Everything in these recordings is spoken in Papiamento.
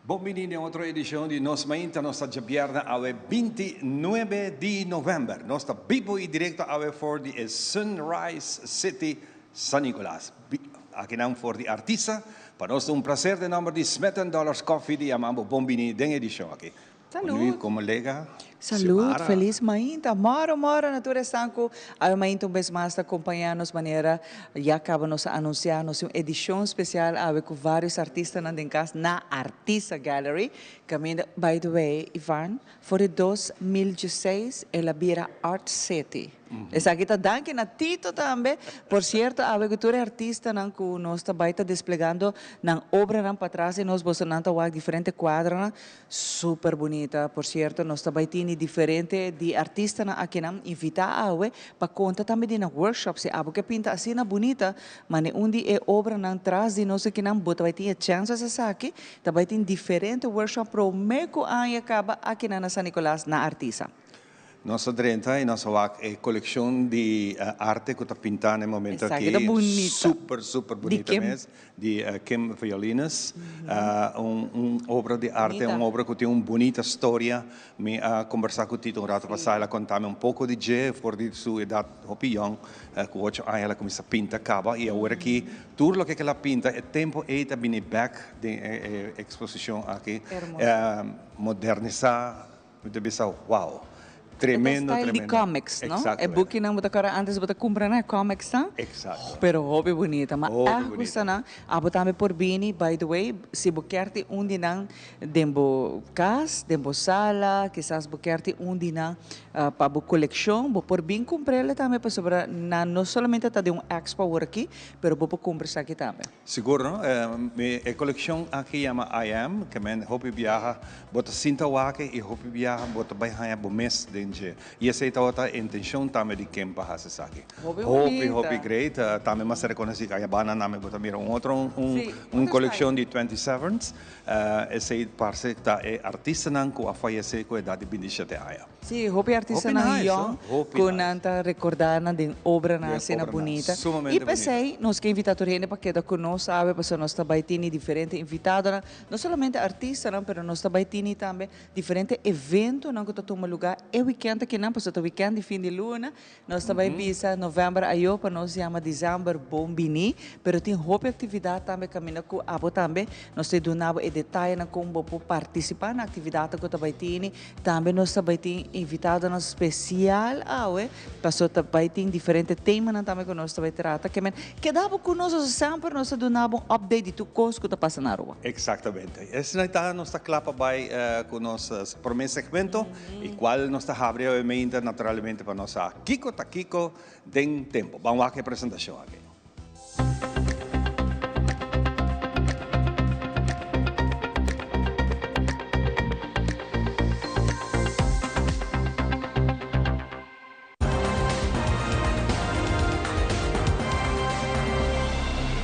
Bon bini den otro edicion di Nos Mainta. Nos ta djabièrnè awe 29 di novèmber. Nos ta bibo i direkto awe for di e Sunrise City San Nicolas. Akinan for di Artisa. Pa nos ta un placer den nomber di Smith and Dollars Coffee di yama bo bon bini den edicion aki. Salud. Kolega Salud, Xiomara. felis mainta. Moro moro na tur esnan ku awe mainta un bes mas ta kompañá nos manera ya kaba nos a anunsiá nos tin un edishon spesial awe ku vários artistanan den kas na Artisa Gallery kaminda by the way Ivan for di 2016 el a bira Art City. Esaki ta danki na Tito tambe. Por cierto awe cu tur e artistanan cu nos ta bay ta desplegando nan obranan patras di nos, bosonan ta wak diferente cuadronan super bunita. Por cierto nos ta bay tini diferente di artistanan akinan invita awe pa conta tambe di nan workshops. Si abo ke pinta asina bunita mane un di e obranan tras di nos akinan bo ta bay tin e chance haci esaki. Ta bay tin diferente workshop prome cu aña caba akinan na San Nicolas na Artisa. Nos a drenta y nos a wak e coleccion di arte cu ta pinta na e momento Esaki aki. ta bunita. Super, super Di bunita Kim. mes. Di Kim Violines. Un un obra di arte, Bunita. un obra cu tin un bunita storia. Mi a combersa cu Tito un rato pasa, el a contami un poco di dje for di su edad hopi yong, cu ocho aña el a cuminsa pinta caba y awor aki tur loke cu el a pinta e tempo ey ta bini bek den e exposicion aki. Hermoso. Modernisa. Mi ta bisa wow. E ta Tremendo, style di tremendo. comics, no? E Exactamente. bukinan bo ta kòrda antes bo ta kumpra nan e comics nan. Exacto. Pero hopi bunita. Ma Hopi ègt bunita. gusta nan. Abo tambe por bini. By the way, si bo kier tin un di nan den bo kas, den bo sala, kisas bo kier tin un di nan pa bo kolekshon, bo por bin kumpr'el tambe pasobra nan no solamente ta den un expo awor aki, pero bo por kumpra esaki tambe. Sigur no. Mi e kolekshon aki yama I Am, ke men hopi biaha bo ta sinta wak i hopi biaha bo ta bai haña bo mes den dje. I esei tabata e intenshon tambe di ken pa hasi esaki. Hopi Hopi, hopi bunita. great. Tambe mas a rekonosí ku aña banda nami bo ta mira un otro un Sí, un otro kolekshon style. di Twenty Sevens. Esei parse ta e artistanan ku a fayesé ku edat di 27 aña. Sí, hopi Hopi artistanan nice, yòn hoor. Hopi ku nice. nan ta rekordá nan den obranan Den asina obranan bunita. I sumamente bunita. p'esei nos ke invitá tur hende pa keda ku nos awe pasobra nos ta bai tini diferente invitadonan, no solamente artistanan pero nos ta bai tini tambe diferente eventonan ku ta tuma lugá e wikènt akinan pasobra ta wikènt di fin di luna. Nos ta bai bisa novèmber ayó pa nos yama desèmber bon biní, pero tin hopi aktividat tambe kaminda ku abo tambe nos ta duna bo e detayenan kon bo por partisipá na aktividatnan ku ta bai tini. Tambe nos ta bai tin invitadonan spesial awe, pasobra ta bai tin diferente temanan tambe ku nos ta bai trata. Ke men keda bo ku nos, pasobra semper nos ta duna bo un update di tur kos ku ta pasa na Aruba. Eksaktamente. Esei ta nos ta kla pa bai ku nos promé segmento. I cual nos ta habri awe meinta naturalmente pa nos sa kico ta kico den tempo. Ban wak e presentacion aki.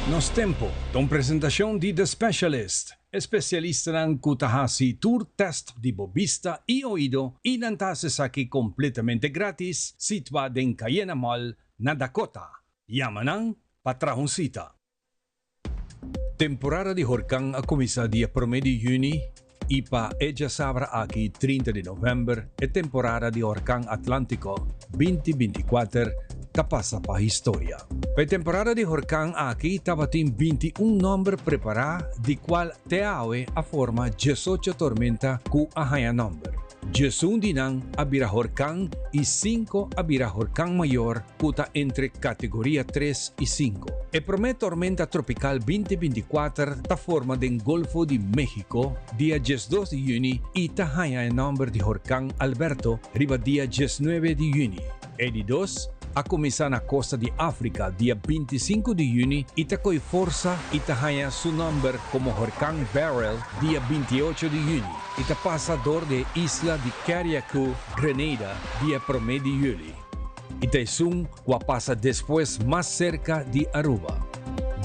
Nos Tempo ta un presentacion di The Specialist, e specialistanan cu ta haci tur test di bo bista y oido y nan ta haci esaki completamente gratis, situa den Cayena Mall na Dakota. Yama nan pa traha un cita. Temporada di horkan a kuminsá dia promé di yüni i pa e djasabra aki 30 di novèmber e temporada di horkan Atlántiko 2024 ta pasa pa historia. Pa e temporada di horkan aki tabatin 21 nòmber prepará di kual te awe a forma 18 tormenta ku a haña nòmber. 11 di nan a bira horkan i 5 a bira horkan mayor ku ta entre kategoria 3 i 5. E promé tormenta tropikal 2024 ta forma den Golfo di México dia 12 di yüni i ta haña e nòmber di horkan Alberto riba dia 19 di yüni. E di dos a kuminsá na kosta di Afrika dia 25 di yüni i ta koi forsa i ta haña su nòmber komo horkan Beryl dia 28 di yüni i ta pasa dor di e isla di Carriacou, Grenada, dia promé di yüli. I ta esun ku a pasa despues mas serka di Aruba.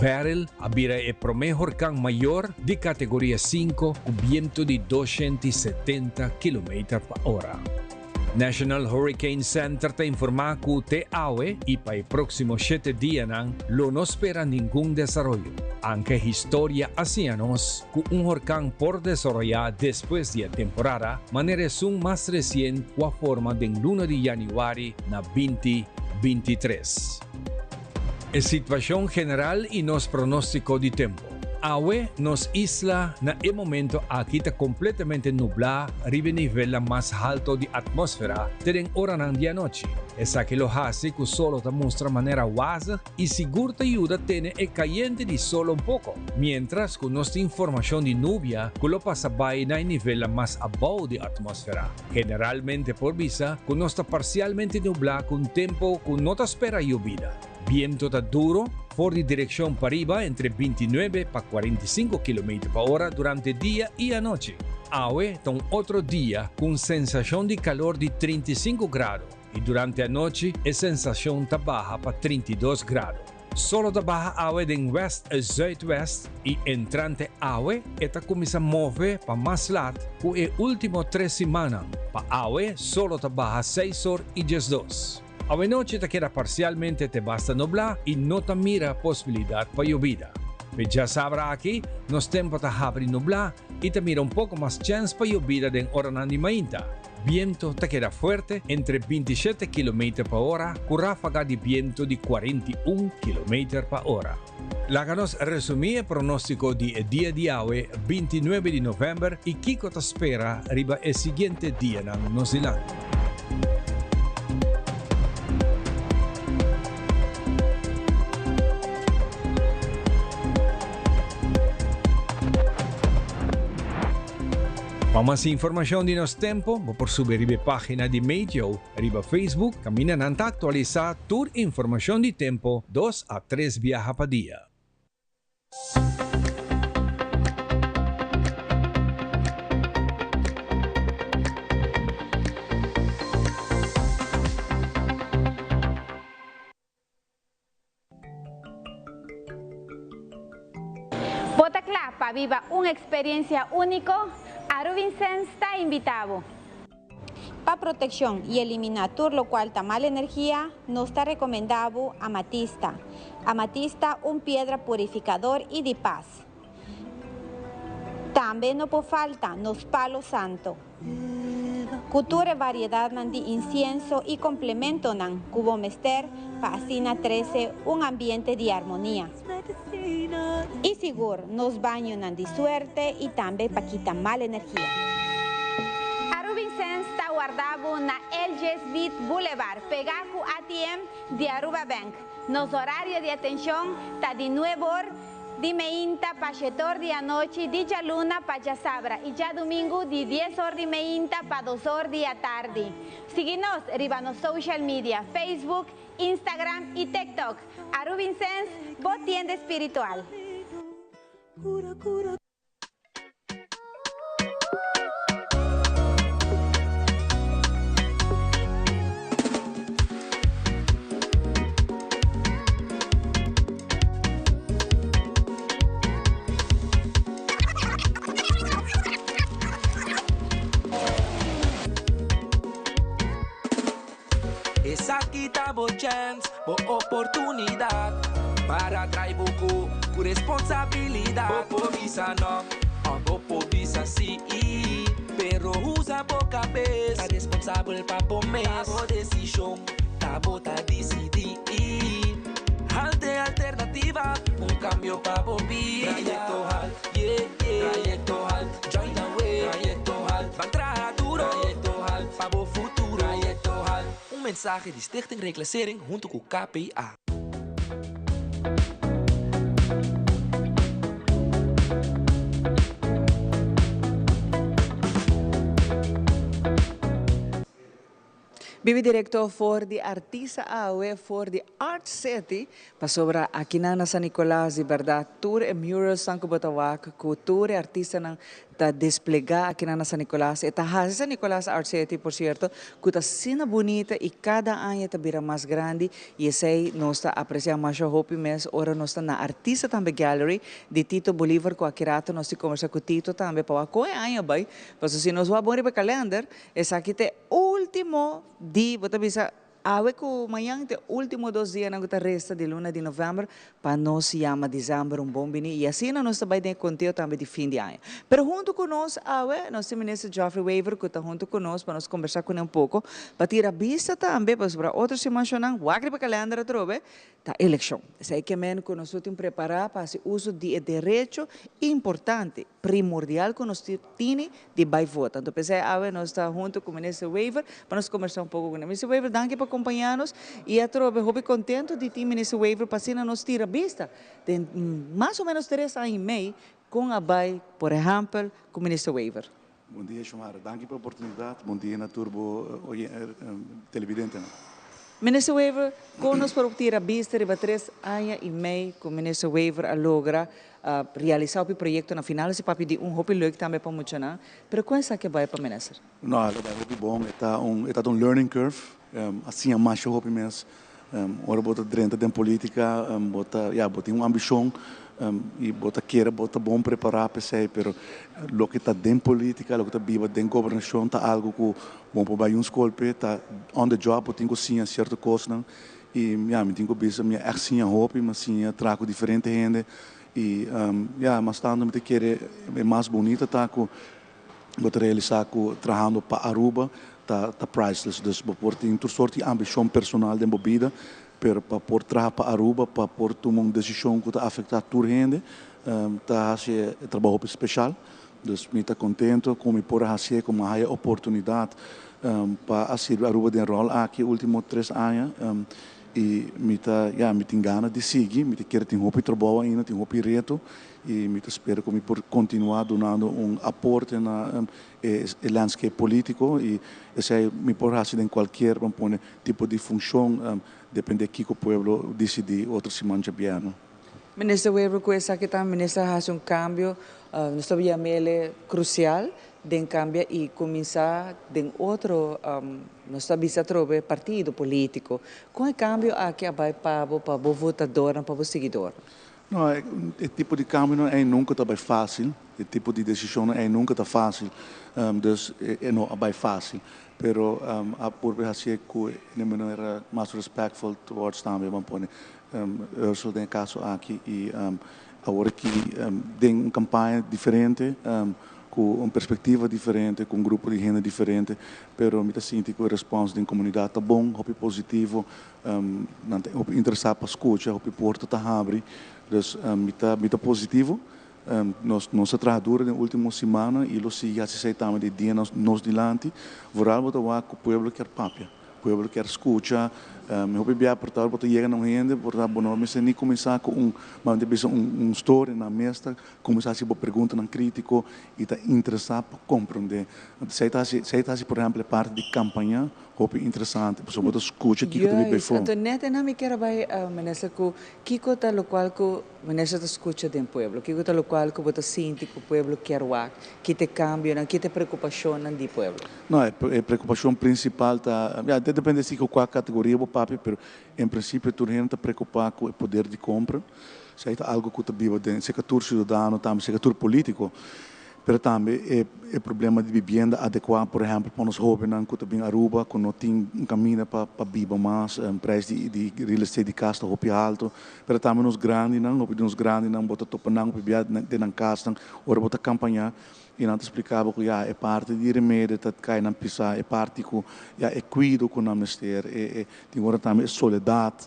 Beryl a bira e promé horkan mayor di kategoria 5 ku bientu di 270 kilometer pa ora. National Hurricane Center ta informá ku te awe i pa e próksimo shete dianan lo no spera ningun desaroyo. Anke historia a siña nos ku un horkan por desaroyá despues di e temporada, manera esun mas resien ku a forma den luna di yanüari na 2023. E situashon general i nos pronóstiko di tempu. Awe nos isla na e momento aki ta kompletamente nublá riba e nivelnan mas halto di atmósfera te den oranan di anochi. Esaki lo hasi ku solo ta mustra manera wazig i sigur ta yuda tene e kayente di solo un poko, miéntras ku nos tin formashon di nubia ku lo pasa bai na e nivelnan mas abou di atmósfera. Generalmente por bisa ku nos ta parsialmente nublá ku un tempu ku no ta spera yobida. Biento ta duro for di direkshon pariba entre 29 pa 45 kilometer pa ora durante dia i anochi. Awe ta un otro dia ku un sensashon di kalor di 35 grado i durante anochi e sensashon ta baha pa 32 grado. Solo ta baha awe den west zuidwest i entrante awe e ta kuminsá move pa mas lat ku e último tres simannan. Pa awe solo ta baha seis or i 12. Awenochi ta keda parsialmente te basta nublá i no ta mira posibilidat pa yobida. P'e djasabra aki nos tempu ta habri nublá i ta mira un poko mas chèns pa yobida den oranan di mainta. Biento ta keda fuerte entre 27 kilometer pa ora ku ráfaga di biento di 41 kilometer pa ora. Laga nos resumí e pronóstiko di e dia di awe, 29 di novèmber, i kiko ta spera riba e siguiente dianan nos dilanti. Pa mas informashon di nos tempu, bo por subi riba e página di Meteo riba Facebook, kaminda nan ta aktualisá tur informashon di tempu dos a tres biaha pa dia. Bo ta kla pa biba un eksperensia úniko? Aruvincens ta invitá bo! Pa protekshon i eliminá tur lokual ta mal energia, nos ta rekomendá bo amatista. Amatista un piedra purifikador i di pas. Tambe no por falta nos palo santo. Ku tur e variedatnan di insienso i komplementonan ku bo mester pa asina trese un ambiente di armonia. I sigur nos bañonan di suerte i tambe pa kita mal energia. Arubincens ta warda bo na LG Smith Boulevard, pegá ku ATM di Aruba Bank. Nos horario di atenshon ta di nuebe or Di meinta pa shetor di anochi, di djaluna pa djasabra i djadumingu di dies or di meinta pa dos or di atardi. Sigui nos riba nos social media, Facebook, Instagram i TikTok. Arubincens, bo tienda espiritual. Esaki ta bo chèns, bo oportunidat Para trai bo ku ku responsabilidat Bo por bisa no òf bo por bisa sí Pero usa bo kabes, ta responsabel pa bo mes Ta bo desishon, ta bo ta disidí Halte alternativa, un kambio pa bo bida Trayekto Halt, yeah, yeah Trayekto Halt, join the way Trayekto Halt, ban traha duro Trayekto Halt, pa bo futuro Trayekto Halt. Un mensahe di Stichting Reclassering hunto ku KPA. Bibi directo for di Artisa awe for di Art City pasobra akinan na San Nicolas di berdad tur e muralsnan ku bo ta wak ku tur e artistanan ta desplegá akinan na San Nicolas. E ta hasi San Nicolas Art City por cierto ku ta asina bunita i kada aña ta bira mas grandi i esei nos ta apresiá masha hopi mes ora nos ta na Artista tambe Gallery di Tito Bolivar ku aki rato nos tin kombersá ku Tito tambe pa wak kon e aña bai pasobra si nos wak bon riba e kalender esaki ta e ultimo di bo ta bisa. Awe ku mañan ta e ultimo dos dianan ku ta resta di luna di novèmber pa nos yama desèmber un bon bini i asina nos ta bai den e konteo tambe di fin di aña. Pero huntu ku nos awe nos tin Minister Geoffrey Wever ku ta huntu ku nos pa nos kombersá kuné un poko pa tira bista tambe pasobra otro simanshonnan wak riba kalènder atrobe ta elekshon. Esei ke men ku nos lo tin prepará pa hasi uso di e derecho importante, primordial ku nos tini di bai vota. Anto p'esei awe nos ta hunto ku Minister Wever pa nos kombersá un poko kuné. Minister Wever, danki pa kompañá nos i atrobe hopi kontento di tin Minister Wever pa asina nos tira bista den mas o menos tres aña i mei kon a bai, por ehèmpel, ku Minister Wever. Bon dia Xiomara, danki pa e oportunidat. Bon dia na tur bo televidentenan. Minister Wever, kon nos por tira bista riba tres aña i mei ku Minister Wever a logra realisa hopi proyecto na final si papia di un hopi leuk tambe pa muchanan, pero con esaki a bay pa minister? No, a bay hopi bon, e ta un e ta un learning curve, a siña masha hopi mes, ora bo ta drenta den politica bo ta ya bo tin un ambicion y bo ta kere bo ta bon prepara p'esey, pero loke ta den politica, loke ta biba den gobernacion ta algo cu bo por bay un scol p'e, ta on the job bo tin cu siña cierto cosnan. Y ya, mi tin cu bisa mi a echt siña hopi, mi a siña traha cu diferente hende y ya, mas tanto mi ta kere e mas bunita ta cu bo ta realisa cu trahando pa Aruba ta ta priceless. Dus bo por tin tur soort di ambicion personal den bo bida, pero pa por traha pa Aruba, pa por tuma un decision cu ta afecta tur hende, ta haci e trabao hopi special. Dus mi ta contento cu mi por a hacié, cu mi a haya oportunidad pa a sirbi Aruba den rol aki ultimo tres aña y mi ta, ya, mi tin gana di sigui, mi ta kere tin hopi trabou ainda, tin hopi reto y mi ta spera cu mi por continua dunando un aporte na e landscape politico y esey mi por haci den cualkier, ban pone, tipo di funcion, depende kico pueblo dicidi otro siman djabièrnè. Minister Wever cu esaki ta minister a haci un cambio, nos ta yamele crucial den cambia y cuminsa den otro, nos ta bisa atrobe partido politico. Con e cambio aki a bay pa bo, pa bo votadornan, pa bo siguidornan? No, e tipo di cambionan ey nunca ta bay facil, e tipo di decisionnan ey nunca ta facil, dus e no a bay facil, pero a purba hacié cu e manera mas respectful towards tambe, ban pone. Ursel den e kaso aki i awor aki den un kampaña diferente, ku un perspektiva diferente, ku un grupo di hende diferente, pero mi ta sinti ku e respons den komunidat ta bon, hopi positivo, nan ta hopi interesá pa skucha, hopi porta ta habri, dus mi ta mi ta positivo. Nos nos a traha duro den ultimo simannan i lo sigui hasi esei tambe den dianan nos dilanti. Vooral bo ta wak ku pueblo kier papia. Pueblo kier scucha, mi hopi bia por ta bo ta yega na un hende por ta bo no mester ni cuminsa cu un bo ta bisa un story nan mes ta cuminsa haci bo preguntanan critico y ta interesa pa comprende. Esey ta haci esey ta haci por ehempel e parti di campaña hopi interesante pasobra bo ta scucha kico ta biba Juist, efo. anto net ena mi kier a bay minister cu kico ta locual cu minister ta scucha den pueblo, kico ta locual cu bo ta sinti cu pueblo kier wak, ki ta e cambionan, ki ta e preocupacionnan di pueblo? No, e preocupacion principal ta, ya, ta depende si cu cua categoria bo papia, pero en principio tur hende ta preocupa cu e poder di compra. Esey ta algo cu ta biba den cerca tur ciudadano, tambe cerca tur politico. Pero tambe e e problema di bibienda adecua, por ehempel pa nos hobennan cu ta bin Aruba, cu no tin un caminda pa pa biba mas, prijs di di real estate di cas ta hopi halto. Pero tambe nos grandinan, hopi di nos grandinan bo ta topa nan hopi bia den nan casnan ora bo ta campaña. I nan ta spliká bo ku ya e parti di remedi ta kai nan pisá, e parti ku ya e kuido ku nan mester, e e tin ora tambe e soledat,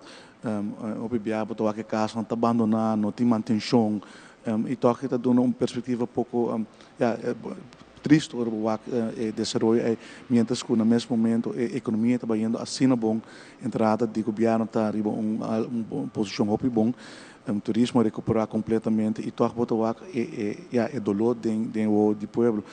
hopi bia bo ta wak e kasnan ta bandoná, no tin mantenshon, i tòg e ta duna un perspektiva poko ya tristu ora bo wak e desaroyo ei, miéntras ku na mes momento e ekonomia ta bayendo asina bon, entrada di gobièrnu ta riba un un posishon hopi bon. Turismo a recuperá completamente y toch bo ta wak e e ya e dolor den den e wowo di pueblo.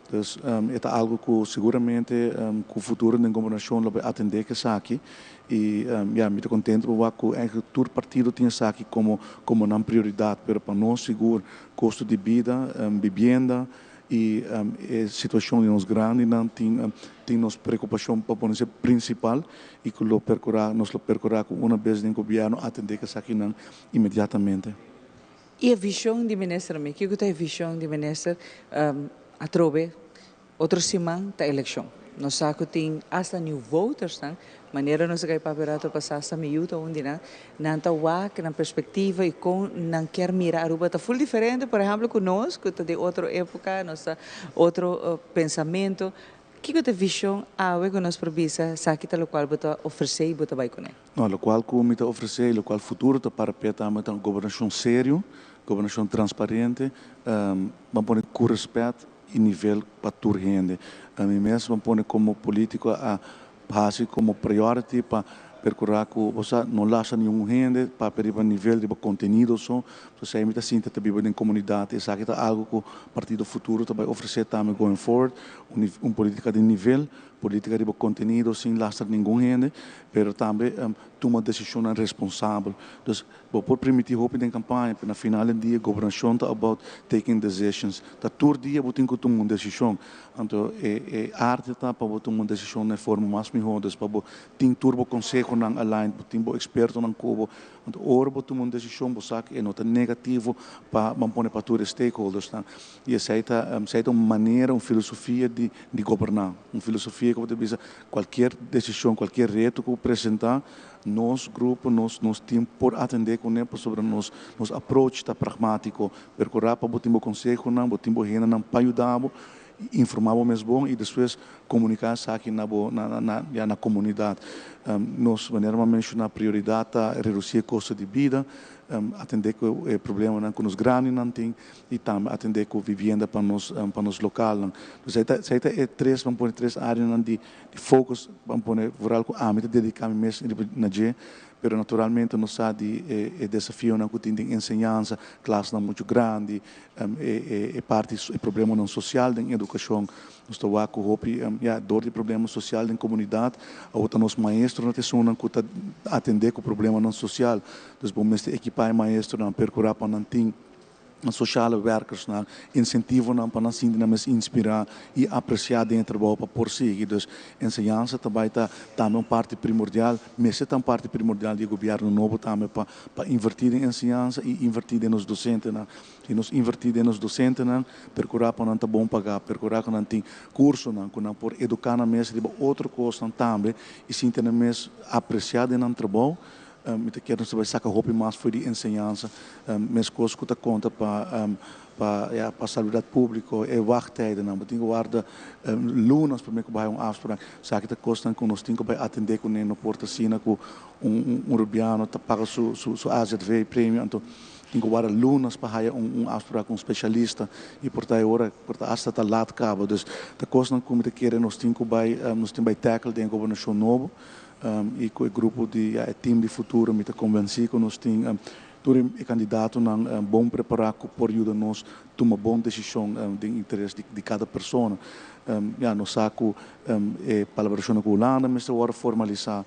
Dus e ta algo cu seguramente cu futuro den gobernacion lo bay atende cu esaki y ya mi ta contento pa wak cu eigenlijk tur partido tin esaki como como nan prioridad pero pa nos sigur costo di bida, bibienda y e situacion di nos grandinan tin tin nos preocupacion pa pone ser principal y cu lo percura nos lo percura cu una bes den gobierno atende cu esakinan inmediatamente. Y e vision di minister mi? Kico ta e vision di minister atrobe otro siman ta eleccion? Nos sa cu tin hasta new voters nan, manera nos a cay papia rato pasa hasta mi yu ta un di nan, nan ta wak nan perspectiva y con nan kier mira Aruba ta full diferente por ehemplo cu nos cu ta di otro epoca, nos ta otro pensamento. Kico ta e vision awe cu nos por bisa esaki ta locual bo ta ofrece y bo ta bay cune? No, locual cu mi ta ofrece y locual futuro ta para p'e tambe ta un gobernacion serio, gobernacion transparente, ban pone cu respet y nivel pa tur hende. Mi mes ban pone como politico a haci como priority pa percura cu bo sa no lasha niun hende papia riba nivel, riba contenido so. Esey mi ta sinti ta biba den comunidad. Esaki ta algo cu Partido Futuro ta bay ofrece tambe going forward, un politica di nivel, politica riba contenido sin lastra ningun hende, pero tambe tuma decisionnan responsabel. Dus bo por primiti hopi den campaña, pero na final den dia gobernacion ta about taking decisions. Ta tur dia bo tin cu tuma un decision. Anto e e arte ta pa bo tuma un decision na e forma mas miho, dus pa bo tin tur bo consehonan aligned, bo tin bo expertonan cu bo. Anto ora bo tuma un decision bo sa cu e no ta negativo pa ban pone pa tur e stakeholdersnan. Y esey ta esey ta un manera, un filosofia di di goberna. Un filosofia cu bo ta bisa cualkier decision, cualkier reto cu bo presenta, Nos grupo, nos nos team por atendé kuné pasobra nos nos approach ta pragmátiko. Perkurá pa bo tin bo konsehonan, bo tin bo hendenan pa yuda bo, informá bo mes bon i despues komuniká esaki na bo na na ya na komunidat. Nos manera mi a menshoná prioridat ta redusí e kosto di bida, atendé ku e problemanan ku nos grandinan tin i tambe atendé ku vivienda pa nos pa nos lokalnan. Entonces esei ta esei ta e tres, ban pone tres áreanan di Di focus ban pone vooral cu ami ta dedica mi mes riba na dje, pero naturalmente nos sa di e e desafionan cu tin den enseñansa, klasnan mucho grandi, e e e parti e problemanan social den educacion. Nos ta wak cu hopi ya dor di problema social den comunidad awor ta nos maestronan ta esunnan cu ta atende cu problemanan social. Dus bo mester ekipa e maestronan, percura pa nan tin. Sociale werkersnan, insentivonan pa nan sinti nan mes inspirá i apresiá den e trabou pa por sigui. Dus enseñansa ta bai ta tambe un parti primordial, mester ta un parti primordial di e gobièrnu nobo tambe pa pa invertí den enseñansa i invertí den nos dosentenan. Si nos invertí den nos dosentenan, perkurá pa nan ta bon pagá, perkurá ku nan tin kursonan ku nan por eduká nan mes riba otro kosnan tambe i sinti nan mes apresiá den nan trabou. Mi ta kier nos ta bai saka hopi mas for di enseñansa, meskos ku ta konta pa pa ya pa salubridat públiko, e wachttijdennan. Bo tin ku warda lunas promé ku bo haya un afsprak. Esaki ta kosnan ku nos tin ku bai atendé kuné. No por ta asina ku un un rubiano ta paga su su su AZV premio anto tin ku warda lunas pa haya un un afsprak ku un spesialista i por ta e ora por ta asta ta lat kaba. Dus ta kosnan ku mi ta kere nos tin ku bai nos tin bai tackle den e gobernashon nobo. I ku e grupo di e team di futuro mi ta konvensí ku nos tin tur e kandidatonan bon prepará ku por yuda nos tuma bon desishon den interes di kada persona. Ya nos sa ku e palabrashonnan ku Hulanda mester wòrdu formalisá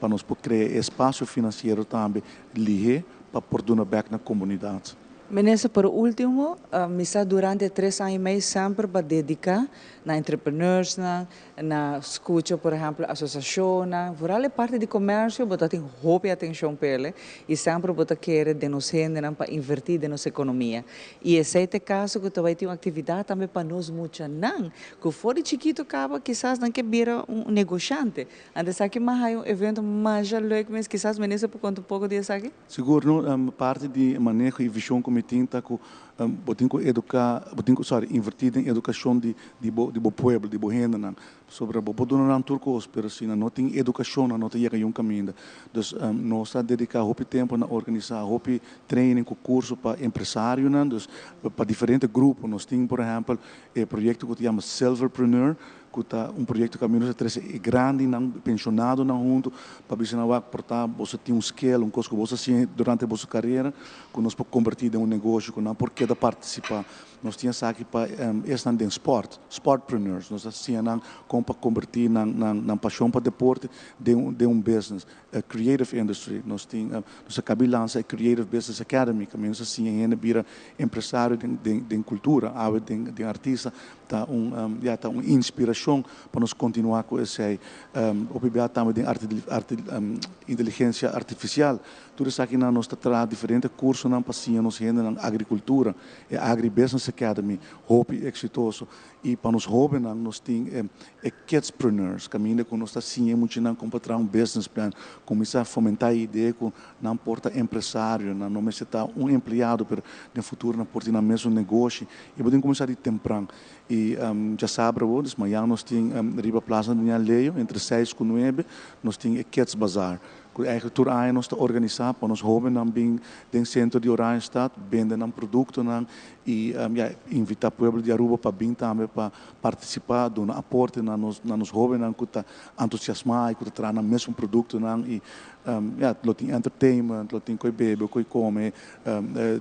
pa nos por krea e espasio finansiero tambe lihé pa por duna bèk na komunidat. Minister, por ultimo, mi sa durante e tres aña i mei semper bo a dediká na entrepreneursnan, Na scucha por ehempel asociacionnan, vooral e parti di comercio bo ta tin hopi atencion p'ele y semper bo ta kere den nos hendenan pa inverti den nos economia. Y esey ta e caso cu ta bay tin un actividad tambe pa nos muchanan cu for di chikito caba kisas nan ke bira un negociante. Anto esaki mas hay un evento masha leuk mes, kisas minister por conta un poco di esaki? Sigur no, parti di maneho y vision cu mi tin ta cu Bo tin ku eduká, bo tin ku, sorry, invertí den edukashon di di bo di bo pueblo, di bo hendenan. Pasobra bo por duna nan tur kos, pero si nan no tin edukashon nan no ta yega yun kaminda. Dus nos ta dediká hopi tempu na organisá hopi training ku kurso pa empresarionan, dus pa diferente grupo. Nos tin por ehèmpel e proyekto ku ta yama Silverpreneur, ku ta un proyekto ku ami nos a trese e grandinan, penshonadonan huntu pa bisa nan wak por ta boso tin un skill, un kos ku boso a siña durante boso karera ku nos por kombertí den un negoshi ku nan por keda partisipá. Nos tin esaki pa esnan den spòrt, sportpreneurs. Nos a siña nan kon pa kombertí nan nan pashon pa deporte den un den un business. Creative industry, nos tin nos a kabi lansa e Creative Business Academy kaminda nos a siña hende bira empresario den den den kultura. Awe den den artista ta un ya ta un inspirashon pa nos kontinuá ku esei. Hopi bia tambe den arti inteligensia artifisial. Tur esakinan nos ta traha diferente kursonan pa siña nos hendenan agrikultura. agrikultura, e Agribusiness Academy, hopi eksitoso. I pa nos hóbennan nos tin e e kidspreneurs, kaminda ku nos ta siña e muchanan kon pa traha un business plan, kuminsá fomentá e idea ku nan por ta empresario, nan no mester ta un empleado, pero den futuro nan por tin nan mesun negoshi. I bo tin kuminsá di tempran. I djasabra awor, dus mañan nos tin riba Plaza Daniel Leo entre seis ku nuebe nos tin e Kids Bazaar. Ku eigenlijk tur aña nos ta organisá pa nos hóbennan bin den sentro di Oranjestad, bende nan produktonan i ya invitá pueblo di Aruba pa bin tambe pa partisipá, duna aporte na nos na nos hóbennan ku ta entusiasmá i ku ta traha nan mesun produktonan i ya lo tin entertainment, lo tin koi bebe, koi kome,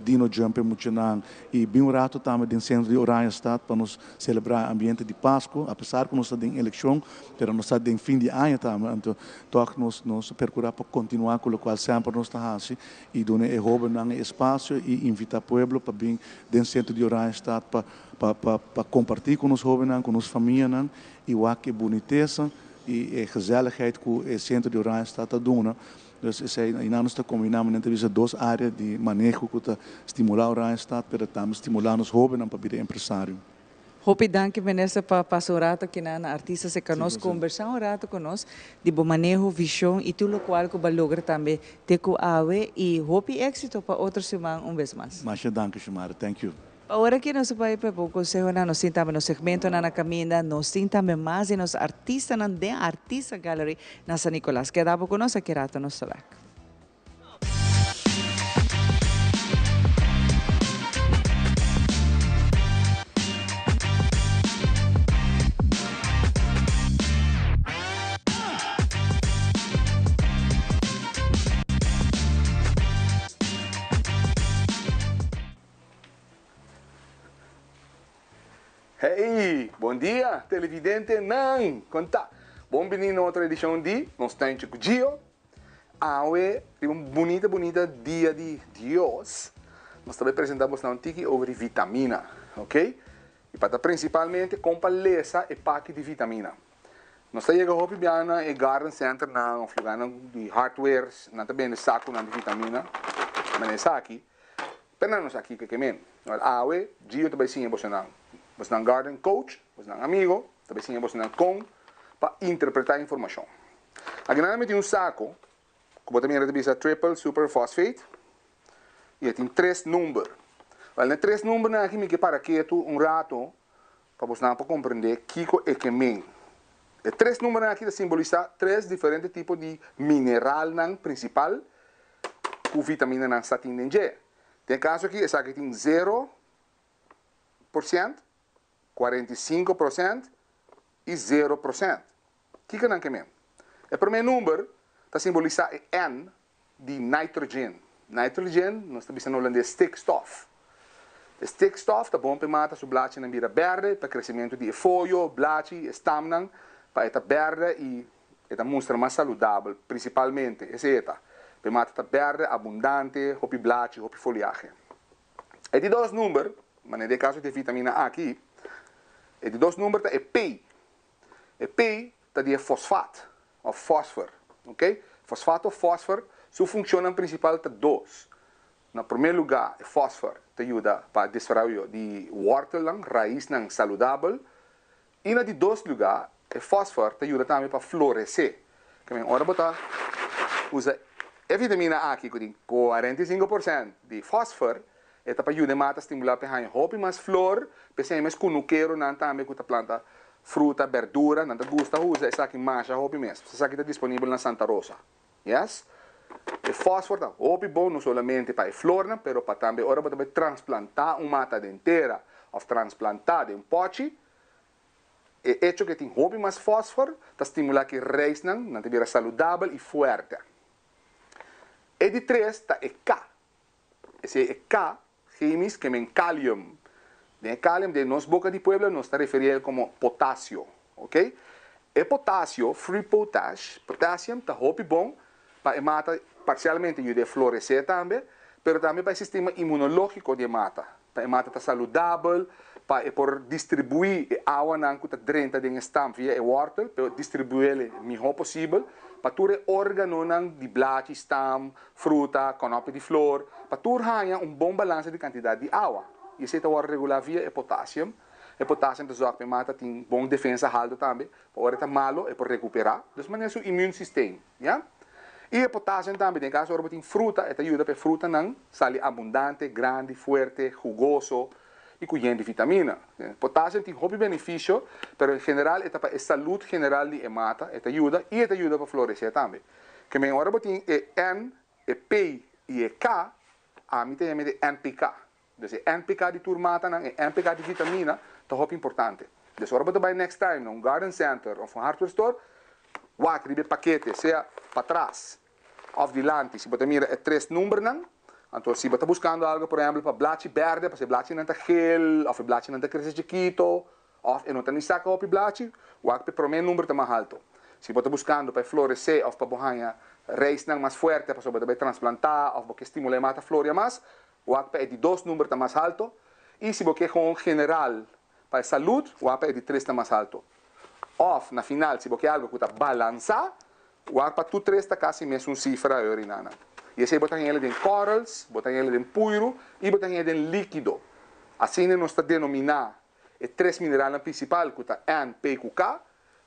dino jump e muchanan i bin un rato tambe den sentro di Oranjestad pa nos selebrá e ambiente di Pasku, apesar ku nos ta den elekshon, pero nos ta den fin di aña tambe, anto Tòg nos nos ta perkurá pa kontinuá ku lokual semper nos ta hasi i duna e hóbennan e espasio i invitá pueblo pa bin den sentro di Oranjestad pa pa pa pa kompartí ku nos hóbennan, ku nos famianan i wak e bunitesa i e gezelligheid ku e sentro di Oranjestad ta duna. Dus esei einan nos ta kombiná, manera ta bisa, dos área di maneho ku ta stimulá Oranjestad pero tambe stimulá nos hóbennan pa bira empresario. Hopi danki minister pa pasa un rato akinan na Artista Seca Nos, combersa un rato cu nos di bo maneho, vision y tur locual cu bo a logra tambe te cu awe y hopi exito pa otro siman un bes mas. Masha danki Xiomara, thank you. Pa ora aki nos a bay pa bo consehonan, nos tin tambe nos segmentonan na caminda, nos tin tambe mas di nos artistanan den Artista Gallery na San Nicolas. Keda bo cu nos, aki rato nos ta bek. Hey, bon dia televidentenan! Kon ta? Bon bini na otro edishon di Nos Tuintje ku Gio. Awe riba un bunita bunita dia di Dios nos ta bay presenta bosnan un tiki over di vitamina, ok? Y pa ta principalmente con pa lesa e paki di vitamina. Nos ta yega hopi bia na e garden centernan of lugarnan di hardwares, nan ta bende saconan di vitamina, manera esaki, pero nan no sa kico ke men. Awor awe Gio ta bay siña bosnan, bosnan garden coach, bosnan amigo, ta bay siña bosnan con pa interpreta informacion. Aki nan a meti un sako ku bo ta mira ta bisa triple super phosphate i e tin tres number. Wèl na e tres numbernan aki mi ke para ketu un rato pa bosnan por komprendé kiko e ke men. E tres numbernan aki ta simbolisá tres diferente tipo di mineralnan prinsipal ku vitaminanan sa tin den dje. Den e kaso aki esaki tin 0%, 45% i 0%. Kiko nan ke men? E promé number ta simbolisá e N di nitrogen. Nitrogen, nos ta bisa na holandes stikstof. E stikstof ta bon pa e mata su blachinan bira bèrdè, pa kresementu di e foyo, blachi, e stamnan, pa e ta bèrdè i e ta mustra mas saludabel, prinsipalmente esei e ta, pa e mata ta bèrdè, abundante, hopi blachi, hopi foliahe. E di dos number, manera di e kaso di e vitamina aki, e di dos number ta e P. E P ta di e fosfat òf fòsfer, ok. Fosfat òf fòsfer su funshonnan prinsipal ta dos. Na promé lugá e fòsfer ta yuda pa desaroyo di wòrtelnan, raisnan saludabel. I na di dos lugá e fòsfer ta yuda tambe pa floresé. Ke ora bo ta usa e vitamina aki ku tin 45% di fòsfer, E ta pa yuda e mata stimulá p'e haña hopi mas flor, p'esei mes kunukeronan tambe ku ta planta fruta, berdura, nan ta gusta usa esaki masha hopi mes. Esaki ta disponibel na Santa Rosa. Yes. E fòsfor ta hopi bon no solamente pa e flornan, pero pa tambe ora bo ta bai transplantá un mata den tera òf transplantá den pòchi, e echo ku e tin hopi mas fòsfor ta stimulá ku e reisnan nan ta bira saludabel i fuerte. E di tres ta e K. Esei e K chemisch ke men kalium. Den e kalium den nos boka di pueblo nos ta referi el komo potasio. Ok. E potasio, free potash, potassium, ta hopi bon pa e mata parsialmente yuda e floresé tambe, pero tambe pa e sistema inmunologiko di e mata. Pa e mata ta saludabel, pa e por distribuí e awanan ku ta drenta den e stam via e wòrtel, pa e distribuí el mihó posibel pa tur e órganonan di blachi, stam, fruta, kònòpi di flor, pa tur haña un bon balansa di kantidat di awa. I esei ta wòrdu regulá via e potassium. E potassium ta zorg pa e mata tin bon defensa haltu tambe, pa ora e ta malo e por rekuperá. Dus manera su immuunsysteem, ya. I e potassium tambe den kaso ora bo tin fruta e ta yuda pa e frutanan sali abundante, grandi, fuerte, hugoso i ku yen di vitamina. Potassium tin hopi benefisio, pero en general e ta pa e salud general di e mata, e ta yuda i e ta yuda pa floresé tambe. Ke men ora bo tin e N, e P i e K, ami ta yama e NPK. Dus e NPK di tur matanan, e NPK di vitamina ta hopi importante. Dus ora bo ta bai next time na un garden center of un hardware store, wak riba e pakete, sea patras of dilanti, si bo ta mira e tres numbernan, anto si bo ta buscando algo por ehempel pa blachi berde, pasobra e blachinan ta geel of e blachinan ta crece chikito, of e no ta ni saca hopi blachi, wak pa e prome number ta mas halto. Si bo ta buscando pa e florece of pa bo haña reisnan mas fuerte pasobra bo ta bai transplanta of bo ke stimula e mata floria mas, Wak pa e di dos number ta mas halto y si bo ke gewoon general pa e salud, wak pa e di tres ta mas halto. Of na final si bo ke algo cu ta balansa, wak pa tur tres ta casi mesun cifra eurinana. Y esey bo ta hele den korrels, bo ta hele den puiru y bo ta hele den likido. Asina nos ta denomina e tres mineralnan principal cu ta N, P cu K,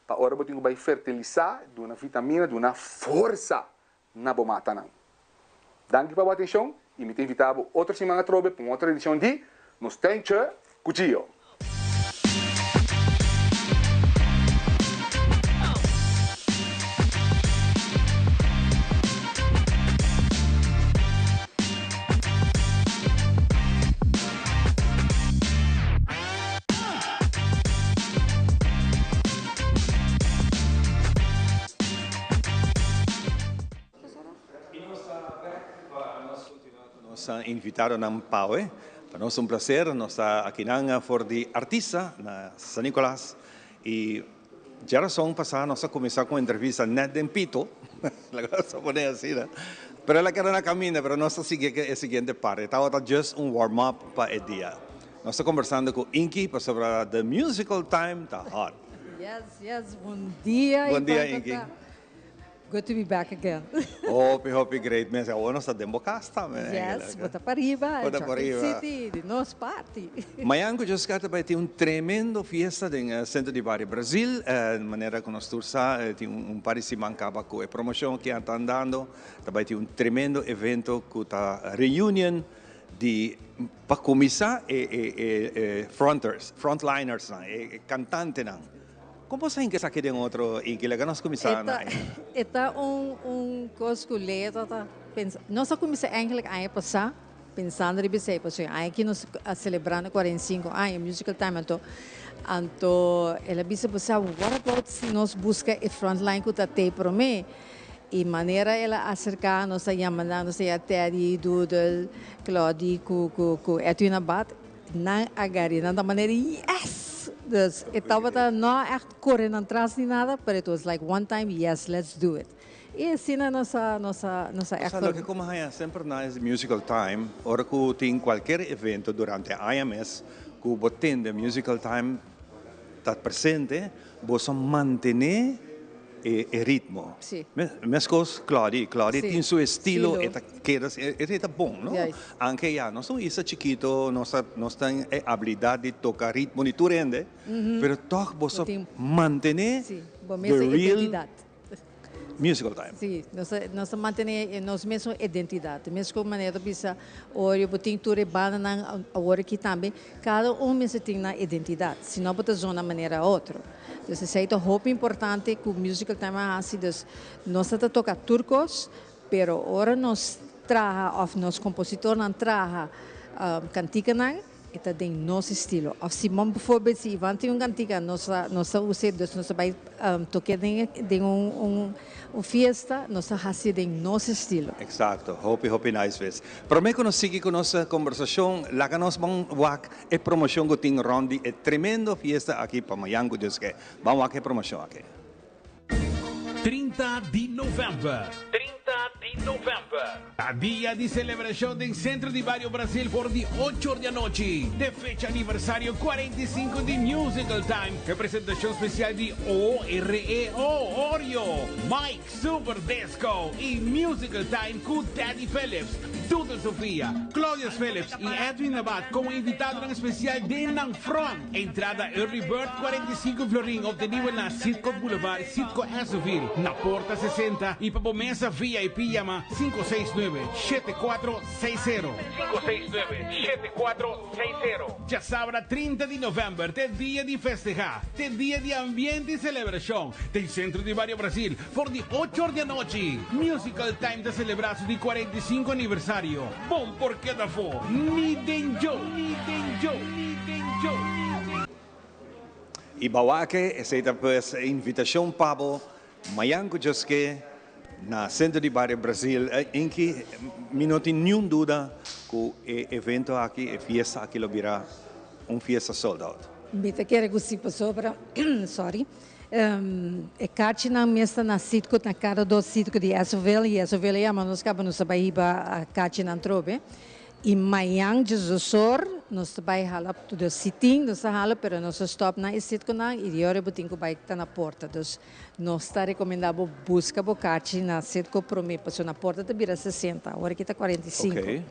pa ora bo tin cu bay fertilisa, duna vitamina, duna forsa na bo matanan. Danki pa bo atencion y mi ta invita bo otro siman atrobe pa un otro edicion di Nos Tentje cu Gio. Y nos ta bek pa nos continua cu nos invitadonan pawe. Pa nos un placer, nos ta akinan for di Artista na San Nicolas y djarason pasa nos a cuminsa cu un entrevista net den pito, laga nos a pone asina, pero el a keda na caminda, pero nos ta sigui e siguiente parte, tabata just un warm up pa e dia. Nos ta conversando cu Inky pasobra the musical time ta hot. Yes, yes, bon dia. Bon dia, Inky. Good to be back again. Hopi, hopi great mes. Awor nos ta den bo cas tambe. Yes, bo ta pariba. Bo ta pariba. Chocolate City, di nos party. Mañan cu Dios kier ta bay tin un tremendo fiesta den Centro di Bario Brasil. Manera cu nos tur sa, tin un par di siman caba cu e promocion cu ya ta andando. Ta bay tin un tremendo evento cu ta reunion di pa cuminsa e fronters, frontliners nan, e cantantenan. Con bo sa hinca esaki den otro Inky? Laga nos cuminsa na E ta, e ta un un cos cu Lea ta ta pensa. Nos a cuminsa eigenlijk aña pasa pensando riba esey pasobra aña aki nos a celebrando 45 aña Musical Time anto anto el a bisa bo sa what about si nos busca e frontline cu ta tey prome Y manera el a acerca nos a yama nan, nos a ya Teddy, Doodle, Claudy cu cu cu Edwin Abad, nan a gari nan ta manera yes! Dus e tabata no echt core nan tras ni nada, pero it was like one time yes let's do it. Y asina nos a nos a nos a echt. Sa loke como haya semper na es musical time, ora cu tin cualkier evento durante aña mes cu bo tende musical time ta presente, Boso mantene e ritmo. Sí. Mescos Claudy, Claudy Sí. tin su estilo, Estilo. e ta keda, e ta bon, no? Juist. Anke ya, nos ta un isla chikito, nos ta, nos tin e abilidad di toca ritmo di tur hende, pero toch boso Bo tin mantene Sí, bo the mes real identidad. musical time. Sí, nos ta, nos ta mantene nos mesun identidad. Mescos manera ta bisa, ora bo tin tur e bandanan awor aki tambe, cada un mester tin nan identidad, si no bo ta zona manera otro. Dus esey ta hopi importante cu Musical Time a haci, dus nos ta ta toca tur cos, pero ora nos traha of nos compositornan traha canticanan, E ta den nos estilo. Of si mon bijvoorbeeld si Ivan tin un cantica nos ta nos ta us'e dus nos ta bay toke den den un un un fiesta nos ta haci'e den nos estilo. Exacto, hopi hopi nice ves. Prome cu nos sigui cu nos conversacion laga nos ban wak e promocion cu tin rond di e tremendo fiesta aki pa mayan cu Dios ke. Ban wak e promocion aki. 30 di november. 30 di november ta dia di celebracion den Centro di Bario Brasil for di ocho or di anochi t'e fecha aniversario 45 di Musical Time cu e presentacion special di OREO, Oreo, Mike Super Disco y Musical Time cu Teddy Phillips. Doodle Sofia, Claudius Phillips y Edwin Abad como invitadonan especial den nan front. Entrada Early Bird 45 florin obtenibel na Citgo Boulevard, Citgo Essoville, na porta 60 y pa bo mesa VIP yama 569 7460. 569 7460. Djasabra 30 di november t'e dia di festeha, t'e dia di ambiente y celebracion den Centro di Bario Brasil for di ocho or di anochi. Musical Time ta celebra su di 45 aniversario. Bon por keda afo, ni den djo, ni den djo, ni den djo, ni den. Y bawake, esey ta pues e invitacion pa bo mayan cu Dios ke na Centro di Bario Brasil. Inky, mi no tin niun duda cu e evento aki, e fiesta aki lo bira un fiesta sold out. Mi ta kere cu si pasobra, sorry, e kachinan mes ta na sitio, na kada dos sitio di Essoville y Essoville a yama nos caba nos ta bay hiba kachinan trobe. Y mañan djesdosor nos ta bay hala dus si tin nos ta hala pero nos ta stop na e sitconan y di ora bo tin cu bay ta na porta. Dus nos ta recomenda bo busca bo kachi na sitco prome pasobra na porta ta bira 60 awor aki ta 45.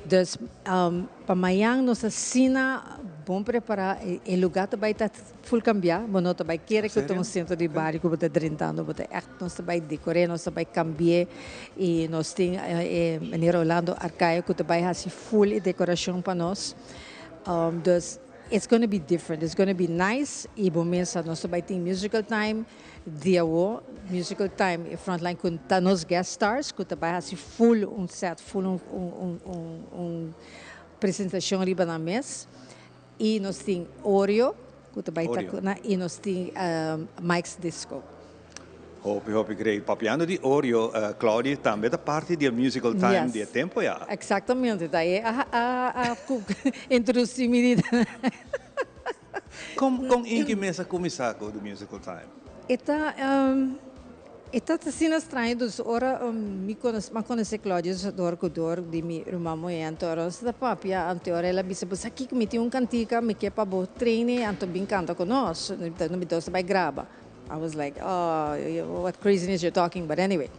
Dus pa mañan nos ta asina bon prepara e lugar ta bay ta Full cambiá, bo no ta bai kere cu ta un centro di bario cu bo ta drentando, bo ta echt nos ta bai decor'é, nos ta bai cambi'é y nos tin e meneer Orlando Arcayo cu ta bai haci full e decoracion pa nos. Dus it's gonna be different, it's gonna be nice y bo mesa nos ta bai tin musical time di awo, musical time e frontline cu ta nos guest stars cu ta bai haci full un set, full un un un un presentacion riba nan mes. Y nos tin Oreo cu ta bay ta cu nan y nos tin Mike's Disco. Hopi hopi great. Papiando di Oreo, Claudia tambe ta parti di e musical time di e tempo ya. Exactamente, ta e a introduci mi di. Con con Inky mes a cuminsa cu di musical time? E ta E ta asina straño dus ora mi conoce mi a conoce Claudio dor cu dor di mi ruman muhé anto ora nos ta papia anto ora el a bisa bo sa kico mi tin un cantica mi ke pa bo traine anto bin canta cu nos mi nos ta bay graba I was like oh what craziness you're talking but anyway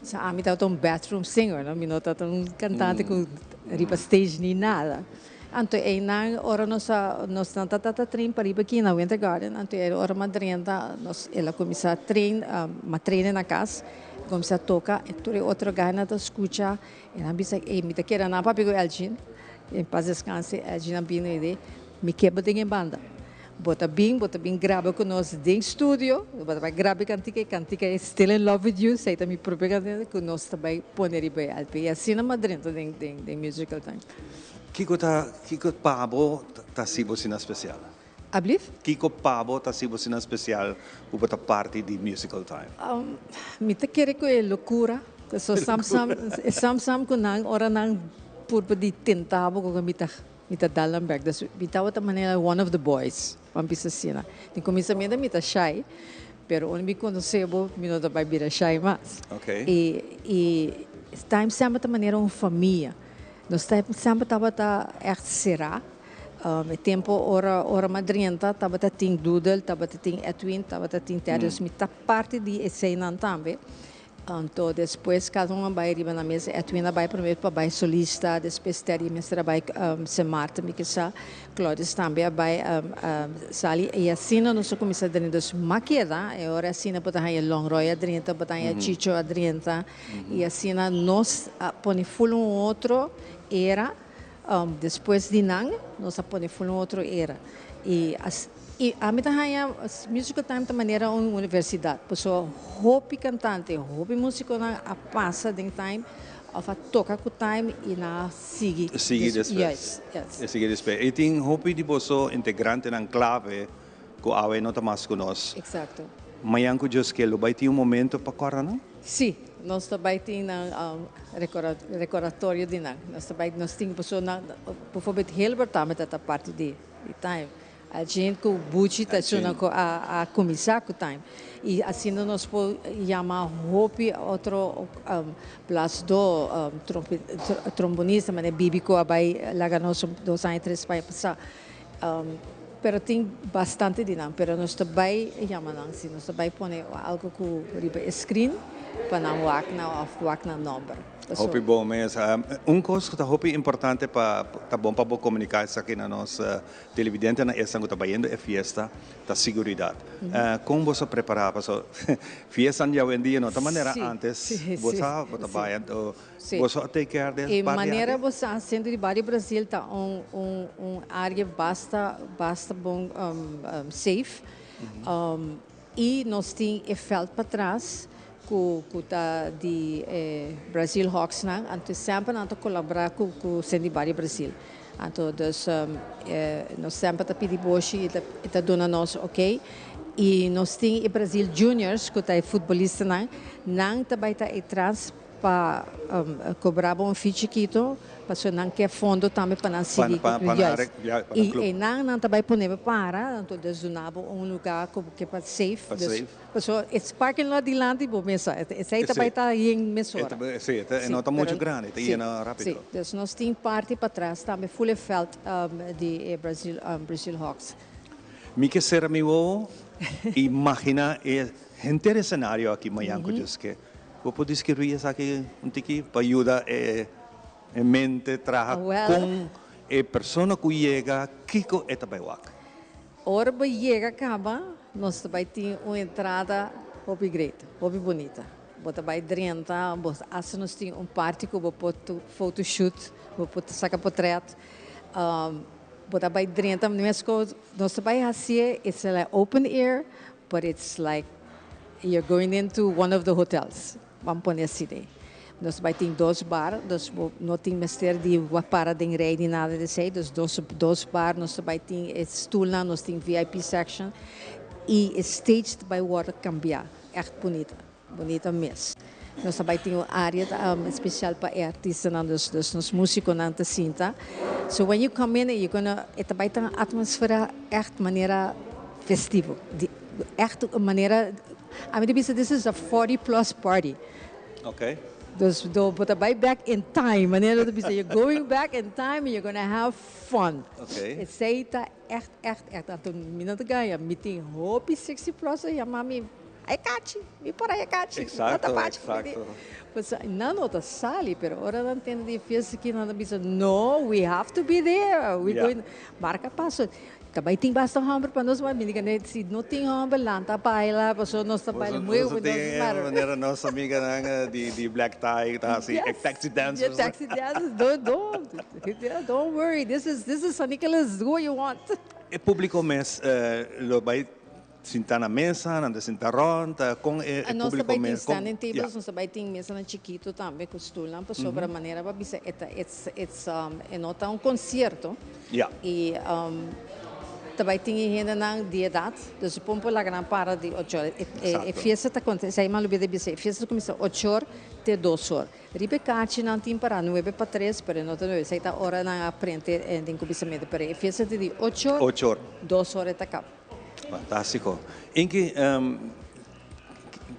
sa ami tabata un bathroom singer no mi no tabata un cantante cu riba stage ni nada. Anto einan ora nos a nos nan ta ta train pariba aki na Winter Garden anto e ora m'a drenta nos el a cuminsa train m'a traine na cas cuminsa toca e tur e otro gainan ta scucha e nan bisa ey mi ta kere nan papia cu Elgin en paz descanse Elgin a bini e di mi ke bo den e banda bo ta bin bo ta bin graba cu nos den studio bo ta bay graba e cantica e cantica e Still in Love with You esey ta mi propio cantica cu nos ta bay pone riba e LP y asina m'a drenta den den musical time. Kiko ta kiko pa bo ta hasi bo asina spesial? Ablief? Kiko pa bo ta hasi bo asina spesial ku bo ta parti di Musical Time? Mi ta kere ku e lokura, so sam sam e sam sam ku nan ora nan purba di tenta bo ku mi ta mi ta dal nan bek. Dus mi tabata manera one of the boys, ban bisa asina. Den kuminsamentu mi ta shy, pero ora mi konosé bo mi no ta bai bira shy mas. I i Time semper ta manera un famia. Nos semper tabata ègt será. E tempu ora ora m'a drenta tabata tin Doodle, tabata tin Edwin, tabata tin Teddy. Dus mi ta parti di eseinan tambe. Anto despues kada un a bai riba nan mes. Edwin a bai promé pa bai solista, despues Teddy mester a bai Sint Maarten mi kisa. Claudius tambe a bai sali i asina nos a kuminsá drenta. Dus m'a keda e ora asina bo ta haña Longroy a drenta, bo ta haña Chicho a drenta. I asina nos a pone ful un otro era, despues di nan nos a pone ful un otro era. I i ami ta haña Musical Time ta manera un universidat, pasobra hopi kantante, hopi musikonan a pasa den Time òf a toka ku Time i nan a sigui. Sigui despues. Yes, yes. E sigui despues. I tin hopi di boso integrantenan klave ku awe no ta mas ku nos. Eksakto. Mañan ku Dios ke lo bai tin un momento pa kòrda nan? Sí, nos ta bai tin nan recordatorio di nan. Nos ta bai, nos tin pasobra nan, bijvoorbeeld Hilbert tambe ta ta parti di di Time. Algin cu Buchi ta esunnan cu a a cuminsa cu Time. Y asina nos por yama hopi otro blasdo, trombonista, manera Bibi cu a bai laga nos dos aña tres aña pasa. Pero tin bastante di nan, pero nos ta bai yama nan si, nos ta bai pone algo cu riba e screen. pa nan wak nan of wak nan nomber. Hopi bon mes. Un kos ku ta hopi importante pa ta bon pa bo komuniká esaki na nos televidentenan esnan ku ta bayendo e fiesta ta siguridat. Kon boso a prepará? Paso fiestan di awendia no ta manera antes. Bo sa bo ta bai anto boso a take care di e parti aki? Manera bo sa Centro di Bario Brasil ta un un un área basta basta bon safe. I nos tin e veld patras ku ku ta di e Brazil Hawks nan, anto semper nan ta kolabora ku ku Senti Bario Brazil. Anto dus nos semper ta pidi boshi i ta i ta duna nos ok. I nos tin e Brazil Juniors ku ta e futbolistanan, nan ta bai ta e tras pa cobra bo un fee chikito pasobra nan ke fondo tambe pa nan sigui Pa pa juist pa nan y club. eynan nan ta bay pone bo para anto dus duna bo un lugar cu bo ke pa safe Pa dus safe. pasobra es parking lot dilanti bo mesa esey ta bay Si. ta yen mesora. Si, e Si no ta mucho pero grandi ta si yena si rapido. dus nos tin parti patras tambe full e veld di e Brazil Brazil Hawks. Mi ke sera mi wowo y imagina e henter escenario aki mañan cu Dios ke. Bo por describí esaki un tiki pa yuda e mente traha con e persona cu yega kico e ta bay wak? Ora bo yega caba nos ta bay tin un entrada hopi great, hopi bunita. Bo ta bay drenta, bo hasta nos tin un parti cu bo por photoshoot, bo por saca potret. Bo ta bay drenta, mesco nos ta bay hacié, it's like open air, but it's like You're going into one of the hotels, ban pone asina. Nos bai tin dos bar, dus bo no tin mester di para den rij ni nada di esei. Dus dos dos bar, nos ta bai tin e stoelnan, nos tin VIP section y e stage ta bai wòrdu kambiá. Ègt bunita, bunita mes. Nos ta bai tin un área spesial pa e artistanan, dus dus nos músikonan ta sinta. So when you come in, you're gonna, e ta bai ta un atmosfera ègt manera festivo. Di Echt un manera, ami ta bisa this is a 40 plus party. Okay. Dus do bo ta bai back in time, manera ta bisa you're going back in time and you're gonna have fun. Okay. Esei ta echt, echt, echt. Anto mi no ta gaña, mi tin hopi 60 plus a yama mi, Ay Kachi, mi por ay Kachi. Exacto, exacto. Pues nan no ta sali, pero ora nan tende di e fiesta aki nan ta bisa no, we have to be there. We going, marca paso. Ta bai tin basta homber pa nos, ma mi di kende si no tin homber lanta baila paso nos ta baila muy Boso tin manera nos amiganan di di black tie ta hasi e taxi dancers. Yeah, taxi dancers, don't don't don't worry, this is this is San Nicolas, do what you want. E publico mes lo bai sinta na mesa, nan ta sinta rond, con e Nos ta publico bai tin mes? standing tables, nos ta bai tin mesanan chikito tambe cu stoelnan pasobra manera bo a bisa e ta it's it's e no ta un concierto. Y ta bai tin e hendenan di edad, dus pon por laga nan para di ocho or. E fiesta ta conta, esei mi a lubida di bisa, e fiesta ta cuminsa ocho or te dos or. Riba e kachi nan tin para nuebe pa tres, pero e no ta nuebe, esei ta ora nan a prente den cuminsamento, pero e fiesta ta di ocho or, Ocho or. dos or e ta caba. Fantastico. Inki,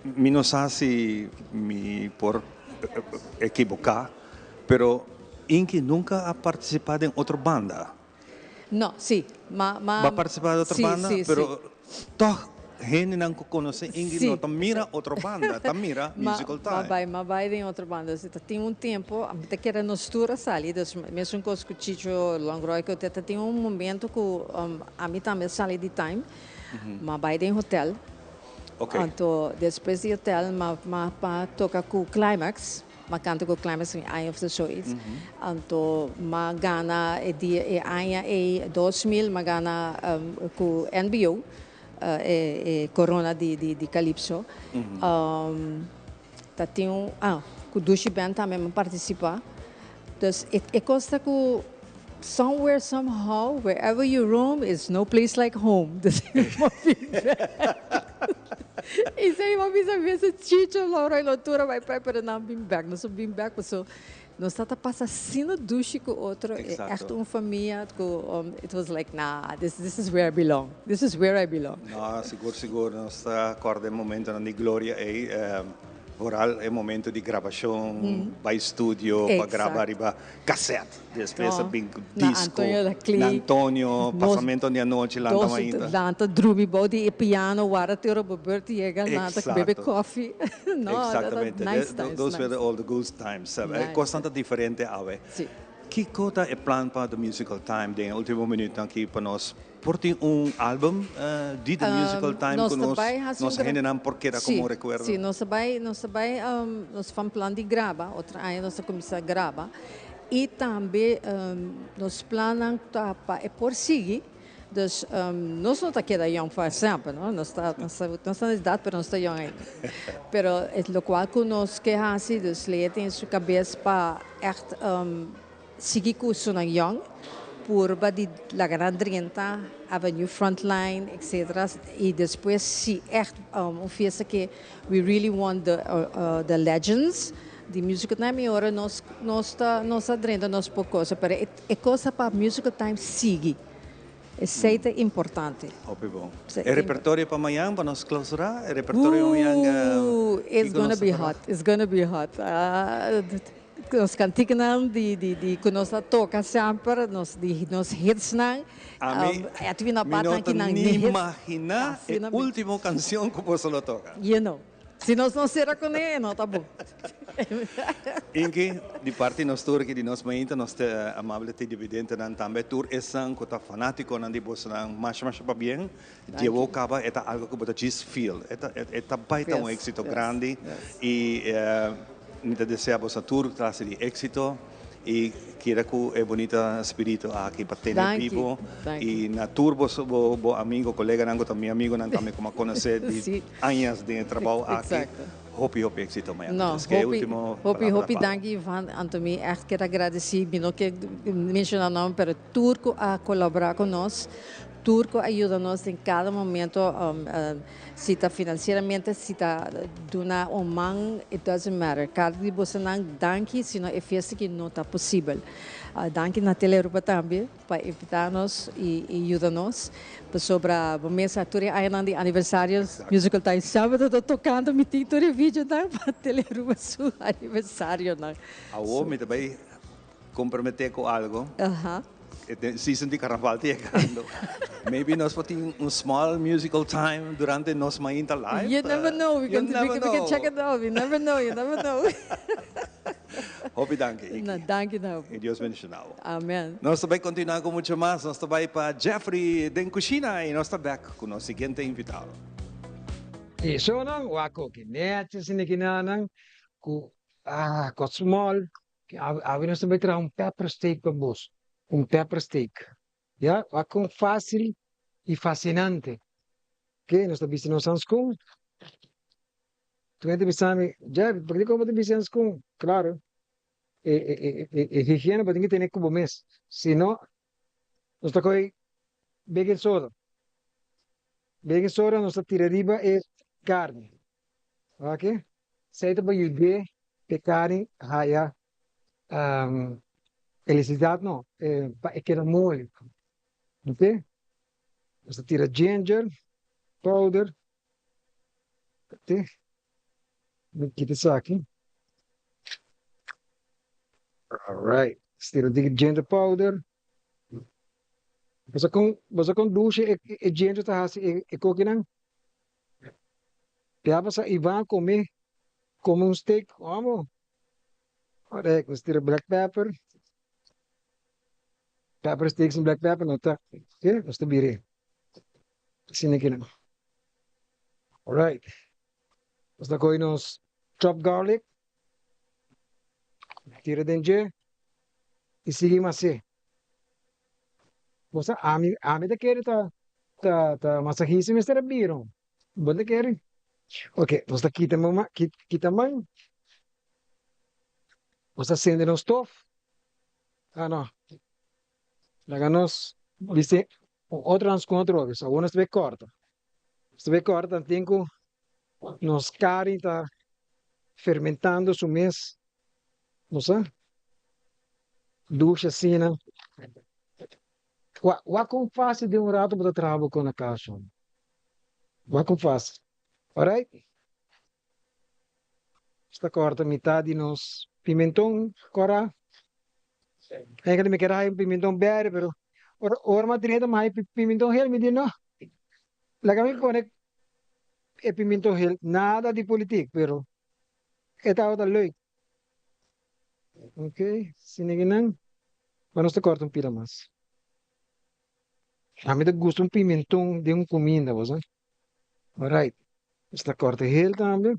mi no sa si mi por ekiboca, pero Inki nunca a participa den otro banda. No, si. Ma, ma. Bo a participa den otro si, banda, si, pero si. toch hendenan cu conoce Inki Si. no ta mira otro banda, ta mira Ma, Musical ma Time. bai, ma bai den otro banda. Si ta tin un tempo, mi ta kere nos tur a sali, dus mesun cos cu Chicho Longroy cu ta tin un momento cu ami tambe a sali di Time, ma bai den hotel. Ok. Anto despues di hotel ma, ma pa toca cu Climax. M'a canta cu Climax un aña of zoiets. Anto m'a gana e dia e aña ey 2000 m'a gana cu NBO e e corona di di di Calypso. Ta tin un ah cu Dushi Band tambe m'a participa. Dus e e cos ta cu somewhere somehow wherever you roam is no place like home. Dus m'a bin bek. I sei m'a bisa mester Chicho, Laura i Lotura bai prei pero nan bin bek. Nos a bin bek paso nos ta ta pasa asina dushi ku otro. E echt un famia ku it was like nah this this is where I belong. This is where I belong. No, sigur sigur nos ta kòrda e momentonan di gloria ei. Vooral e momento di grabacion, bay studio pa graba riba cassette. Despues a bin cu disco. Na Antonio, pasamento di anochi, lanta mainta. Lanta drumi bou di e piano, warda te ora bo beurt yega, lanta bebe koffie. Exactamente. Those were all the good times. E cosnan ta diferente awe. Kico ta e plan pa The Musical Time den e ultimo minuutnan aki pa nos por tin un album di The Musical Time cu nos hendenan por keda como recuerdo? Si, nos ta bay, nos ta bay, nos van plan di graba, otro aña nos ta cuminsa graba y tambe nos plannan ta pa e por sigui, dus nos no ta keda yong pa semper, no, nos ta, nos ta na edad pero nos ta yong ainda, pero locual cu nos ke haci, dus Lea tin su cabes pa echt sigui cu esunnan yong, purba di laga nan drenta Avenue Frontline etc. Y despues si echt un fiesta ke we really want the the legends di Musical Time y ora nos nos ta nos ta drenta nos por cosa pero e cosa pa Musical Time sigui esey ta importante. Hopi bon. E repertorio pa mañan pa nos clausura e repertorio mañan Ooh it's gonna be hot it's gonna be hot. Nos kantikanan di di di ku nos a toka semper, nos di nos hitsnan. Ami Edwin a mi bata no aki ta nan ni hits. imaginá e Asina mi. último kanshon ku boso lo toka. You know. Si nos no sera kuné e no ta bon. Inki, di parti nos tur aki di nos mainta, nos te amable televidentenan tambe, tur esnan ku ta fanátikonan di bosonan, masha masha pabien. Danki. Dje bo kaba e ta algo ku bo ta djis feel. E ta e ta bai ta un Yes, éksito yes, grandi yes. i Mi ta desea boso tur clase di exito y keda cu e bunita spirito aki pa tene Danki, bibo danki. y na tur boso bo bo amigo, coleganan cu ta mi amigonan tambe cu mi a conoce di Sí. añas den e trabao aki. Exacto. Hopi hopi exito mañana. No, Entonces, ke hopi, ultimo hopi, palabra hopi pa bo? danki Ivan. Anto mi echt kier agradeci, mi no kier menciona nomber, pero tur cu a colabora cu nos, tur cu a yuda nos den cada momento, Si ta financieramente, si ta duna un man, it doesn't matter. Cada di bosonan danki, sino e fiesta aki no ta posibel. Danki na Telearuba tambe pa invita nos y yuda nos. Pasobra bo mes sa tur e añanan di aniversario Musical Time semper ta tocando mi tin tur e videonan pa Telearuba su aniversarionan. Awor mi ta bay Compromete cu algo. E season di carnaval ta yegando. Maybe nos por tin un small musical time durante nos mainta live. You never know. We You never can check it out. You never know. You never know. Hopi danki, Iki. No, danki na bo. Y Dios bendiciona bo. Amen. Nos ta bay continua cu mucho mas. Nos ta bay pa Jeffrey den cushina y nos ta back cu nos siguiente invitado. E shownan wak koki nechi sinikinan ku ah kos small. Awe nos ta bai traha un pepper steak pa bos. Un pepper steak. Ya, wak kon fácil i fasinante. Oké, nos ta bisti nos hanskun. Tur hende bisa mi, Jerry, pakiko bo ta bisti hanskun? Klaro, e e e e higiena bo tin ke tene ku bo mes. Si no, nos ta kohe baking soda. Baking soda nos ta tira riba e karni. Oké, esei ta pa yud'é p'e karni haya felisidat no, pa e keda moli. Oké, nos ta tira ginger powder, oké, mi kita esaki. Alright, nos tira ginger powder. Bo sa kon, bo sa kon dushi e ginger ta hasi e kokinan? Ya pasa Ivan come come un steak amo. Ora nos tira black pepper. Pepper steak sin black pepper no ta. Oké, nos ta bira. Asina kinan. Alright. Nos ta coge nos chopped garlic. Tira den dje y sigui mas'é. Bo sa ami ami ta kere ta ta ta masahista mester a bira. Bo ta kere? Ok, nos ta kita man kita man. Nos ta sende nos stof. Ah no. Laga nos bisti un otro hanskun atrobe. So awor nos ta bay korta. Nos ta bay korta tanten ku nos karni ta fermentando su mes. Bo sa? Dushi asina. Wak, wak kon fácil den un rato bo ta traha bo kon na kas, shon. Wak kon fácil. Alright? Nos ta corta mitad di nos pimenton cora. Eigenlijk mi kier a haya un pimenton berde, pero ora ora mi a drenta mi a haya pimenton gel, mi di no, laga mi pone e pimenton gel. Nada di politiek, pero e tabata leuk. Ok, sinikinan, ma nos ta corta un pila mas. Ami ta gusta un pimenton den un cuminda, bo sa. Alright, nos ta corta gel tambe.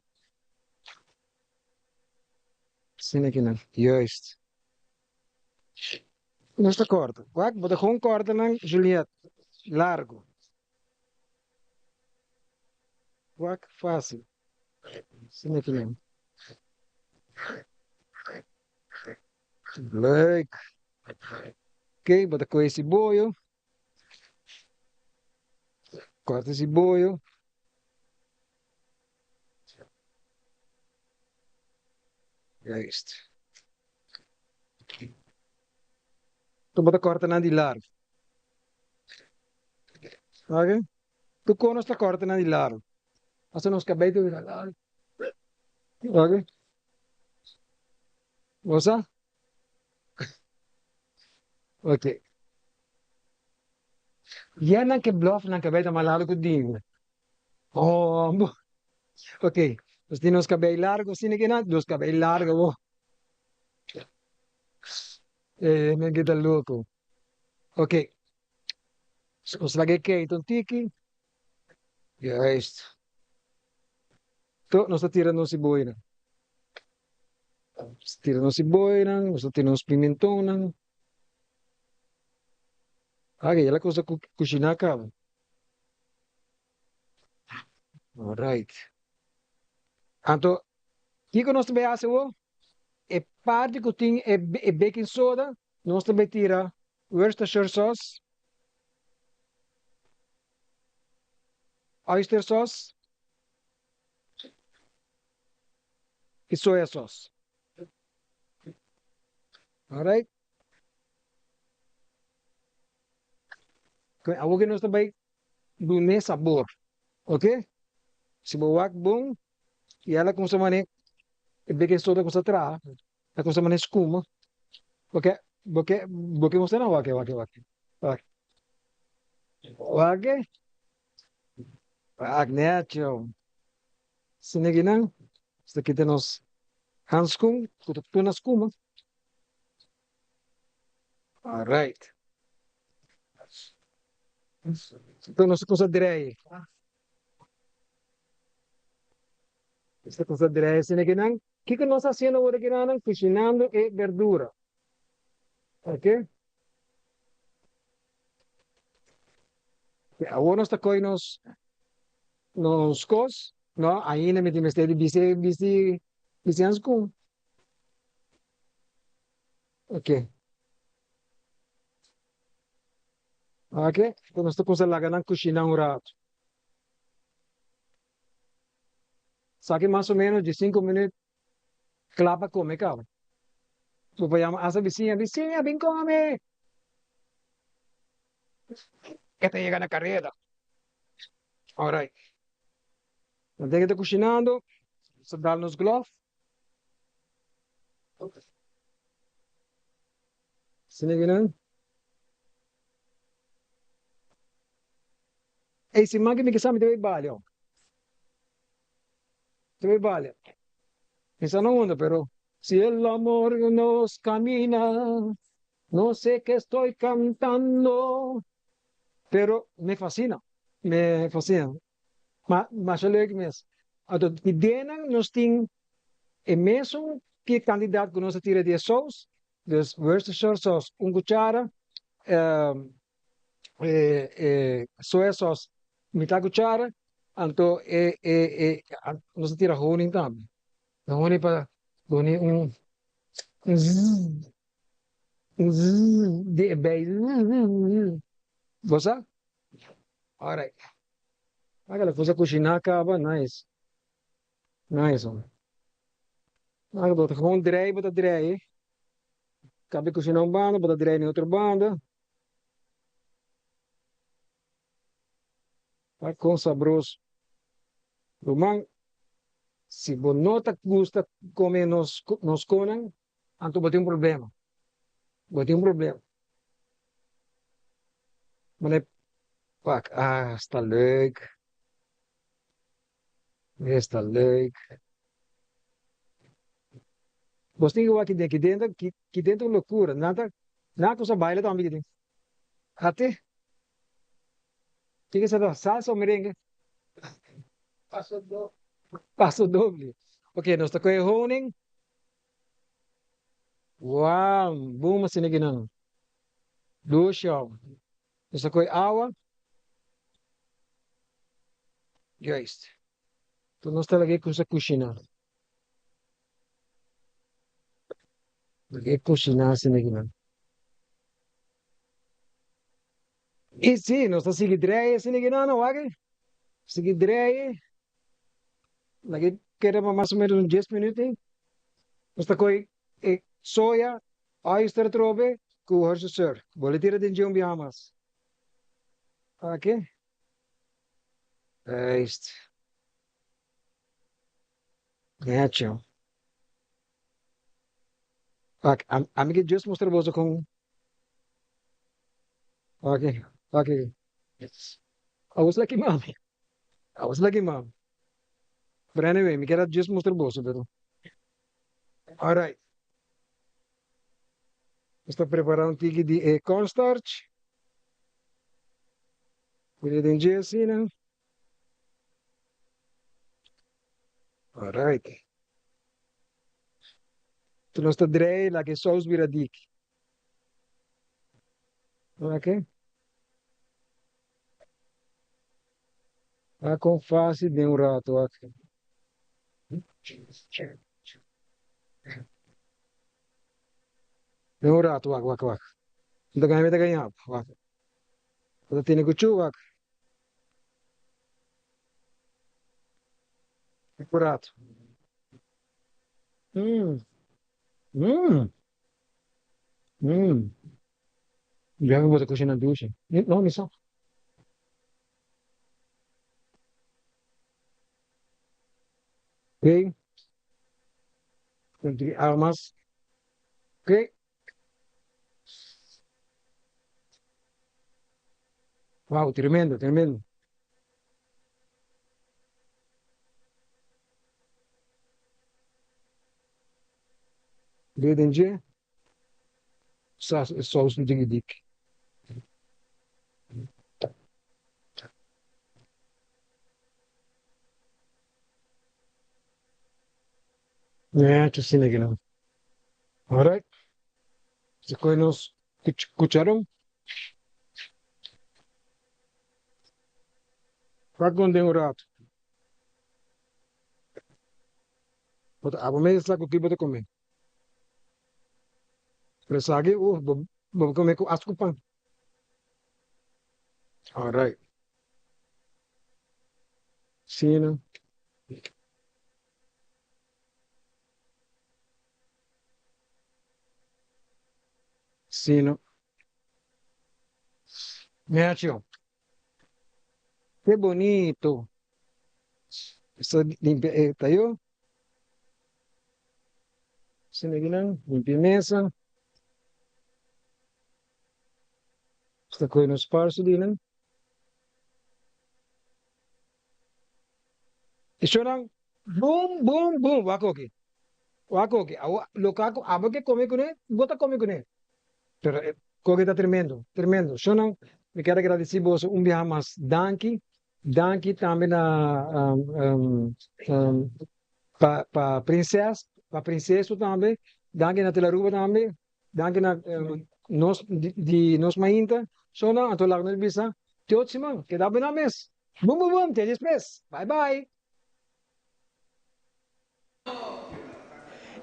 Sinikinan, juist. Nos ta corta. Wak, bo ta gewoon corta nan, Juliet, largo. Wak, facil. Sinikinan. Leuk. Ok, bo ta coge siboyo. Corta siboyo. Juist. Tu bo ta corta nan di largo. Ok? Tu conos ta corta nan di largo. Hasta nos cabey ta bira largo. Ok? Bo sa? Ok. Ya nan ke bluff nan cabey ta mas largo ku dimi. Oh, bo. Ok. Nos tin nos cabey largo asina ke nan, nos cabey largo bo. Eh, nan ke ta loco. Ok. Nos laga e keita un tiki. Juist. To, nos ta tira nos siboynan. Nos ta tira nos siboynan, nos ta tira nos pimentonnan. Ake, ya la cosa ku kushiná kaba. Alright. Anto, kiko nos ta bai hasi awor? E parti ku tin e e baking soda, nos ta bai tira Worcestershire sauce, oyster sauce i soya sauce. Alright. Awor ke nos ta bai dun'é sabor, ok? Si bo wak bon, i el a kumsa manera e baking soda kumsa traha, el a kumsa manera skuma, bo ke bo ke bo ke mustra nan? Wak wak wak wak wak wak necho. Asina ki nan, nos ta kita nos hanskun ku ta tuna skuma. Alright. Enton nos ta kumsa drei. Nos ta kumsa drei asina ki nan. Kiko nos ta hasiendo awor aki nan? Kushinando e berdura. Ok. Awor nos ta koi nos nos kos. No, ainda mi tin mester di bisti bisti bisti hanskun. Ok. Ok, enton nos ta kumsa laga nan kushina un ratu. Sa ki mas o menos di sinku minüt kla pa kome kaba. Bo por yama asta bisiña, Bisiña, bin kome! E ta yega na kareda. Alright. Nan ten ke ta kushinando, nos ta dal nos glòf. Asina ki nan. Ey, siman ki mi ke sa mi ta bay balia. Ta bay balia. Mi sa no unda, pero si el amor nos camina, no sé qué estoy cantando. Pero me fascina, me fascina. Ma masha leuk mes. Anto di denan nos tin e mesun ki kantidat ku nos a tira di e sous, dus Worcestershire sauce un kuchara, e soya sauce mitad kuchara, anto e e nos a tira honing tambe. Honing pa duna un un zzz un zzz di e bij zzz. Bo sa? Alright. Wak la cosa kushiná kaba, nice. Nice hombre. Wak bo ta gewoon drei, bo ta drei. Kabe kushiná un banda, bo ta drei na otro banda. Wak kon sabroso. Ruman. Si bo no ta gusta come nos nos conan, anto bo tin un problema. Bo tin un problema. Mane pak, ah, esta leuk. Esta leuk. Bos tin ku wak ki den ta ki den ta un lokura. Nan ta nan a kusa baila tambe ki den. Ate. Kiko esei ta? Salsa o merengue? Paso doble. Paso doble. Ok, nos ta kohe honing. Wow, boom asina ki nan. Dushi awa. Nos ta kohe awa. Juist. Tur nos ta laga e kusa kushiná. Laga e kushiná asina ki nan. I si, nos ta sigui drei asina ki nan, wak. Sigui drei. Laga e keda pa mas o menos un dies minuut. Nos ta kohe e soya, oyster atrobe ku hersesurf. Bo lo tira den dje un biaha mas. Aki. Juist. Necho. Wak, ami ke just mustra boso kon. Wak, wak. I was lucky mami. I was lucky mami. But anyway, mi kier a just mustra boso, pero. Alright. Nos ta prepara un tiki di e cornstarch. Pone den dje asina. Alright. Tu nos ta drei laga e sous bira dik. Ok. A kon fácil den un rato wak. Den un rato wak wak wak. Mi ta gaña mi ta gaña wak. Bo ta tene ku chu wak. Un rato. Mm. Mm. Mm. Ya bo ta kushina dushi. No, mi sa. Ok. Con armas. Ok. Wow, tremendo, tremendo. Dje den dje, sa e sous un tiki dik. Nechi asina ki nan. Alright. Si koe nos kucharon. Wak gon den un rato. Bo ta abo mes sa ku ki bo ta kome. Pero esaki, uh, bo bo kome ku as ku pan. Alright. Sina. Sina. Nacho. Ke bonito. Esta limpia e tayo. Asina aki nan, limpia e mesa. Esta koe nos parsu di nan. E shownan boom boom boom wak oki. Wak oki. Awo loke abo ke kome kuné, bo ta kome kuné. Pero e koke ta tremendo, tremendo. Shownan, mi kier a gradisí boso un biaha mas. Danki. Danki tambe na pa pa Prinses, pa Prinseso tambe. Danki na Telaruba tambe. Danki na nos di nos mainta. Shownan, anto laga nos bisa te otro siman. Keda bena mes. Bum bum bum, te despues. Bye bye.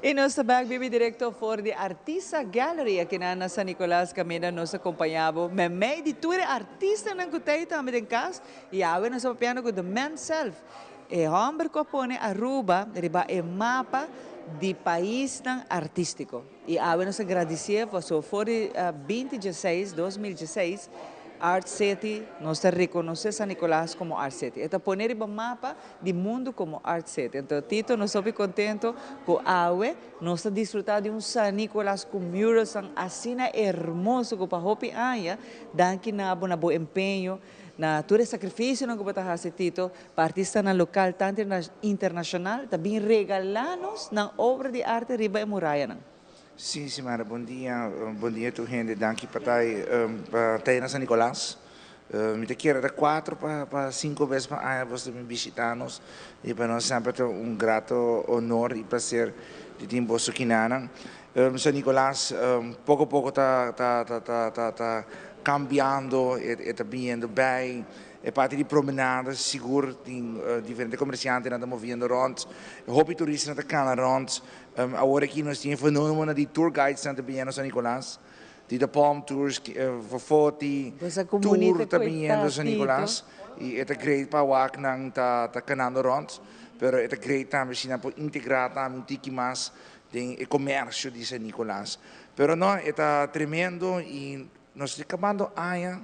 Y nos ta bek bibi directo for di Artista Gallery akinan na San Nicolas caminda nos ta compaña bo memey di tur e artistanan cu ta tambe den cas y awe nos ta papiando cu the man self e homber cu a pone Aruba riba e mapa di paisnan artistico y awe nos ta gradicie paso for di binti dieseis, 2016. Art City, nos ta reconoce San Nicolas como Art City. E ta pone riba mapa di mundo como Art City. Anto Tito, nos hopi contento cu awe nos ta disfruta di un San Nicolas cu murals asina hermoso cu pa hopi aña, danki na bo, na bo empeño, na tur e sacrificionan cu bo ta haci, Tito, pa artistanan local tanto internacional, ta bin regala nos nan obra di arte riba e murayanan. Si, Simara, bon dia. Bon dia tur hende. Danki pa ta pa ta na San Nicolas. Mi ta kere ta 4 pa 5 bes pa aña boso ta bin bishita nos y pa nos semper ta un grato honor y placer di tin boso kinanan. San Nicolas poco poco ta ta ta ta ta ta cambiando, e ta biniendo bij. E parti di promenade sigur tin diferente comerciantenan ta moviendo rond. Hopi turistanan ta cana rond. Awor aki nos tin e fenomeno di tour guides nan ta biniendo San Nicolas. Di The Palm Tours, Fofoti, tour ta biniendo San Nicolas. Y e ta great pa wak nan ta canando rond. Pero e ta great tambe si nan por integra tambe un tiki mas den e comercio di San Nicolas. Pero no, e ta tremendo y nos ta acabando aña.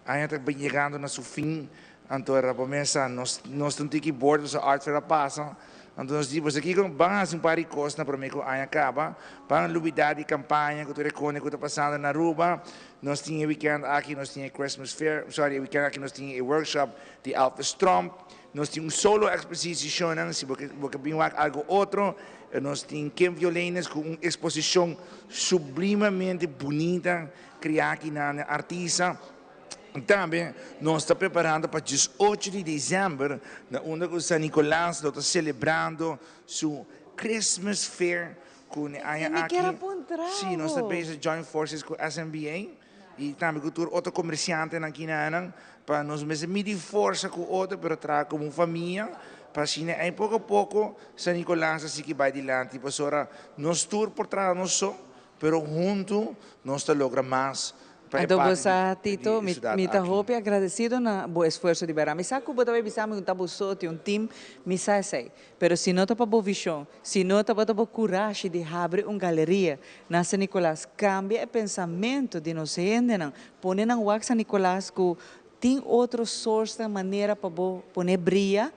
Aña ta yegando na su fin, anto era pa mesa nos nos ta un tiki bored pasobra Art Fair a pasa, anto nos di boso kiko ban hasi un par di kos na prome ku aña kaba, ban lubida di kampaña ku tur e kone ku ta pasando na Aruba, nos tin e weekend aki nos tin e Christmas Fair, sorry e weekend aki nos tin e workshop di Elvis Tromp, nos tin un solo exposishonnan si bo ke bo ke bin wak algo otro, nos tin Kim Violenes ku un exposishon sublimamente bunita. Cria aki nan artista. Tambe nos ta preparando pa 18 di december na unda cu San Nicolas lo ta celebrando su Christmas Fair cu ne aña Mi aki. kier a puntra Si, nos ta bo. bezig join forces cu SMBA y tambe cu tur otro comerciantenan aki na nan pa nos mester midi forsa cu otro pero traha como un famia pa asina ey poco a poco San Nicolas a sigui bay dilanti pasobra nos tur por traha nos so. Pero huntu nos ta logra mas pa e Anto bo parti sa, di Tito, e mi siudat mi ta aki. hopi agradecido na bo esfuerso di bera. Mi sa cu bo ta bay bisa mi un ta bo so, tin un team, mi sa esey. Pero si no ta pa bo vision, si no tabata bo curashi di habri un galeria na San Nicolas, cambia e pensamento di nos hendenan, pone nan wak San Nicolas cu tin otro soortnan manera pa bo pone bria,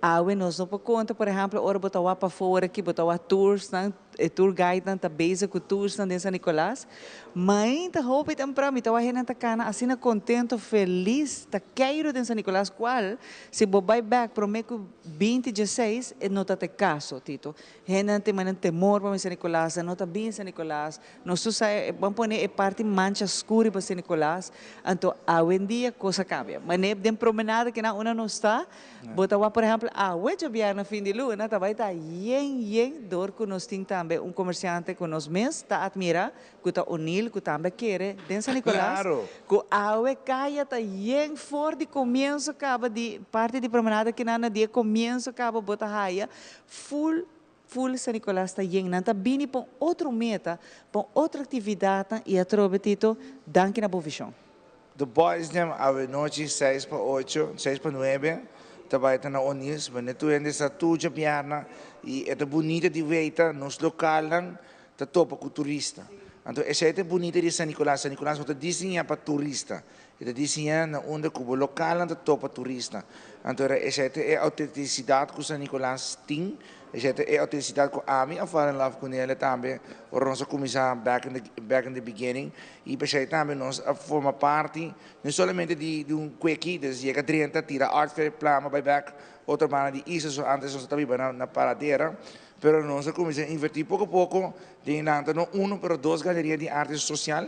Awe nos no por konta, por ehèmpel, ora bo ta wak pafó ora ki bo ta wak toursnan, e tour guidenan ta bezig ku toursnan den San Nicolas. Mainta hopi tempran mi ta wak hendenan ta kana asina kontento, felis, ta keiru den San Nicolas, kual si bo bai bèk promé ku 20 dieseis e no ta ta e kaso, Tito. Hendenan tin manera temor pa bin San Nicolas, nan no ta bin San Nicolas. Nos tur sa e ban pone e parti mancha skur riba San Nicolas, anto awendia kos a kambia. Manera den promenada kinan unda nos ta, Bo ta wak por ehempel awe djabièrnè fin di luna ta bai ta yen yen dor ku nos tin tambe un komersiante ku nos mes ta atmira ku ta O'Neil ku tambe a kere den San Nicolas ku awe kaya ta yen for di komienso kaba di parti di promenada kinan na di e komienso kaba bo ta haya ful ful San Nicolas ta yen nan ta bini pa un otro meta pa un otro aktividatnan i atrobe Tito danki na bo vishon. The boys dem awe nochi seis pa ocho, seis pa nuebe, ta bai ta na O'Neill's, bende tur hende sa tur djabièrnè i e ta bunita di weita, nos lokalnan ta topa ku turista. Anto esei ta e bunita di San Nicolas, San Nicolas no ta diseñá pa turista, e ta diseñá na unda ku bo lokalnan ta topa turista. Anto esei ta e autentisidat ku San Nicolas tin. Esei ta e autentisidat ku ami a fall in love kuné tambe ora nos a kuminsá back in the back in the beginning i p'esei tambe nos a forma parti no solamente di di un kweki, des yega drenta tira art fair plama bai bek otro banda di isla so antes nos ta biba na na Paradera pero nos a kuminsá invertí poko poko den lanta no uno pero dos galeria di arte sosial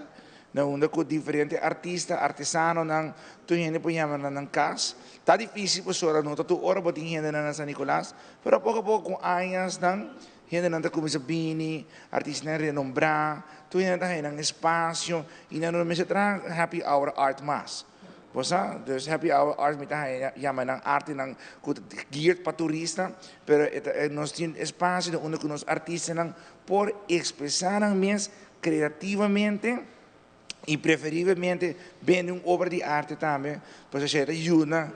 Na unda ku diferente artista, artesanonan, tur hende por yama na nan kas. Ta difísil pasobra no ta tur ora bo tin hendenan na San Nicolas, pero poko a poko ku añasnan hendenan ta kuminsá bini, artistanan renombrá, tur hende ta haña nan espasio i nan no mester traha happy hour art mas. Bo sa? Dus happy hour art mi ta haña yama nan artenan ku ta geared pa turista, pero e ta nos tin espasio na unda ku nos artistanan por ekspresá nan mes Creativamente. I preferiblemente bende un obra di arte tambe, pasobra esei ta yuda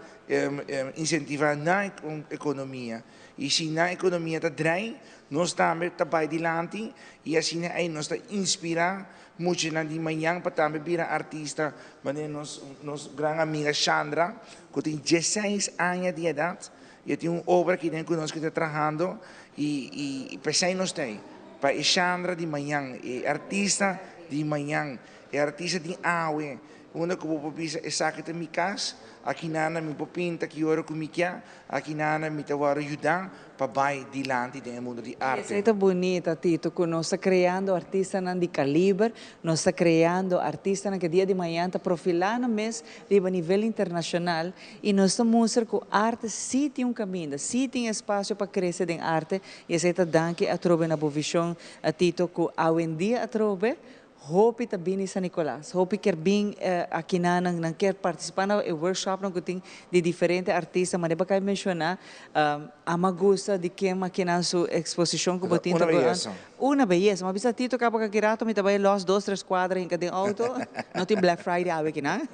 insentivá nan ekonomia. I si nan ekonomia ta drai, nos tambe ta bai dilanti i asina ei nos ta inspirá muchanan di mañan pa tambe bira artista, manera nos nos gran amiga Shandra ku tin dieseis aña di edat i e tin un obra aki den ku nos ku ta trahando i i p'esei nos ta ei, pa e Shandra di mañan, e artista di mañan, e artista di awe, unda ku bo por bisa esaki ta mi kas, aki nana mi por pinta ki ora ku mi kia, aki nana mi ta wòrdu yuda pa bai dilanti den e mundo di arte. Esei ta bunita, Tito, ku nos ta kreando artistanan di kaliber, nos ta kreando artistanan ku dia di mañan ta profilá nan mes riba nivel internashonal i nos ta mustra ku arte sí tin un kaminda, sí tin espasio pa krese den arte i esei ta danki atrobe na bo vishon, Tito, ku awendia atrobe Hopi ta bini San Nicolas. Hopi kier bin akinan, nan nan kier participa na e workshopnan cu tin di diferente artista. Manera bo a menciona, ama gusta di ken akinan su exposicion cu bo tin Una beyesa. Una beyesa. Mi a bisa Tito caba cu aki rato mi ta bay los dos tres cuadra hinca den auto. No tin Black Friday awe akinan.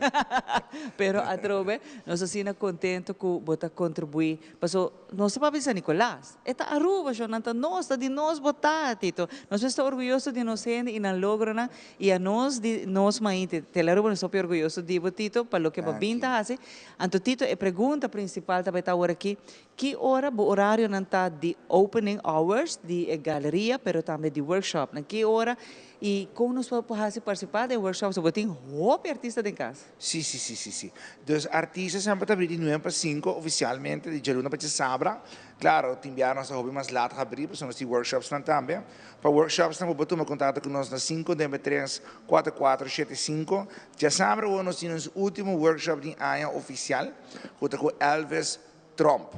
Pero atrobe nos asina contento cu bo ta contribui. Paso nos ta papia di San Nicolas. E ta Aruba, shon, nan ta nos, ta di nos bo ta, Tito. Nos mester ta orguyoso di nos hende i nan logronan, i anos di nos mainte. Tele Aruba nos hopi orguyoso di bo, Tito, pa loke bo bin ta hasi. Anto, Tito, e pregunta principal ta bai ta awor aki, ki ora bo orarionan ta di opening hours di e galeria, pero tambe di workshopnan? Ki ora i kon nos por hasi partisipá den workshop? So bo tin hopi artista den kas. Sí, sí, sí, sí, sí. Dus artista semper ta abrí di nuebe pa sinku ofisialmente, di djaluna pa djasabra. Klaro, tin biaha nos ta hopi mas lat habrí pasobra nos tin workshopsnan tambe. Pa workshopsnan bo por tuma kontakto ku nos na sinku nuebe tres, kuater kuater shete sinku. Djasabra awor nos tin nos último workshop di aña ofisial ku ta ku Elvis Tromp.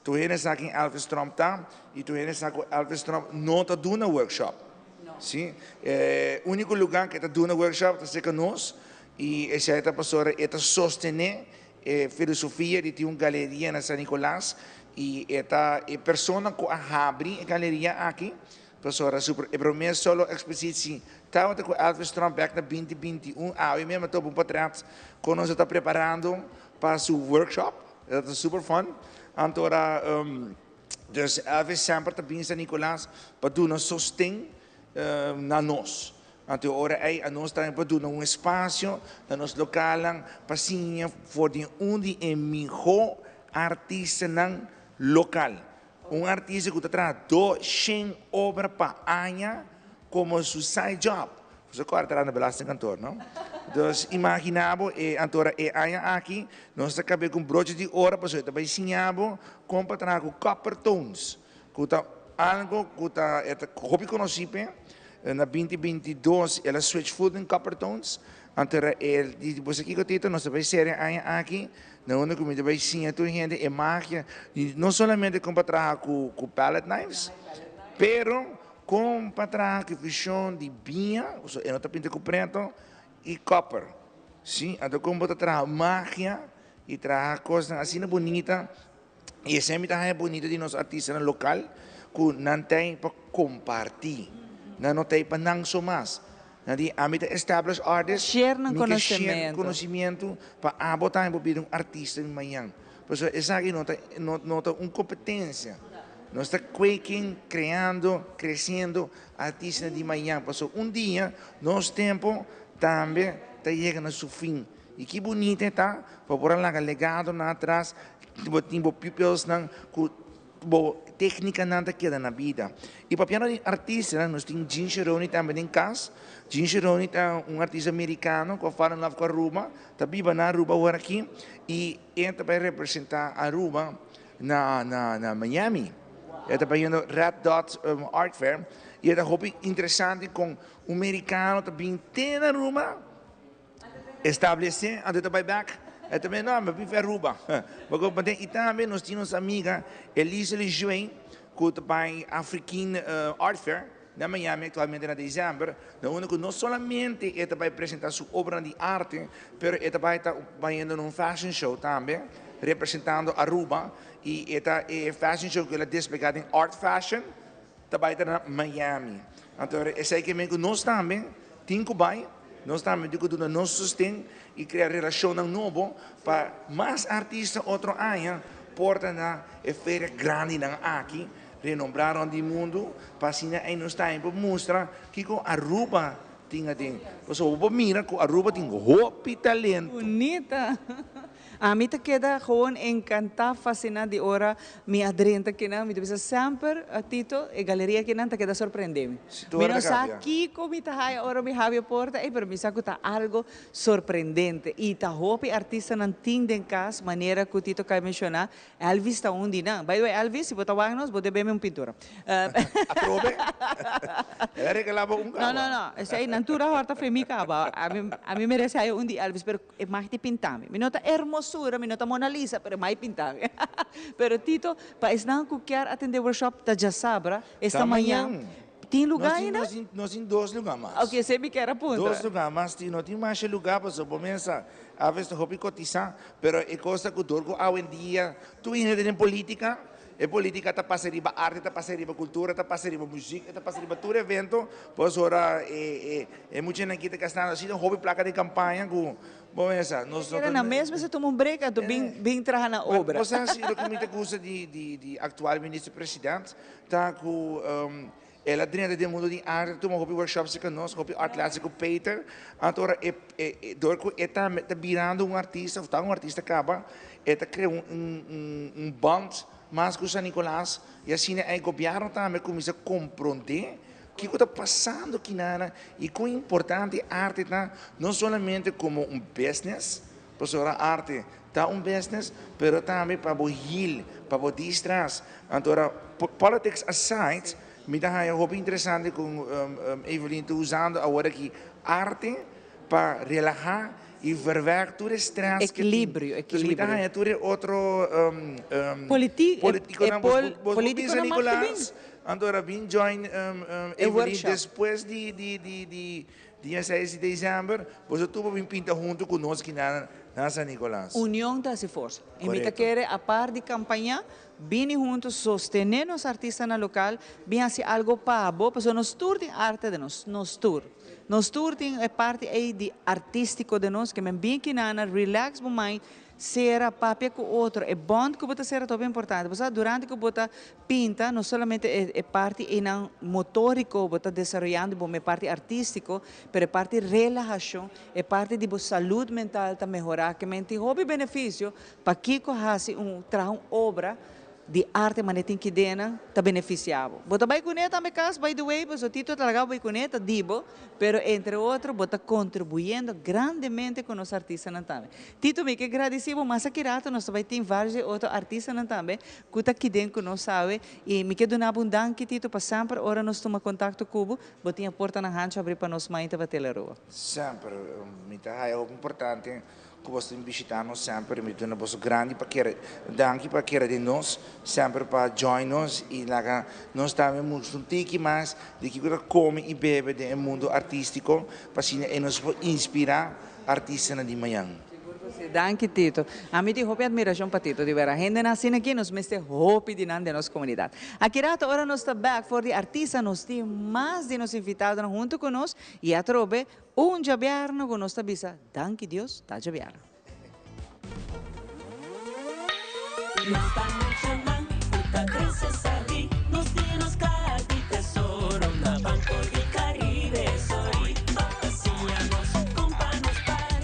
Tur hende sa ken Elvis Tromp ta i tur hende sa ku Elvis Tromp no ta duna workshop. Sí, e úniko lugá ku e ta duna workshop ta serka nos i esei ta pasobra e ta sostené e filosofia di tin un galeria na San Nicolas i e ta e persona ku a habri e galeria aki pasobra su e promé solo ekspositsi tabata ku Elvis Tromp bèk na binti 21. Awe mi a topa un potrèt kon nos a ta preparando pa su workshop. E ta super fun. Anto ora dus Elvis semper ta bin San Nicolas pa duna sosten na nos. Anto ora ei anos tambe por duna un espacio na nos localnan pa siña for di un di e miho artistanan local. Un artista cu ta traha 200 obra pa aña como su side job. Boso corda traha na belastingkantoor, no? Dus imagina bo e anto ora e aña aki nos ta cabe cu un broche di oro pasobra e ta bay siña bo con pa traha cu copper tones cu ta algo cu ta e ta hopi conoci p'e. Na binti 22 el a switch full den copper tones. Anto era el di boso kiko Tito nos ta bay sera e aña aki na unda cu mi ta bay siña tur hende e magia di no solamente con pa traha cu cu palette knives pero con pa traha cu fusion di biña pasobra e no ta pinta cu preto y copper si anto con bo ta traha magia y traha cosnan asina bunita y esey mi ta haya bunita di nos artistanan local cu nan ta pa comparti nan no ta pa nan so mas. Nan di, Ami ta established artist, Share nan mi ke share konosementu. konosimientu pa abo tambe por bira un artista di mañan. Pasobra esaki no ta no no ta un kompetensia. Nos ta kweken, kreando, kresiendo artistanan di mañan. Pasobra un dia nos tempu tambe ta yega na su fin. I ki bunita e ta pa por a laga legadonan atras, bo tin bo pupilsnan ku Bo técnicanan ta keda na bida. Y papiando di artistanan, nos tin Gene Sheroni tambe den cas. Gene Sheroni ta un artista mericano cu a fall in love cu Aruba, ta biba na Aruba awor aki y e ta bay representa Aruba na na na Miami. E ta bayendo Red Dot Art Fair y e ta hopi interesante con un mericano ta bin te na Aruba. Establece, anto e ta bai bek, e ta bay, no, mi a biba Aruba. Bo comprende? Y tambe nos tin nos amiga Elise Lejeune cu ta bay African Art Fair na Miami actualmente na december, na unda cu no solamente e ta bay presenta su obranan di arte, pero e ta bay ta bayendo na un fashion show tambe representando Aruba y e ta e fashion show cu el a desplega den Art Fashion ta bay ta na Miami. Anto esey ke men cu nos tambe tin cu bay. Nos tambe tin ku duna nos sosten i krea relashonnan nobo pa mas artista otro aña por ta na e feria grandinan aki renombrá rònt di mundu pa asina ei nos tambe por mustra kiko Aruba tin aden. Pasobra bo por mira ku Aruba tin hopi talento. Bunita! Ami ta keda gewoon encanta, fascina di ora mi a drenta kinan, mi ta bisa semper, Tito, e galeria kinan ta keda sorprende mi. Mi no sa kico mi ta haya ora mi habri e porta ey, pero mi sa cu ta algo sorprendente. Y ta hopi artistanan tin den cas, manera cu Tito cay menciona, Elvis ta un di nan. By the way, Elvis, si bo ta wak nos, bo debe mi un pintura. Atrobe? El a regala bo un caba? No, no, no. Esey nan tur a horta fe mi caba. Ami, ami merece haya un di Elvis, pero e mag di pinta mi. Mi no ta hermosura, mi no ta Mona Lisa, pero e mag di pinta mi. Pero Tito, pa esnan cu kier atende workshop, ta djasabra, esta mañan. Tin luga ainda? Nos tin, nos tin dos luga mas. Ok, esey mi kier a puntra. Dos luga mas tin, no tin masha luga pasobra bo mesa aves ta hopi cotisa, pero e cos ta cu dor cu awendia tur hende ta den politica, e politica ta pasa riba arte, ta pasa riba cultura, ta pasa riba muziek, e ta pasa riba tur evento, pasobra e e muchanan aki ta gastando asina hopi placa den campaña cu bo mesa nos no ta. Kere nan mes mester tuma un break anto bin bin traha na obra. Bo sa si loke mi ta gusta di di di actual minister president Ta ku el a drenta den mundu di arte, ta tuma hopi workshops cerca nos, hopi art lessen ku Peter. Anto ora e e dor ku e tambe ta birando un artista of ta un artista kaba, e ta krea un un un band mas ku San Nicolas i asina e gobièrnu tambe kuminsá komprondé kiko ta pasando kinana i kon importante arte ta, no solamente komo un business, Pasobra arte ta un business, pero tambe pa bo heal, pa bo distras. Anto ora, politics aside, mi ta haña hopi interesante con Evelyn ta usando awor aki arte pa relaha y verwerk tur e stress que tin. Equilibrio, Entonces mi ta equilibrio. haña tur e otro Politi- politiconan, e bos pol- bo por bisa politiconan mag ta bin. Nicolas, anto ora bin join E Evelyn workshop. despues di di di di Dia seis di december, boso tur por bin pinta hunto cu nos ki na na San Nicolas. Union ta haci forsa. Y mi ta Corecto. kere apart di campaña, bini hunto sostene nos artistanan local, bin haci algo pa bo, pasobra nos tur tin arte den nos, nos tur. Nos tur tin e parti ey di artistico den nos, ke men bin kinana, relax bo mind, Sera, papia ku otro, e bond ku bo ta sera ta hopi importante. Bo sa durante ku bo ta pinta no solamente e e parti einan motoriko bo ta desaroyando bo e parti artistiko, pero e parti relahashon, e parti di bo salud mental ta mehora. Ke men tin hopi benefisio pakiko hasi un traha un obra di arte manera tin kidenan ta beneficia bo. Bo ta bay cune tambe cas by the way pasobra Tito ta laga bo bay cune ta di bo pero entre otro bo ta contribuyendo grandemente cu nos artistanan tambe. Tito mi ke gradici bo mas aki rato nos ta bay tin varios di otro artistanan tambe cu ta kiden cu nos awe y mi ke duna bo un danki Tito pa semper ora nos tuma contacto cu bo bo tin e portanan hancho abri pa nos mainta pa Telearuba. Semper mi ta haya hopi importante Ku boso tin bishitá nos semper, mi duna boso grandi pa kere, danki pa kere den nos, semper pa join nos i laga nos tambe mustra un tiki mas di kiko ta kome i bebe den e mundu artístiko, pa asina e nos por inspirá artistanan di mañan. Sigur ku si. Danki Tito. Ami tin hopi admirashon pa Tito, di bera. Hendenan asina aki nos mester hopi di nan den nos komunidat. Aki rato ora nos ta bèk for di artista nos tin mas di nos invitadonan huntu ku nos i atrobe Un djabièrnu ku nos ta bisa danki Dios ta djabièrnu. Nos ta muchanan ku ta krese salí, nos tin nos kaha di tesoro na Banco di Caribe. Sorry pa siña nos kon pa nos par,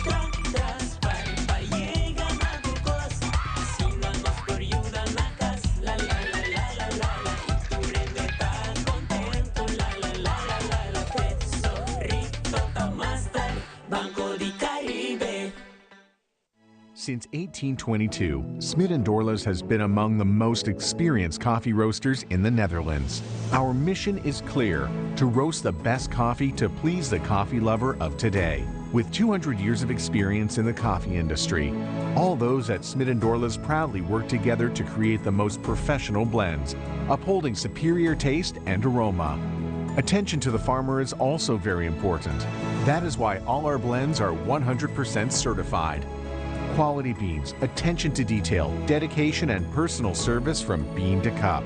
tra tras par pa yega na tur kos. Asina nos por yuda na kas, la la la la la la la i tur hende ta kontento, la la la la la la. Tesorito ta master, Banco di Caribe. Since 1822, Smit & Dorlas has been among the most experienced coffee roasters in the Netherlands. Our mission is clear, to roast the best coffee to please the coffee lover of today. With 200 years of experience in the coffee industry, all those at Smit & Dorlas proudly work together to create the most professional blends, upholding superior taste and aroma. Attention to the farmer is also very important. That is why all our blends are 100% certified. Quality beans, attention to detail, dedication, and personal service from bean to cup.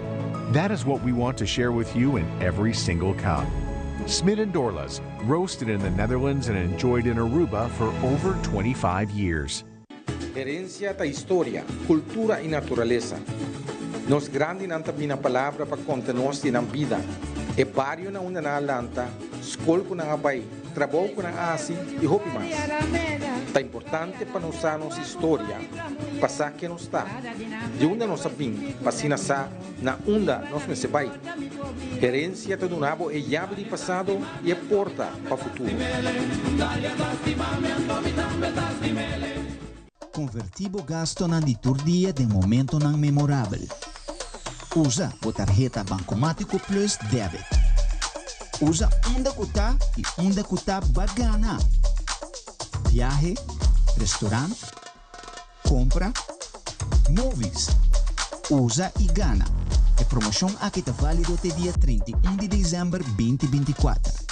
That is what we want to share with you in every single cup. Smit and Dorlas, roasted in the Netherlands and enjoyed in Aruba for over 25 years. Herencia ta historia, cultura y naturalesa. Nos grandinan ta bini na palabra pa conta nos di nan bida, e bario na unda nan a lanta, scol cu nan a bay, trabou cu nan a haci y hopi mas. Ta importante pa nos sa nos historia, pa sa ken nos ta, di unda nos a bin pa asina sa na unda nos mester bay. Herencia ta duna bo e yabi di pasado y e porta pa futuro. Converti bo gastonan di tur dia den momentonan memorabel. Usa bo tarheta Bancomatico Plus Debit. Usa unda cu ta y unda cu ta ba gana. Biahe, restaurant, compra, movies. Usa y gana. E promocion aki ta valido te dia 31 di december 2024.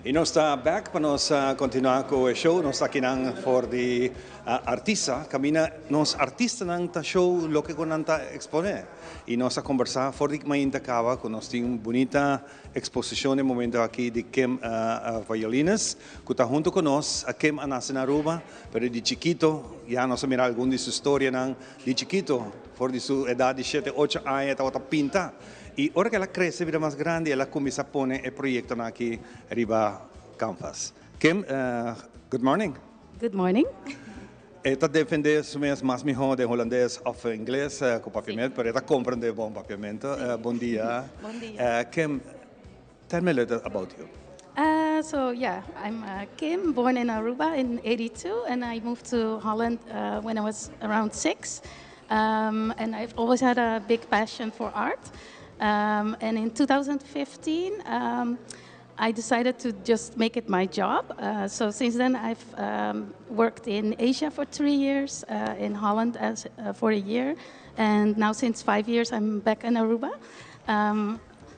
Y nos ta back pa nos continua cu e show. Nos ta akinan for di Artisa. Caminda nos artistanan ta show loke cu nan ta expone. Y nos a conversa for di mainta caba cu nos tin un bunita exposicion e momento aki di Kim Violines cu ta hunto cu nos. Kim a nace na Aruba, pero di chikito ya nos a mira algun di su storianan. Di chikito, for di su edad di shete, ocho aña e tabata pinta. Y ora cu el a crece bira mas grandi el a cuminsa pone e proyectonan aki riba canvas. Kim, good morning. Good morning. E ta defende su mes mas miho den Hulandes of Ingles cu Papiamento, pero e ta comprende bon Papiamento. Bon dia. Bon dia. Kim, tell me a little about you. So yeah, I'm Kim, born in Aruba in 82, and I moved to Holland when I was around 6. And I've always had a big passion for art. And in 2015, I decided to just make it my job. So since then, I've worked in Asia for 3 years, in Holland as, for a year, and now since 5 years, I'm back in Aruba.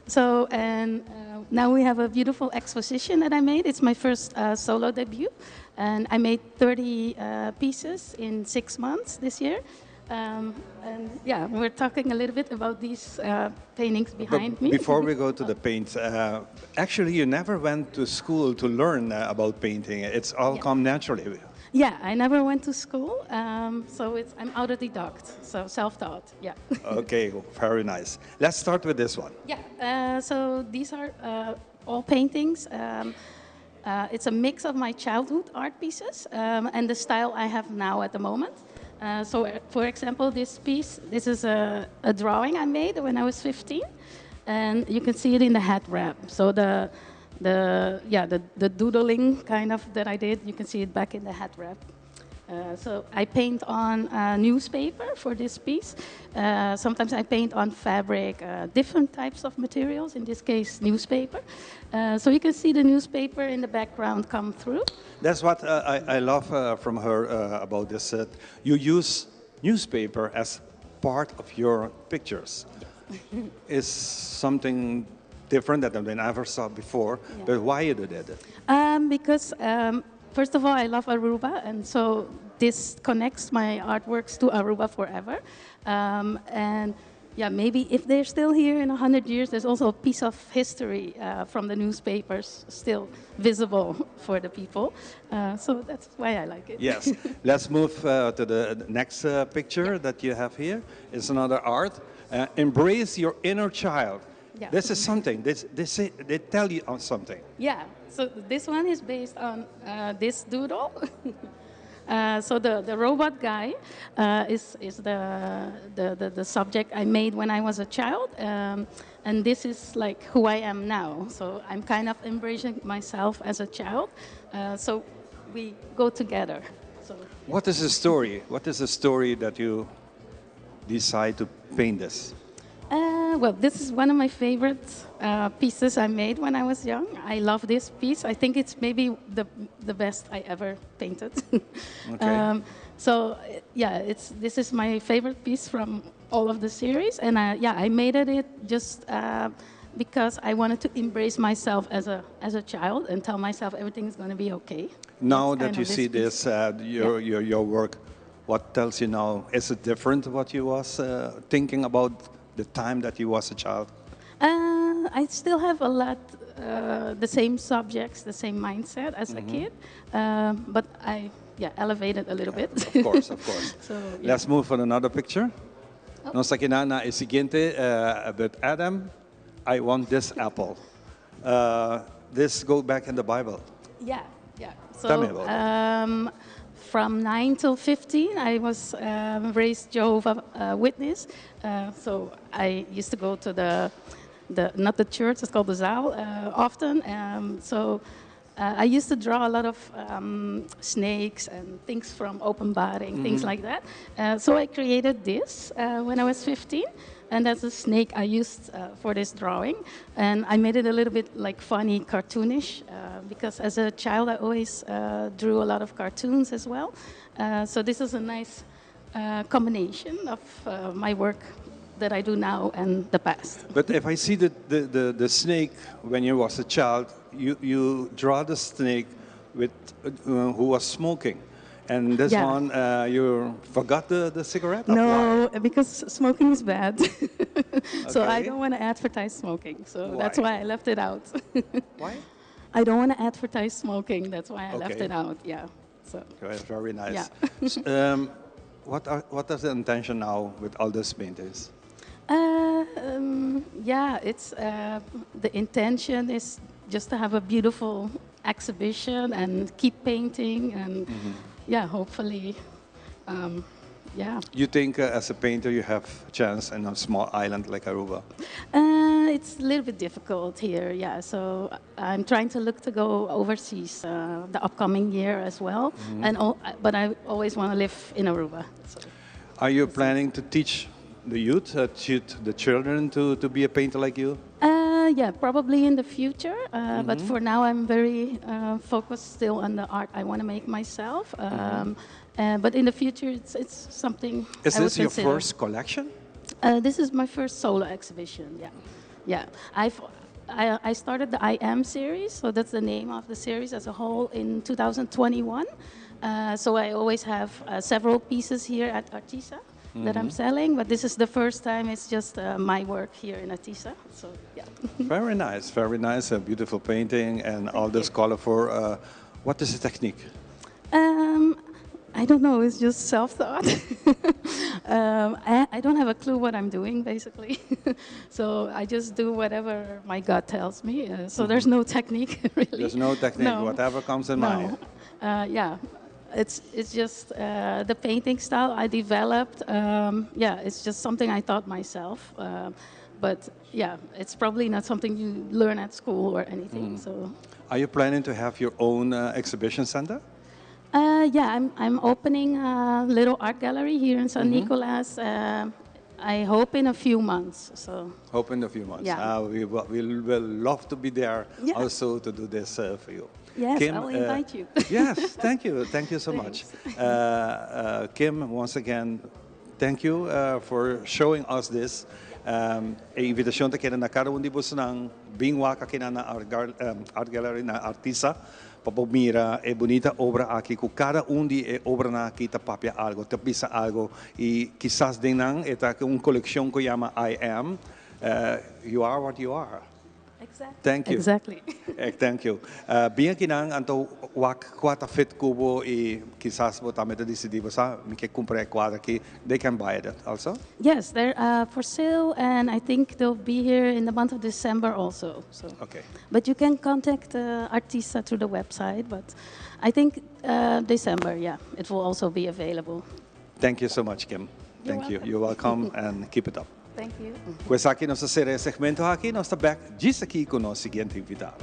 So, and now we have a beautiful exposition that I made. It's my first solo debut, and I made 30 pieces in 6 months this year. And yeah, we're talking a little bit about these paintings behind But me. Before we go to the paints, actually you never went to school to learn about painting. It's all come naturally. Yeah, I never went to school, so I'm autodidact, so self-taught, yeah. Okay, very nice. Let's start with this one. Yeah, so these are all paintings. It's a mix of my childhood art pieces and the style I have now at the moment. So, for example, this piece, this is a drawing I made when I was 15, and you can see it in the hat wrap. So the doodling kind of that I did, you can see it back in the hat wrap. So I paint on a newspaper for this piece. Sometimes I paint on fabric, different types of materials, in this case, newspaper. So you can see the newspaper in the background come through. That's what I love from her about this. You use newspaper as part of your pictures. Yes. It's something different that I never saw before, but why you did it? Because first of all, I love Aruba, and so this connects my artworks to Aruba forever. And maybe if they're still here in 100 years, there's also a piece of history from the newspapers still visible for the people. So that's why I like it. Yes. Let's move to the next picture that you have here. It's another art. Embrace your inner child. This is something. They tell you on something. Yeah. So this one is based on this doodle. So the robot guy is the subject I made when I was a child, and this is who I am now. So I'm kind of embracing myself as a child. So we go together. So what is the story? What is the story that you decide to paint this? Well, this is one of my favorite pieces I made when I was young. I love this piece. I think it's maybe the best I ever painted. This is my favorite piece from all of the series. And I made it just because I wanted to embrace myself as a child and tell myself everything is going to be okay. Now That's that kind you of see this this, your, your work, what tells you now? Is it different what you was thinking about the time that you was a child? I still have a lot, the same subjects, the same mindset as a kid, but I elevated a little bit. Of course, of course. So, yeah. Let's move on another picture. Oh. Nos aki na e siguiente, with Adam, I want this apple. This go back in the Bible. Yeah. So, Tell me about it. From 9 till 15, I was raised Jehovah Witness. So I used to go to the not the church, it's called the Zaal, often. So I used to draw a lot of snakes and things from Openbaring, things like that. So I created this when I was 15. And that's a snake I used for this drawing. And I made it a little bit funny, cartoonish, because as a child I always drew a lot of cartoons as well. So this is a nice combination of my work that I do now and the past. But if I see the snake when you was a child, you draw the snake with who was smoking. And this one, you forgot the cigarette? No, Why? because smoking is bad. So I don't want to advertise smoking. So that's Why? why I left it out. Why? I don't want to advertise smoking. That's why I left it out. Yeah. So. Okay, very nice. Yeah. What is the intention now with all these paintings? Yeah, the intention is just to have a beautiful exhibition and keep painting and hopefully, yeah. You think as a painter you have a chance in a small island like Aruba? It's a little bit difficult here, yeah. So I'm trying to look to go overseas the upcoming year as well. But I always want to live in Aruba. So. Are you planning to teach the youth, teach the children to be a painter like you? Yeah, probably in the future. But for now, I'm very focused still on the art I want to make myself. But in the future, it's something Is I would this your consider. first collection? This is my first solo exhibition, yeah. Yeah, I started the I Am series, so that's the name of the series as a whole, in 2021. So I always have several pieces here at Artisa that I'm selling, but this is the first time it's just my work here in Artisa. Very nice, very nice, a beautiful painting and Thank all this you. colorful. What is the technique? I don't know, it's just self-taught. I don't have a clue what I'm doing, basically. So I just do whatever my gut tells me. So there's no technique, really. There's no technique, No. whatever comes in No. mind. Yeah, it's just the painting style I developed. Yeah, it's just something I taught myself. But it's probably not something you learn at school or anything. Are you planning to have your own exhibition center? Yeah, I'm opening a little art gallery here in San Nicolas. I hope in a few months. So hope in a few months. Yeah. We will love to be there also to do this for you. Yes, Kim, I will invite you. Yes, thank you. Thank you so much. Thanks. Kim, once again, thank you for showing us this. E invitacion ta keda na cada un di boso nan bin wak aki na art gallery na Artisa, pa por mira e bunita obra aki, cu cada un di e obra na aki ta papia algo, ta bisa algo, y quizás den nan e ta un coleccion cu yama I Am. You are what you are. Exactly. Thank you. Exactly. Thank you. Bien aki nan, anto wak cua ta fit cu bo y quizás bo tambe ta decidi, bo sa, mi ke cumpra e cuadro aki, they can buy it also? Yes, they're for sale, and I think they'll be here in the month of December also. So. Okay. But you can contact Artisa through the website, but I think December, yeah, it will also be available. Thank you so much, Kim. You're Thank you. welcome. You're welcome, and keep it up. Thank you. Cu esaki nos ta cera e segmento aki, nos ta back djis aki cu nos siguiente invitado.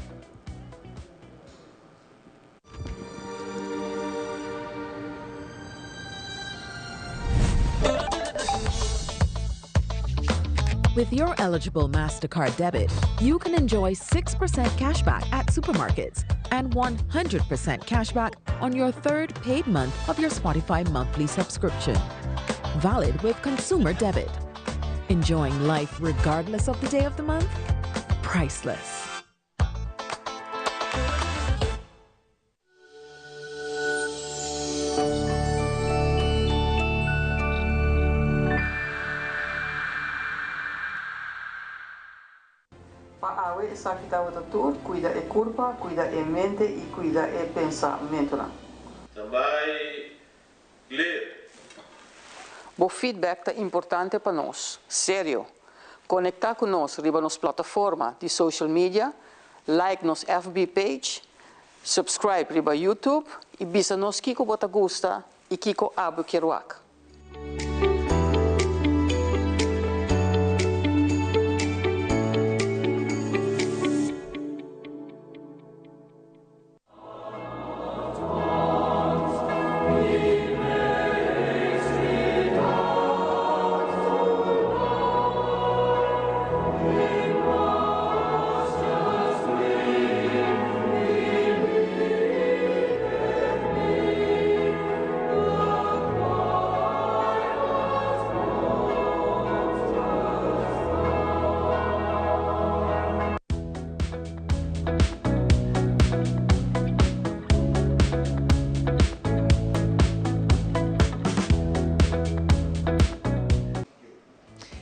With your eligible MasterCard debit, you can enjoy 6% cashback at supermarkets and 100% cashback on your third paid month of your Spotify monthly subscription. Valid with consumer debit. Enjoying life regardless of the day of the month? Priceless. Pa awe esaki tabata tur, cuida e curpa, cuida e mente y cuida e pensamentonan. Standby, clear. Bo feedback ta importante pa nos. Serio! Conecta cu nos riba nos plataforma di social media, like nos FB page, subscribe riba YouTube y bisa nos kico bo ta gusta y kico abo kier wak.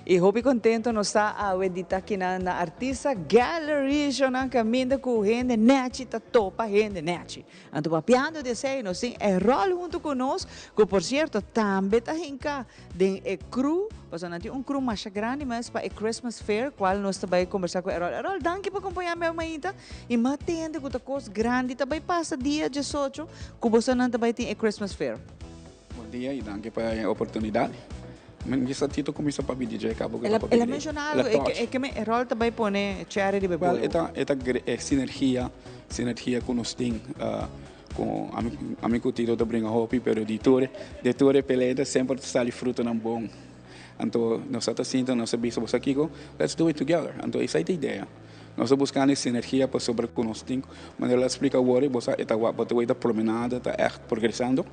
Y hopi contento nos ta awe di ta kinan na Artista Gallery shonan caminda cu hende nechi ta topa hende nechi. Anto papiando di esey nos tin Errol hunto cu nos cu por cierto tambe ta hinca den e crew pasobra nan tin un crew masha grandi mes pa e Christmas Fair cual nos ta bay combersa cu Errol. Errol danki pa compaña mi awe mainta y mi a tende cu ta cos grandi ta bay pasa dia diesocho cu bosonan ta bay tin e Christmas Fair. Bon dia y danki pa e oportunidad. Mi bisa Tito cuminsa papia di dje cabo cu ta papia di. El a menciona algo, e ke me Errol ta bay pone cherry riba e bolo. Well, e ta e sinergia, sinergia cu nos tin cu ami cu Tito ta bringa hopi, pero di tur, di tur e pelea ta semper ta sali frutonan bon. Anto nos a ta sinta, nos a bisa bo sa kico, let's do it together. Anto esai ta e idea. Nos ta buscando e sinergia pasobra cu nos tin, manera el a splica awor, bo sa e ta wak, bo ta wak e ta promenada ta echt progresando.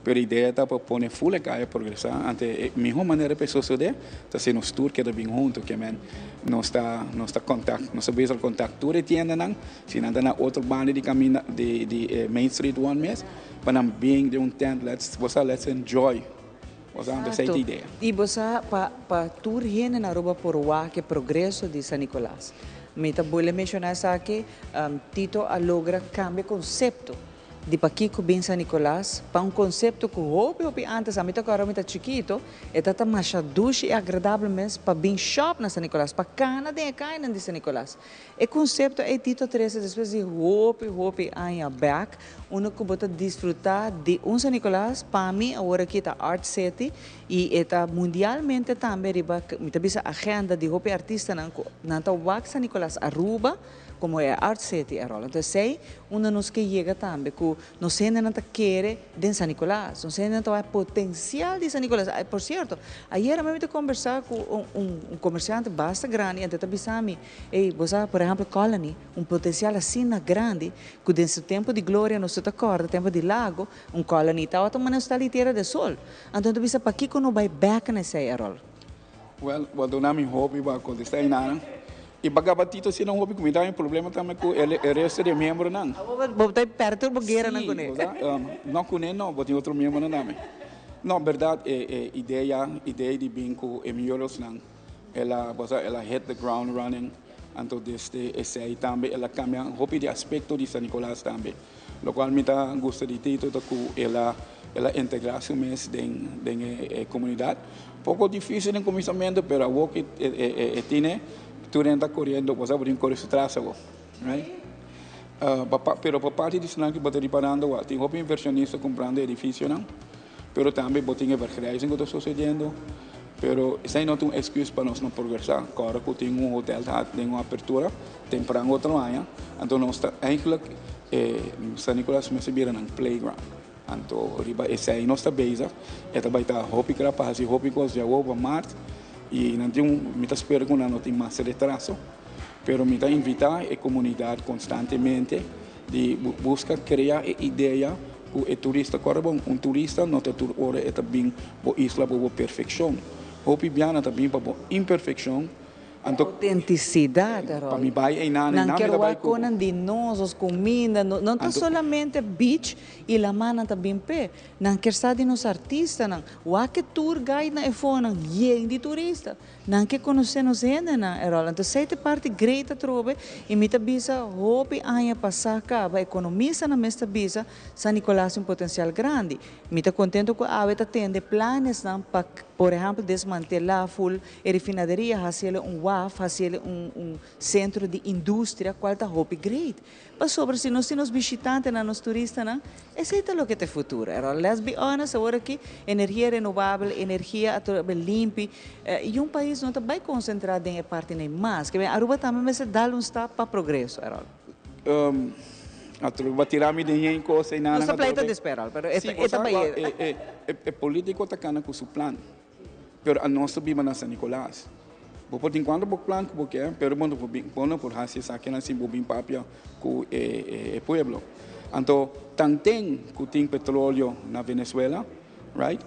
Pero e idea ta pa pone full e caya progresa, ante e miho manera pa e sosode ta si nos tur keda bin hunto, ke men nos ta nos ta contact, nos ta bezig contact tur e tiendanan, si nan ta na otro banda di caminda di di e Main Street one mes, pa nan bin den un tent, let's bo sa let's enjoy, bo sa, anto esei ta e idea. Y bo sa pa pa tur hende na Aruba por wak e progreso di San Nicolas. Mi ta bolbe menciona esaki, Tito a logra cambia concepto Di pakiko bin San Nicolas? Pa un concepto cu hopi hopi antes, ami ta acorda mi ta chikito, e ta ta masha dushi y agradabel mes pa bin shop na San Nicolas, pa cana den e cayanan di San Nicolas. E concepto ey Tito a trece despues di hopi hopi aña bek, unda cu bo ta disfruta di un San Nicolas, pa mi awor aki ta Art City y e ta mundialmente tambe riba, mi ta bisa agenda di hopi artistanan cu nan ta wak San Nicolas Aruba, Como e Art City a rol. Anto esey unda nos ke yega tambe cu nos hendenan ta kere den San Nicolas. Nos hendenan ta wak potencial di San Nicolas. Por cierto, ayer ami ta conversa cu un un comerciante basta grandi anto e ta bisa mi, ey bo sa por ehempel Colony, un potencial asina grandi cu den su tempo di gloria nos ta corda tempo di Lago, un Colony tawata un manera su ta li Tierra del Sol. Anto nan ta bisa pakico no bay bek na esey a rol. Well, bo a duna mi hopi pa contesta einan. Y pa caba Tito si nan hopi cu mi ta problema tambe cu e resto di e miembronan. Abo bo ta perturba bo gueranan cu ne. Si, no cu ne no, bo tin otro miembronan tambe. No, berdad e e idea, idea di bin cu e miorosnan, el a, bo sa, el a hit the ground running, anto desde esey tambe el a cambia hopi di aspecto di San Nicolas tambe. Locual mi ta gusta di Tito ta cu el a el a integra su mes den den e comunidad. Poco dificil den cuminsamento pero awor cu e tine tur hende ta coriendo bo sa bo tin core su tras awor right. Pero pa parti di esnan cu bo ta riparando awor tin hopi inversionista cumprando edificionan pero tambe bo tin e vergrijzing cu ta sucediendo pero esey no ta un excuse pa nos no progresa. Ora cu tin un hotel ta den un apertura tempran otro aña anto nos ta eigenlijk e San Nicolas mester bira nan playground. Anto riba esei nos ta bezig. E ta bai ta hopi kla pa hasi hopi kos di awor pa mart i nan tin un, mi ta spera ku nan no tin mas retraso, pero mi ta invitá e komunidat konstantemente di buska krea e idea ku e turista kòrda bon, un turista no ta tur ora e ta bin bo isla pa bo perfekshon. Hopi biaha nan ta bin pa bo imperfekshon. Anto Autenticidad, Errol. Pa mi bai einan, Nan einan mi kier ta bai wak ku bo. konan di nos, nos kuminda, no no ta Anto solamente beach i laman nan ta bin p'e. Nan kier sa di nos artistanan. Wak e tour guide nan e fonan yen di turista. Nan ke konosé nos hendenan, Errol. Anto esei ta e parti great atrobe i mi ta bisa hopi aña pasá kaba ekonomistanan mes ta bisa San Nicolas tin un potensial grandi. Mi ta kontento ku awe ta tende planesnan pa por ehèmpel desmantelá ful e refinaderia, hasiel un waf, hasiel un un sentro di industria kual ta hopi great. Pasobra si nos tin nos bishitantenan, nos turistanan, esei ta loke ta e futuro. Errol, let's be honest, awor aki energia renovabel, energia atrobe limpi, i un pais no ta bai konsentrá den e partinan mas. Ke Aruba tambe mester dal un stap pa progreso, Errol. Atrobe bo a tira mi den yen kos einan. Nos ta pleita despues, Errol, pero e ta bai. E politico ta kana ku su plan. Pero anos ta biba na San Nicolas. Bo por tin cuanto bo plan cu bo kier, pero bo no por bin, bo no por haci esakinan sin bo bin papia cu e pueblo. Anto, tanten cu tin petroleo na Venezuela, right,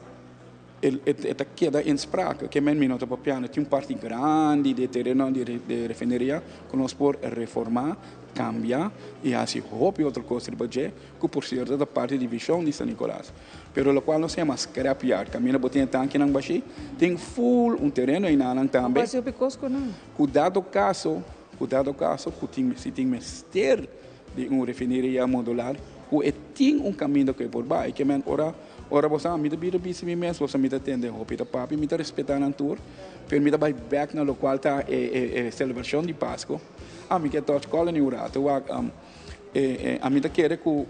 e ta keda in sprake. Ke men mi no ta papiando, tin un parti grandi di e tereno di e refineria cu nos por reforma, cambia y haci hopi otro cos riba dje. Cu por cierto ta parti di vision di San Nicolas. Pero locual nos yama scrap yard, caminda bo tin e tankinan bashi, tin full un tereno einanan tambe. Bo haci hopi cos cu nan. Cu dado caso, cu dado caso cu tin, si tin mester di un refineria modular, cu e tin un caminda cu e por bay. Ke men ora, ora bo sa, mi ta bira bisti mi mes, bo sa mi ta tende hopi ta papia, mi ta respeta nan tur, pero mi ta bay bek na locual ta e, e, e celebracion di Pasco. Ah, mi ke touch Colony un rato, wak. Ami ta kere ku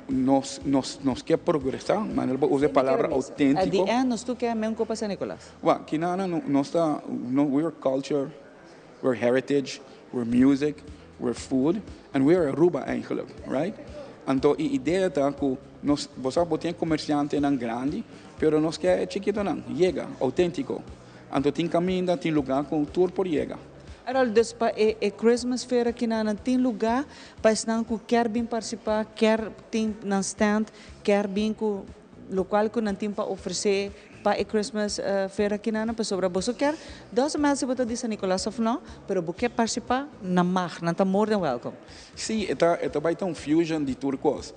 nos nos nos ke progresá, ma no por usa e palabra outéntiko. At the end nos tur ke men kopa San Nicolas. Wak, kinana nos ta, we are culture, we are heritage, we are music, we are food, and we are Aruba eigenlijk, right? Anto e idea ta ku nos, bo sa bo tin komersiantenan grandi, pero nos ke e chikitonan, yega, outéntiko. Anto tin kaminda, tin lugá ku tur por yega. Harold, dus pa e e Christmas fair aki nan tin luga pa esnan cu kier bin participa, kier tin nan stand, kier bin cu locual cu nan tin pa ofrece pa e Christmas fair aki nan, pasobra boso kier, doesn't matter si bo ta di San Nicolas of no, pero bo kier participa, nan mag, nan ta more than welcome. Sí, e ta e ta bay ta un fusion di tur cos.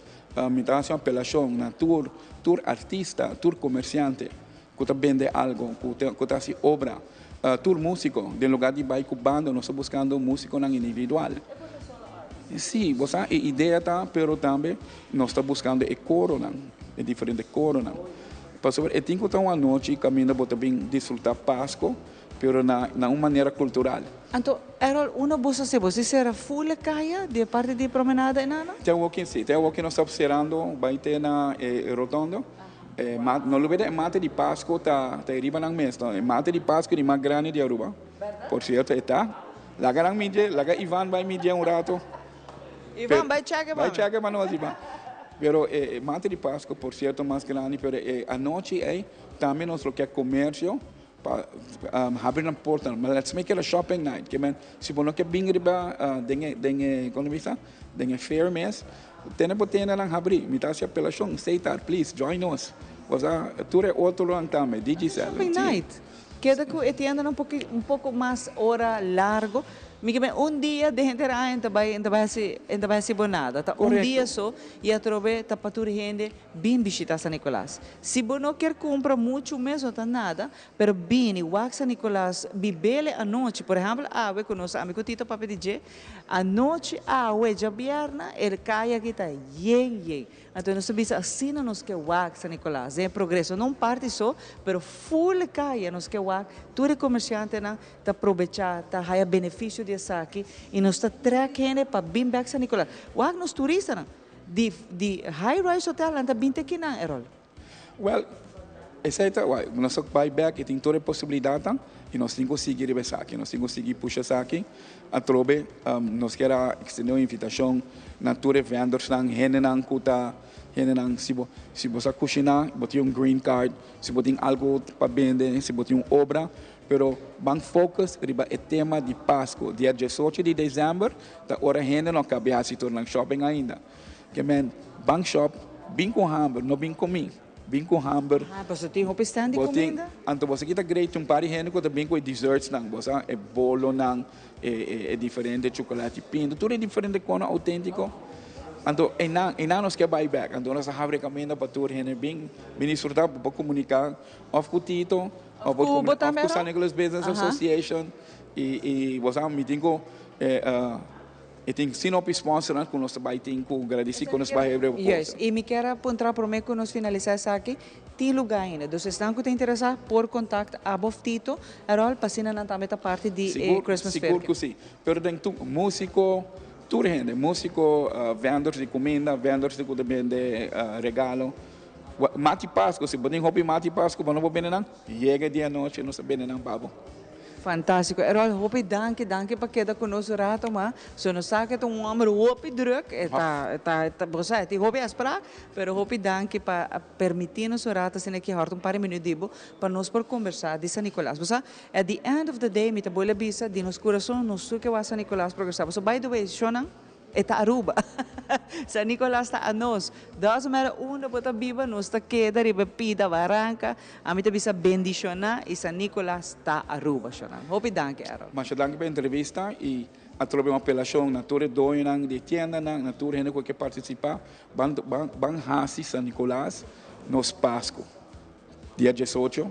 Mi ta haci un apelacion na tur tur artista, tur comerciante Ku ta bende algo, ku ta ku ta hasi obra. Tur músiko, den lugar di bai ku banda nos ta buskando músikonan individual. Sí, bo sa e idea ta, pero tambe nos ta buskando e koronan, e diferente koronan. Pasobra e tin ku ta un anochi kaminda bo ta bin disfrutá Pasko, pero na na un manera kultural. Anto, Errol, unda bo sa si bo si sera ful e kaya di e parti di Promenada enana? Te awoki si, te awoki nos ta serando bai te na e rotondo. E mate, no lubida e mate di Pasco ta ta e riba nan mes, no? E mate di Pasco di mas grandi di Aruba. Por cierto, e ta. Laga nan midje, laga Ivan bai midje un rato. Ivan, bai check e pa mi. Bai check e pa nos, Ivan. Pero e mate di Pasco, por cierto, mas grandi, pero e anochi ei tambe nos lo ke comercio pa habri nan portanan. But let's make it a shopping night. Ke men, si bo no ke bin riba den e, den e, con ta bisa? Den e fair mes, tene bo tendanan habri. Mi ta haci apelacion, Seitar, please, join nos. Osea, tur e otronan tambe, Digicel. Shopping night. Keda cu e tiendanan un poco, un poco mas ora largo. Mi ke men un dia den henter aña ta bay, ta bay haci, ta bay haci bo nada. Ta un dia so y atrobe ta pa tur hende bin bishita San Nicolas. Si bo no kier cumpra mucho mes no ta nada, pero bini wak San Nicolas bibele anochi. Por ehempel awe cu nos ami cu Tito papia di dje, anochi awe djabièrnè e kaya aki ta yen yen. Anto nos ta bisa asina nos ke wak San Nicolas den e progreso. No un parti so, pero full e kaya nos ke wak. Tur e comerciantenan ta probecha, ta haya beneficio di esaki y nos ta trek hende pa bin bek San Nicolas. Wak nos turistanan. Di di high rise hotel nan ta bin te kinan Errol? Well, esei ta wai. Nos ta bai bek y tin tur e posibilidadnan y nos tin cu sigui riba esaki. Nos tin cu sigui pusha esaki. Atrobe nos kier a extende un invitacion na tur e vendorsnan, hendenan cu ta, hendenan si bo si bo sa cushina, bo tin un green card, si bo tin algo pa bende, si bo tin un obra, Pero ban focus riba e tema di Pasco. Dia diesocho di december ta ora hende no cabia haci tur nan shopping ainda. Ke men ban shop, bin cu hamber, no bin cu mi. Bin ku hamber. Ah, pasobra tin hopi stand di kuminda. Anto bo sa kita great un par di hende ku ta bin ku e dessertsnan, bo sa, e bolonan, e diferente chocolate pinto, tur e diferente kono autentiko. Anto einan, einan nos ke bai bek. Anto nos a habri e kaminda pa tur hende bin, bin disfruta, bo por komunika òf ku Tito, òf ku òf ku San Nicolas Business Association. I i bo sa mi tin ku e tin sin hopi sponsornan ku nos ta bai tin ku gradisí ku nos bai hebre bo Juist, i mi kier a puntra promé ku nos finalisá esaki, tin lugá ainda? Dus esnan ku ta interesá por kontakt abo òf Tito Errol pa asina nan tambe ta parti di e Christmas Sigur, sigur Fair. ku si. Pero den tur músiko, tur hende, músiko, vendors di kuminda, vendors di ku ta bende regalo. Mati Pasku, si bo tin hopi mati Pasku bo no por bende nan, yega di anochi nos ta bende nan pa bo. Fantástiko. Errol, hopi danki, danki pa keda ku nos un rato mas. So nos sa ku e ta un hòmber hopi drùk, e ta, e ta, e ta, bo sa, e tin hopi afsprak, pero hopi danki pa a permití nos un rato asina ki hòrta un par di minüt di bo pa nos por kombersá di San Nicolas. Bo sa, at the end of the day, mi ta bolbe bisa, di nos kurason nos tur ke wak San Nicolas progresá. Pasobra by the way, shownan, E ta Aruba. San Nicolas ta anos. Doesn't matter unda bo ta biba, nos ta keda riba e pida baranca. Ami ta bisa bendiciona y San Nicolas ta Aruba, shonan. Hopi danki, Errol. Masha danki pa e entrevista y atrobe un apelacion na tur e doñonan di e tiendanan, na tur hende cu ke participa, ban ban ban haci San Nicolas nos Pascu. Dia diesocho,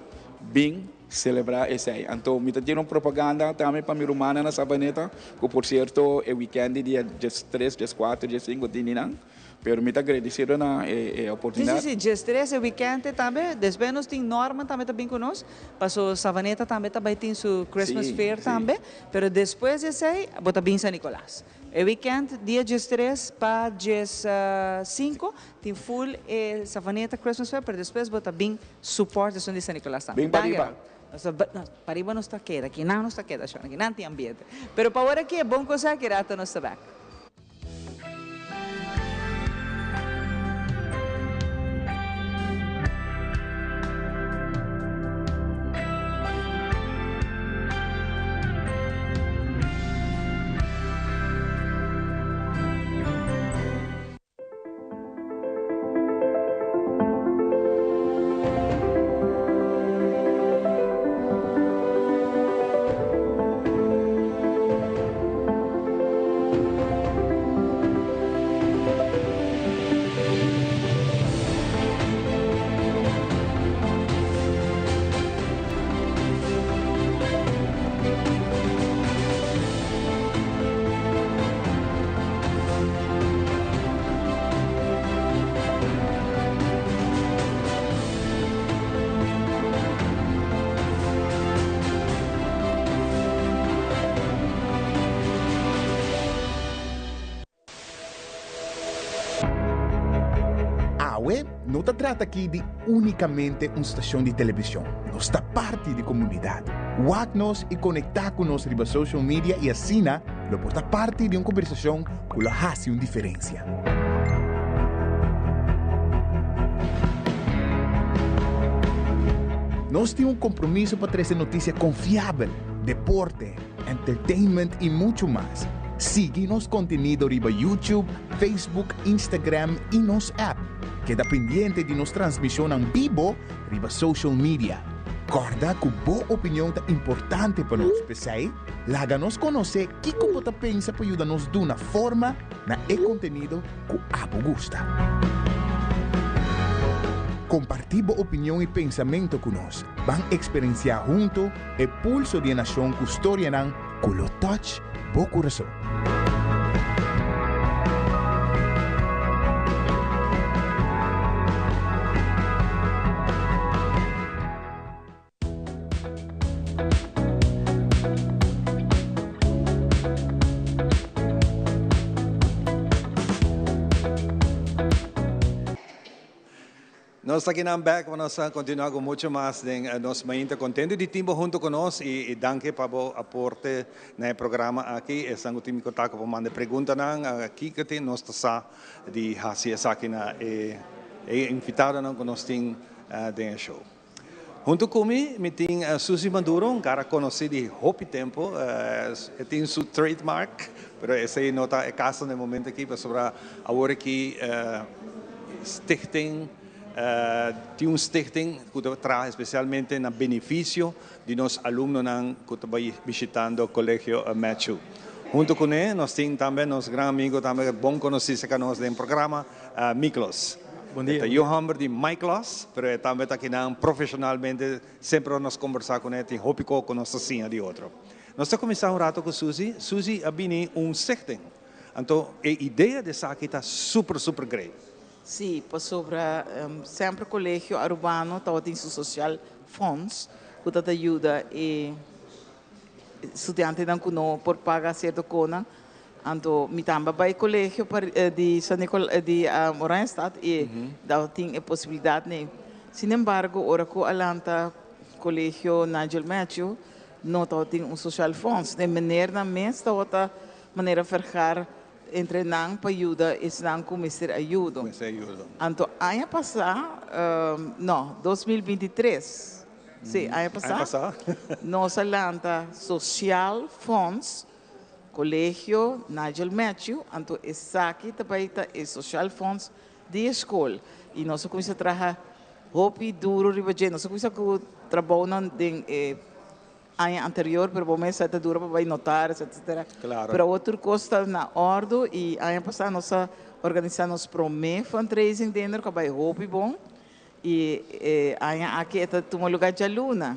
bin celebra esey. Anto mi ta tira un propaganda tambe pa mi rumannan na Sabaneta, cu por cierto e weekend di dia diestres, diescuatro, diescinco tin di nan. Pero mi ta agradecido na e oportunidad. Si, si, si, diestres e weekend tambe. Despues nos tin Norman tambe ta bin cu nos, paso Sabaneta tambe ta bay tin su Christmas fair tambe. Pero despues di esey bo ta bin San Nicolas. E weekend dia diestres pa diescinco tin full e Savaneta Christmas Fair, pero despues bo ta bin support esun di San Nicolas tambe. Bin pariba. No, pariba nos ta keda, kinan nos ta keda shona, kinan tin ambiente. Pero pa ora aki e bon cosa aki rato nos ta bek. Awe no ta trata aki di únikamente un stashon di televishon. Nos ta parti di komunidat. Wak nos i konektá ku nos riba social media i asina lo por ta parti di un kombersashon ku lo hasi un diferensia. Nos tin un kompromiso pa trese notisia konfiabel, deporte, entertainment i muchu mas. Sigui nos kontenido riba YouTube, Facebook, Instagram i nos app. Keda pendiente di nos transmishonnan bibo riba social media. Kòrda ku bo opinion ta importante pa nos, p'esei laga nos konosé kiko bo ta pensa pa yuda nos duna forma na e kontenido ku abo gusta. Kompartí bo opinion i pensamentu ku nos. Ban eksperensiá huntu e pulso di e nashon ku storianan ku lo touch bo kurason. Nos ta kinan bek pa nos continua cu mucho mas den nos mainta. Contento di tin bo hunto cu nos y danki pa bo aporte na e programa aki. Esnan cu tin mi contacto por manda e preguntanan. Kico tin nos ta sa di haci esaki na e invitadonan cu nos tin den e show. Hunto cu mi, mi tin Suzy Maduro, un cara conoci di hopi tempo. E tin su trademark, pero esey no ta e caso na e momento aki pasobra awor aki Stichting. Tin un stichting ku ta traha espesialmente na benefisio di nos alumnonan ku ta bai bishitando Kolegio Matthew. Huntu kuné nos tin tambe nos gran amigo tambe bon konosí serka nos den programa, Miklos. Bon dia. E ta yu hòmber di Miklos, pero e tambe ta kinan profeshonalmente semper ora nos kombersá kuné tin hopi kos ku nos ta siña di otro. Nos ta kuminsá un rato ku Suzy. Suzy a bini un stichting. Anto e idea di esaki ta super super great. Sí, pasobra semper Colegio Arubano tabatin su social fonds cu ta ta yuda e studiantenan cu no por paga cierto conan. Anto mi tambe a bay colegio di San Nicol di Oranjestad y tabatin e posibilidad n'e. Sin embargo, ora cu a lanta Colegio Nigel Matthew no tabatin un social fonds. E menernan mes tabata manera vergar Entre nan pa yuda esnan ku mester ayudo. Mester ayudo. Anto aña pasá, no, 2023, sí, aña pasá, Aña pasá. nos a lanta Sociaal Fonds Colegio Nigel Matthew, anto esaki ta bai ta e Sociaal Fonds di e skol. I nos a kuminsá traha hopi duro riba dje. Nos a kuminsá ku trabounan den e Aña anterior, pero bo mes sa ta dura pa bai notaris etcetera. Claro. Pero awor tur cos ta na ordo y aña pasa nos a organisa nos prome fundraising dinner cu a bai hopi bon y e aña aki e ta tuma lugar djaluna,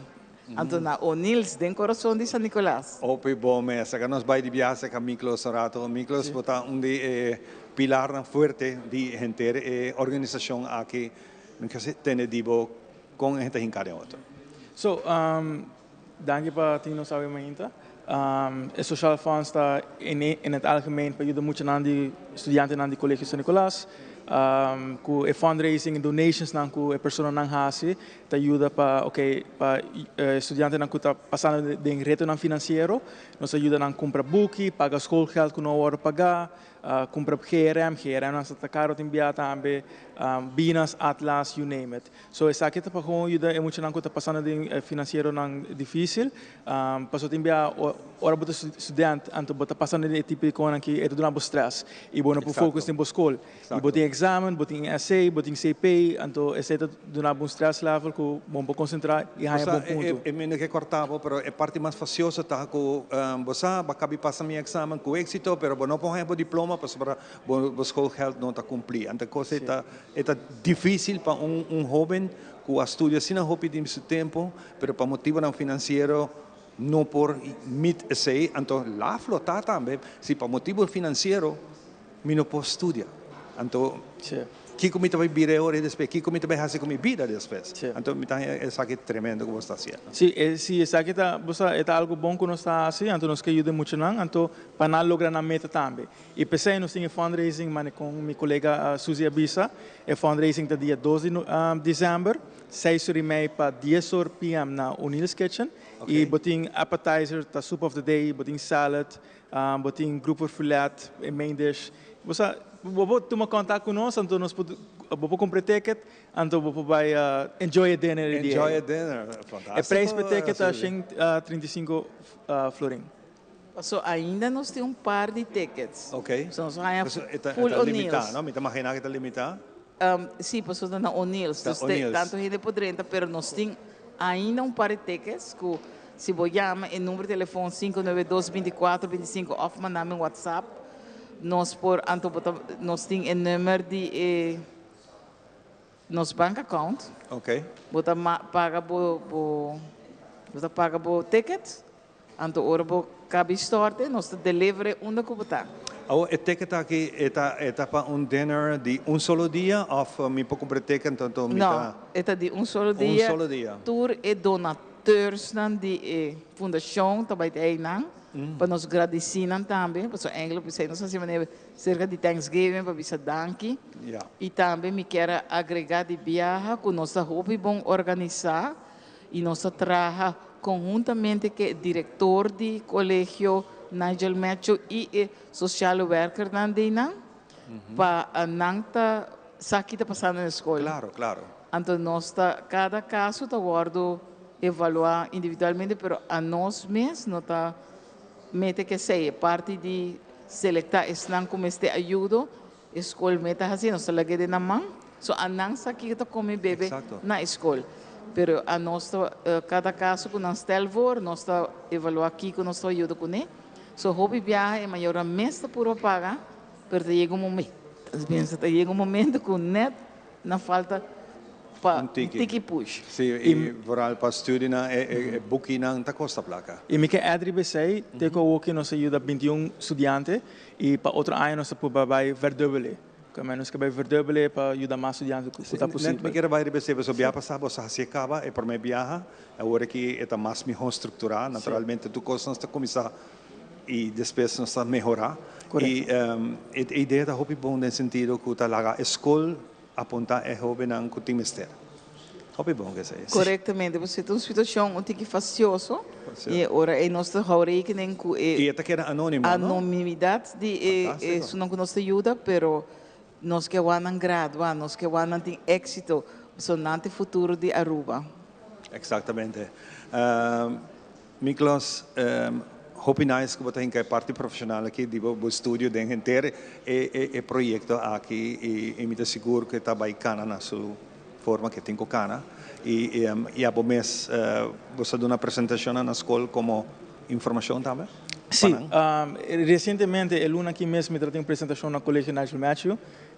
anto na O'Neill's den corazon di San Nicolas. Hopi bon mes. Aca nos bai di biaha cerca Miklos un rato. Miklos bo ta un di e pilarnan fuerte di henter e organisacion aki. Mi kier tende di bo Con e ta hinca den otro? So, danki pa tin nos awe mainta. E Sociaal Fonds ta in het algemeen pa yuda muchanan di studiantenan di Colegio San Nicolas. Cu e fundraising y donationsnan cu e personanan haci ta yuda pa ok pa studiantenan cu ta pasando den retonan financiero. Nos ta yuda nan cumpra buki, paga schoolgeld cu no a wordo paga. Cumpra GRM, GRM nan sa ta caro tin bia tambe, binas, atlas, you name it. So esaki ta pa gewoon yuda e muchanan cu ta pasando den financieronan dificil. Pasobra tin bia ora bo ta student anto bo ta pasando den e tipo di conan ki e ta duna bo stress y bo no por focus den bo scol. Y bo tin examen, bo tin essay, bo tin CP, anto esey ta duna bo un stress level cu bo no por concentra y haña bon punto. E mi no ke corta bo, pero e parti mas facioso ta cu bo sa bo a cabi pasa mi examen cu exito, pero bo no por haña bo diploma pasobra bo schoolgeld no ta cumpli. Anto e cos e ta e ta dificil pa un un hoben cu a studia asina hopi di su tempo, pero pa motibonan financiero no por meet esey. Anto la flota tambe si pa motibo financiero Mi no por studia. Anto, kiko mi ta bai bira e ora despues? Kiko mi ta bai hasi ku mi bida despues? Anto, mi ta haña esaki tremendo ku bo ta hasiendo. Sí, sí, esaki ta, bo sa, e ta algu bon ku nos ta hasi, anto nos ke yuda e muchanan, anto pa nan logra nan meta tambe. I p'esei nos tin e fundraising, mane kon mi kolega Suzy a bisa, e fundraising ta dia dos di desèmber, seis or i mei pa dies or PM na O'Neill's Kitchen. I bo tin appetizer, ta soup of the day, bo tin salad, Bo tin grupo filet, e main dish. Bo sa, bo por tuma contact cu nos, anto nos por, bo por cumpra e ticket, anto bo por bay enjoy e dinner e dia. Enjoy e dinner, fantastico. E prijs per ticket ta 135 florin. Paso ainda nos tin un par di tickets. Ok. So nos haña Paso e ta, full e ta limita, O'Neill's. no? Mi ta imagina cu e ta limita. Si, paso ta na O'Neill's. Ta Dus O'Neill's. tanto hende por drenta, pero nos tin ainda un par di tickets cu Si bo yama e number di telefon 592 24 25 of manda mi un WhatsApp, nos por anto bo ta nos tin e number di e nos bank account. Ok. Bo ta paga bo bo bo ta paga bo ticket, anto ora bo kabi storte nos ta deliver e unda ku bo ta. Awor e ticket aki e ta e ta pa un dinner di un solo dia of mi por kumpra e ticket anto mi ta. No, e ta di un solo Un dia. solo dia. Tur e donat. Teursnan di e fundashon ta bai ta einan pa nos gradisí nan tambe, pasobra eigenlijk p'esei nos hasi manera serka di Thanksgiving pa bisa danki. I tambe mi kier a agregá di biaha ku nos ta hopi bon organisá i nos ta traha konhuntamente ku e direktor di Kolegio Nigel Matthew i e sosiale werkernan di einan pa nan ta sa ki ta pasando na e skol. Klaro, klaro. Anto nos ta, kada kaso ta wòrdu evaluá individualmente, pero anos mes no ta mete ku esei. E parti di selektá esnan ku mester ayudo, e skol mes ta hasi, nos ta lag'é den nan man. So anan sa kiko ta come y bebe na e scol. Pero anos ta cada caso cu nan stel voor nos ta evalua kiko nos ta yuda cune. So hopi biaha e mayornan mes ta purba paga pero ta yega un momento ta yega un momento cu net nan falta pa un tiki push. Si, y vooral pa studionan e bukinan ta costa placa. Y mi ke add riba esey, te cu awoki nos a yuda 21 studiante y pa otro aña nos ta purba bay verdubbele. Ku nos ke bai verdubbele pa yuda mas studiante ku ta posibel. Net mi kier bai riba esei pasobra bia pasá bo sa hasié kaba e promé biaha, awor aki e ta mas mihó strukturá. Naturalmente tur kos nos ta kuminsá i despues nos ta mehorá. I e idea ta hopi bon den sentido ku ta laga e skol apuntá e hóbennan ku tin mester. Hopi bon ku esei. Korektamente, pasobra ta un situashon un tiki fastioso i e ora ei nos ta hou rekening ku e I e ta keda anónimo, no? anonimidat di e esunnan ku nos ta yuda, pero nos ke wak nan gradua, nos ke wak nan tin éksito, pasobra nan ta e futuro di Aruba. Eksaktamente. Miklos, hopi nice ku bo ta hinka e parti profeshonal aki di bo studio den henter e proyekto aki i mi ta sigur ku e ta bai kana na su forma ku e tin ku kana i ya bo mes bo sa duna presentashonnan na skol komo informashon tambe pa nan? Si, resientemente e luna aki mes mi ta tin un presentashon na Kolegio Nigel Matthew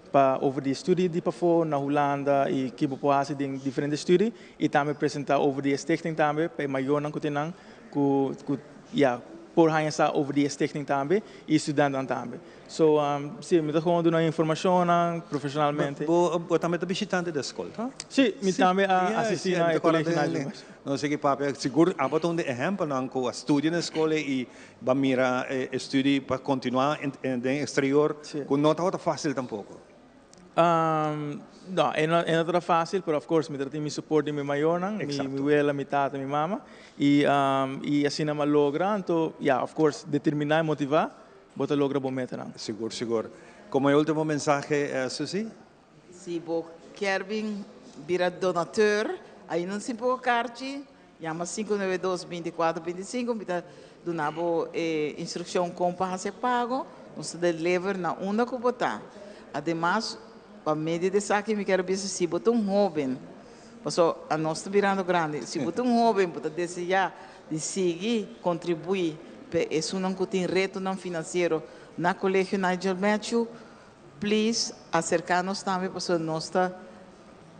pa over di studie di pafó na Hulanda i ki bo por hasi den diferente studie i tambe presentá over di e stichting tambe pa e mayornan ku tin nan ku ku ya por haña sa over di e stichting tambe i studentenan tambe. So si mi ta gewoon duna informashonnan profeshonalmente. Bo bo tambe ta bishitante di e skol ta? Si, mi tambe a asistí na e Kolegio Nigel Matthew. No sigui papia, sigur abo ta un di ehèmpelnan ku a studia na e skol ei i Ba mira e studi pa continua den exterior cu no tabata facil tampoco. No, e no tabata facil, pero of course mi tabata tin mi support di mi mayornan, mi wela, mi tata, mi mama, y y asina mi a logra, anto ya, of course determina y motiva bo ta logra bo metanan. Sigur, sigur. Como e ultimo mensahe, Susie? Si bo kier bin bira donateur, ainda no sin poco karchi, yama 592 24 25, mi ta duna bo e instrukshon kon pa hasi e pago, nos ta deliver na unda ku bo ta. Ademas, pa medio di esaki mi kier bisa si bo ta un hoben, paso anos ta birando grandi, si bo ta un hoben bo ta desea di sigui kontribuí pa esunnan ku tin retonan finansiero na Kolegio Nigel Matthew, Please acerca nos tambe pasobra nos ta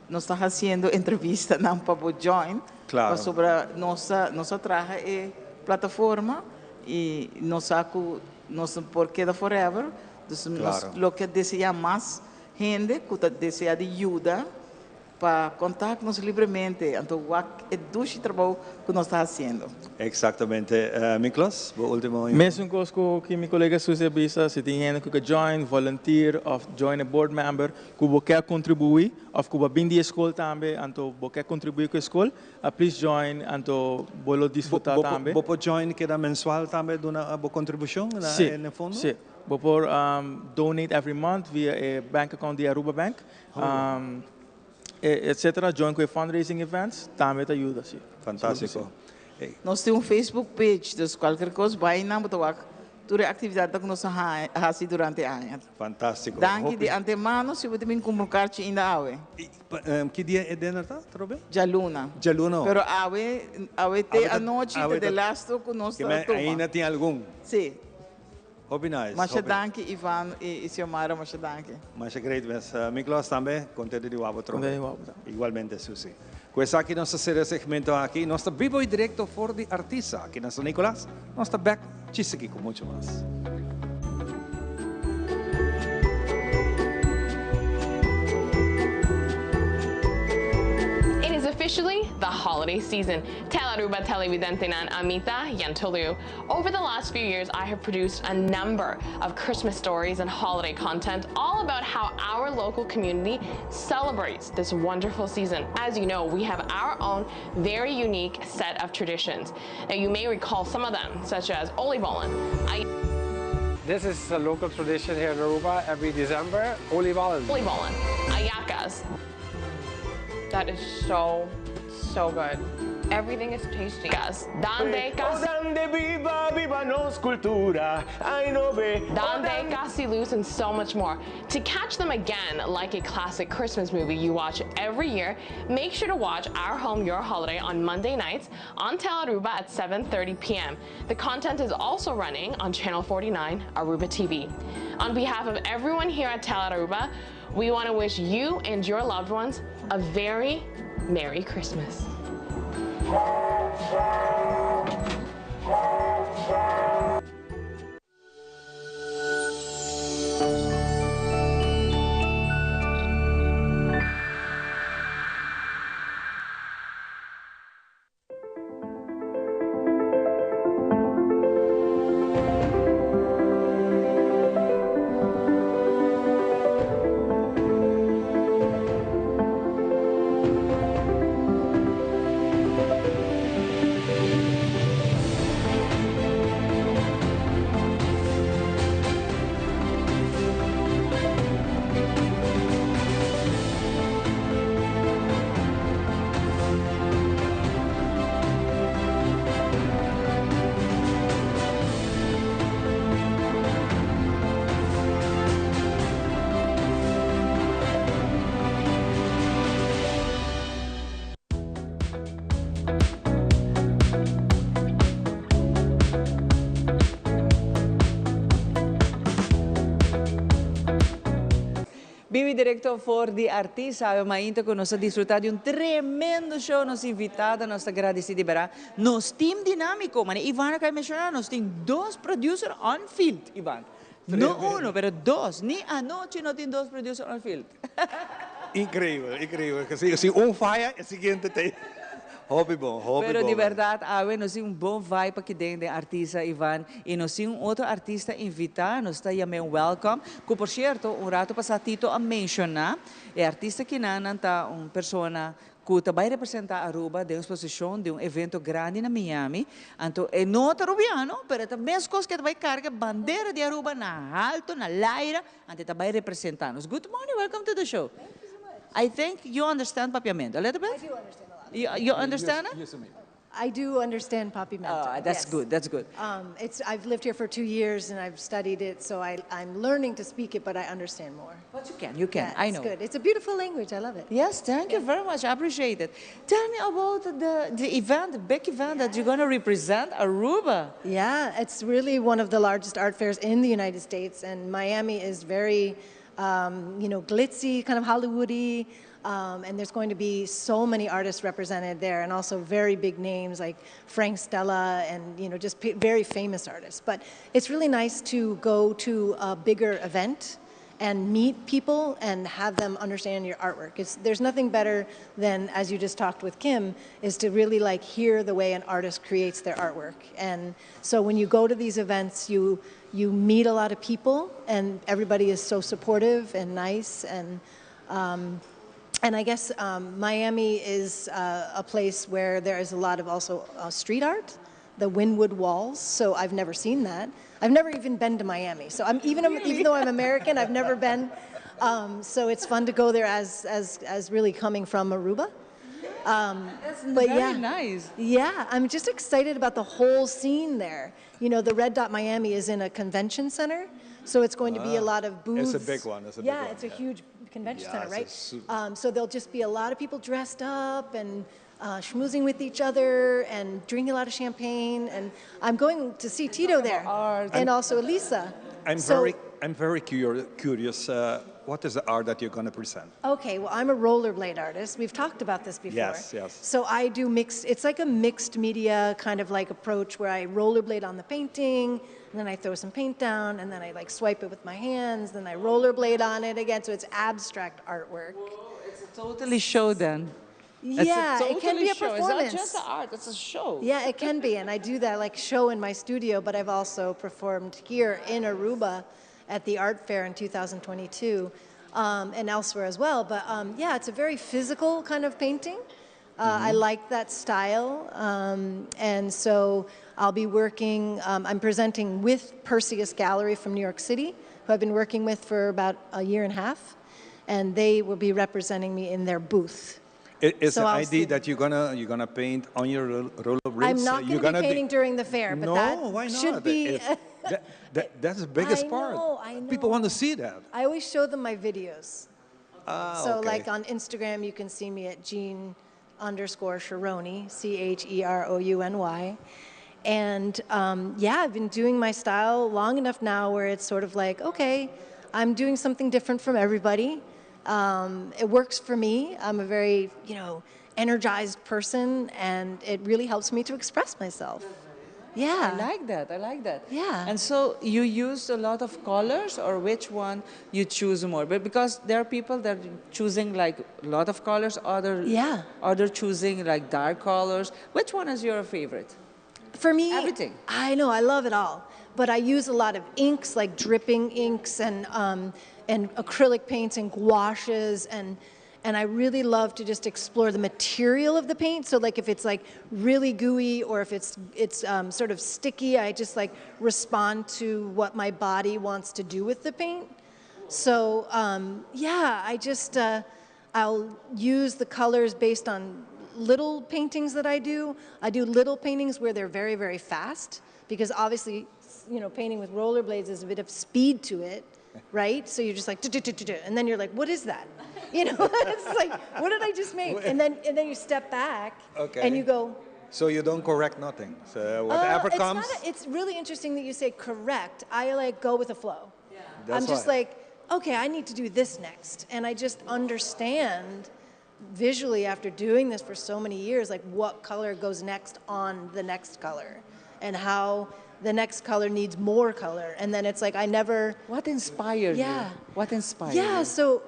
nos ta haciendo entrevistanan pa bo join pasobra nos ta nos a traha e plataforma y nos sa cu nos no por keda forever dus nos lo ke desea mas hende cu ta desea di yuda Pa contact nos libremente, anto wak e dushi trabou cu nos ta haciendo. Exactamente. Miklos, bo ultimo. Mesun cos cu ki mi colega Susie a bisa, si tin hende cu ke join, volunteer of join e board member cu bo ke contribui of cu bo a bin di e school tambe anto bo ke contribui cu e school, please join anto bo lo disfruta tambe. Bo por join keda mensual tambe duna bo contribucion na e fondo? Si, si. Bo por donate every month via e bank account di Aruba Bank. Etcetera join cu e fundraising events tambe ta yuda si. Fantastico. Nos tin un Facebook page dus cualkier cos bay nan bo ta wak tur e actividadnan cu nos a haci durante e aña. Fantastico. Danki di antemano si bo ta bin cumpra un karchi inda awe. Ki dia e dinner ta trobe? Djaluna. Djaluna. Pero awe awe te anochi ta de lasto cu nos ta tuma. Ainda tin algun. Si. Hopi nice. Masha danki Ivan y Xiomara masha danki. Masha great mes. Miklos tambe contento di wak bo trobe. Contento di wak bo tambe. Igualmente Susi. Cu esaki nos ta cera e segmento aki. Nos ta bibo y directo for di Artisa aki na San Nicolas. Nos ta back chisiki cu mucho mas. It is officially the holiday season. Telaruba televidentenan amita Yantolu. Over the last few years, I have produced a number of Christmas stories and holiday content all about how our local community celebrates this wonderful season. As you know, we have our own very unique set of traditions. Now, you may recall some of them, such as oliebollen. I this is a local tradition here in Aruba every December, oliebollen. Oliebollen, hallacas. That is so, so good. Everything is tasty. Cas Dande Oh dande biba biba nos cultura ay no be oh Dande, Casi Luz, and so much more. To catch them again, like a classic Christmas movie you watch every year, make sure to watch Our Home, Your Holiday on Monday nights on Tel Aruba at 7.30 p.m. The content is also running on Channel 49, Aruba TV. On behalf of everyone here at Tel Aruba, we want to wish you and your loved ones a very Merry Christmas. Bibi directo for di Artisa awe mainta cu nos a disfruta di un tremendo show nos invitada nos ta gradici di bera nos team dinamico mane Ivan a cay menciona nos tin dos producer on field Ivan no uno pero dos ni anochi no tin dos producer on field. Increibel, increibel. Si un faya, e siguiente ta hopi bon, hopi Pero bon. di berdad awe nos tin un bon vibe aki den den Artisa Ivan y nos tin un otro artista invita, nos ta yam'e un welcome, cu por cierto un rato pasa Tito a menciona, e artista kinanan ta un persona cu ta bay representa Aruba den un exposicion di un evento grandi na Miami, anto e no ta Arubiano, pero e ta mescos cu e ta bay carga e bandera di Aruba na halto, na laira, anto e ta bay representa nos. Good morning, welcome to the show. I think you understand Papiamento a little bit? I do understand a lot. You, you understand it? Yes, I do understand Papiamento. Ah, that's yes. good, that's good. Um, it's, I've lived here for two years and I've studied it, so I, I'm learning to speak it, but I understand more. But you can, you can, Yeah, I it's know. good. It's a beautiful language. I love it. Yes, thank you very much. I appreciate it. Tell me about the, the event, the big event that you're going to represent Aruba. Yeah, it's really one of the largest art fairs in the United States, and Miami is very, um, you know, glitzy, kind of Hollywoody. Um, and there's going to be so many artists represented there, and also very big names like Frank Stella, and you know, just very famous artists. But it's really nice to go to a bigger event and meet people and have them understand your artwork. It's, there's nothing better than, as you just talked with Kim, is to really like hear the way an artist creates their artwork. And so when you go to these events, you you meet a lot of people, and everybody is so supportive and nice. And um, and I guess um, Miami is uh, a place where there is a lot of also uh, street art, the Wynwood Walls. So I've never seen that. I've never even been to Miami. So I'm even even though I'm American, I've never been. Um, so it's fun to go there as as as really coming from Aruba. Um, That's but very yeah, nice. Yeah, I'm just excited about the whole scene there. You know, the Red Dot Miami is in a convention center, so it's going to be a Ah, lot of booths. It's a big one. It's a big yeah, one. it's a huge convention Yeah, center, it's a right? super- Um, so there'll just be a lot of people dressed up and uh, schmoozing with each other and drinking a lot of champagne. And I'm going to see Tito there and I'm- also Elisa. I'm So- very, I'm very curious. Uh, what is the art that you're going to present? Okay, well, I'm a rollerblade artist. We've talked about this before. Yes, yes. So I do mixed, it's like a mixed media kind of like approach where I rollerblade on the painting, and then I throw some paint down, and then I like swipe it with my hands, then I rollerblade on it again. So it's abstract artwork. It's a totally show then. It's a Yeah, it can totally be a show. performance. It's not just the art, it's a show. Yeah, it can be. And I do that like show in my studio, but I've also performed here in Aruba at the art fair in 2022 um, and elsewhere as well. But um, yeah, it's a very physical kind of painting. Uh, I like that style. Um, and so I'll be working, um, I'm presenting with Perseus Gallery from New York City, who I've been working with for about a year and a half. And they will be representing me in their booth. Is So the I'll idea see. that you're gonna paint on your rollerblades? I'm not You're going to be do- painting during the fair, but no, that why not? should be. That's the biggest I part. know, I People want to see that. I always show them my videos. So like on Instagram, you can see me at Jean underscore Cherouny, C H E R O U N Y. And yeah, I've been doing my style long enough now where it's sort of like, okay, I'm doing something different from everybody. It works for me. I'm a very, energized person, and it really helps me to express myself. Yeah. I like that. I like that. Yeah. And so you use a lot of colors, or which one you choose more? But because there are people that are choosing a lot of colors, other choosing dark colors. Which one is your favorite? For me, everything. I know, I love it all. But I use a lot of inks, like dripping inks and acrylic paints and gouaches, and I really love to just explore the material of the paint. So if it's really gooey or if it's sort of sticky, I just respond to what my body wants to do with the paint. I'll use the colors based on little paintings that I do. I do little paintings where they're very, very fast, because obviously, painting with rollerblades is a bit of speed to it, right? So you're just like, do, do, do, do, do, and then you're like, what is that? You know, it's like, what did I just make? And then you step back and you go. So you don't correct nothing. So whatever comes. It's really interesting that you say correct. I go with the flow. That's I'm just why. like, okay, I need to do this next. And I just understand visually after doing this for so many years, what color goes next on the next color and how the next color needs more color. And then it's like, I never... What inspired you? Yeah. What inspired Yeah, you? so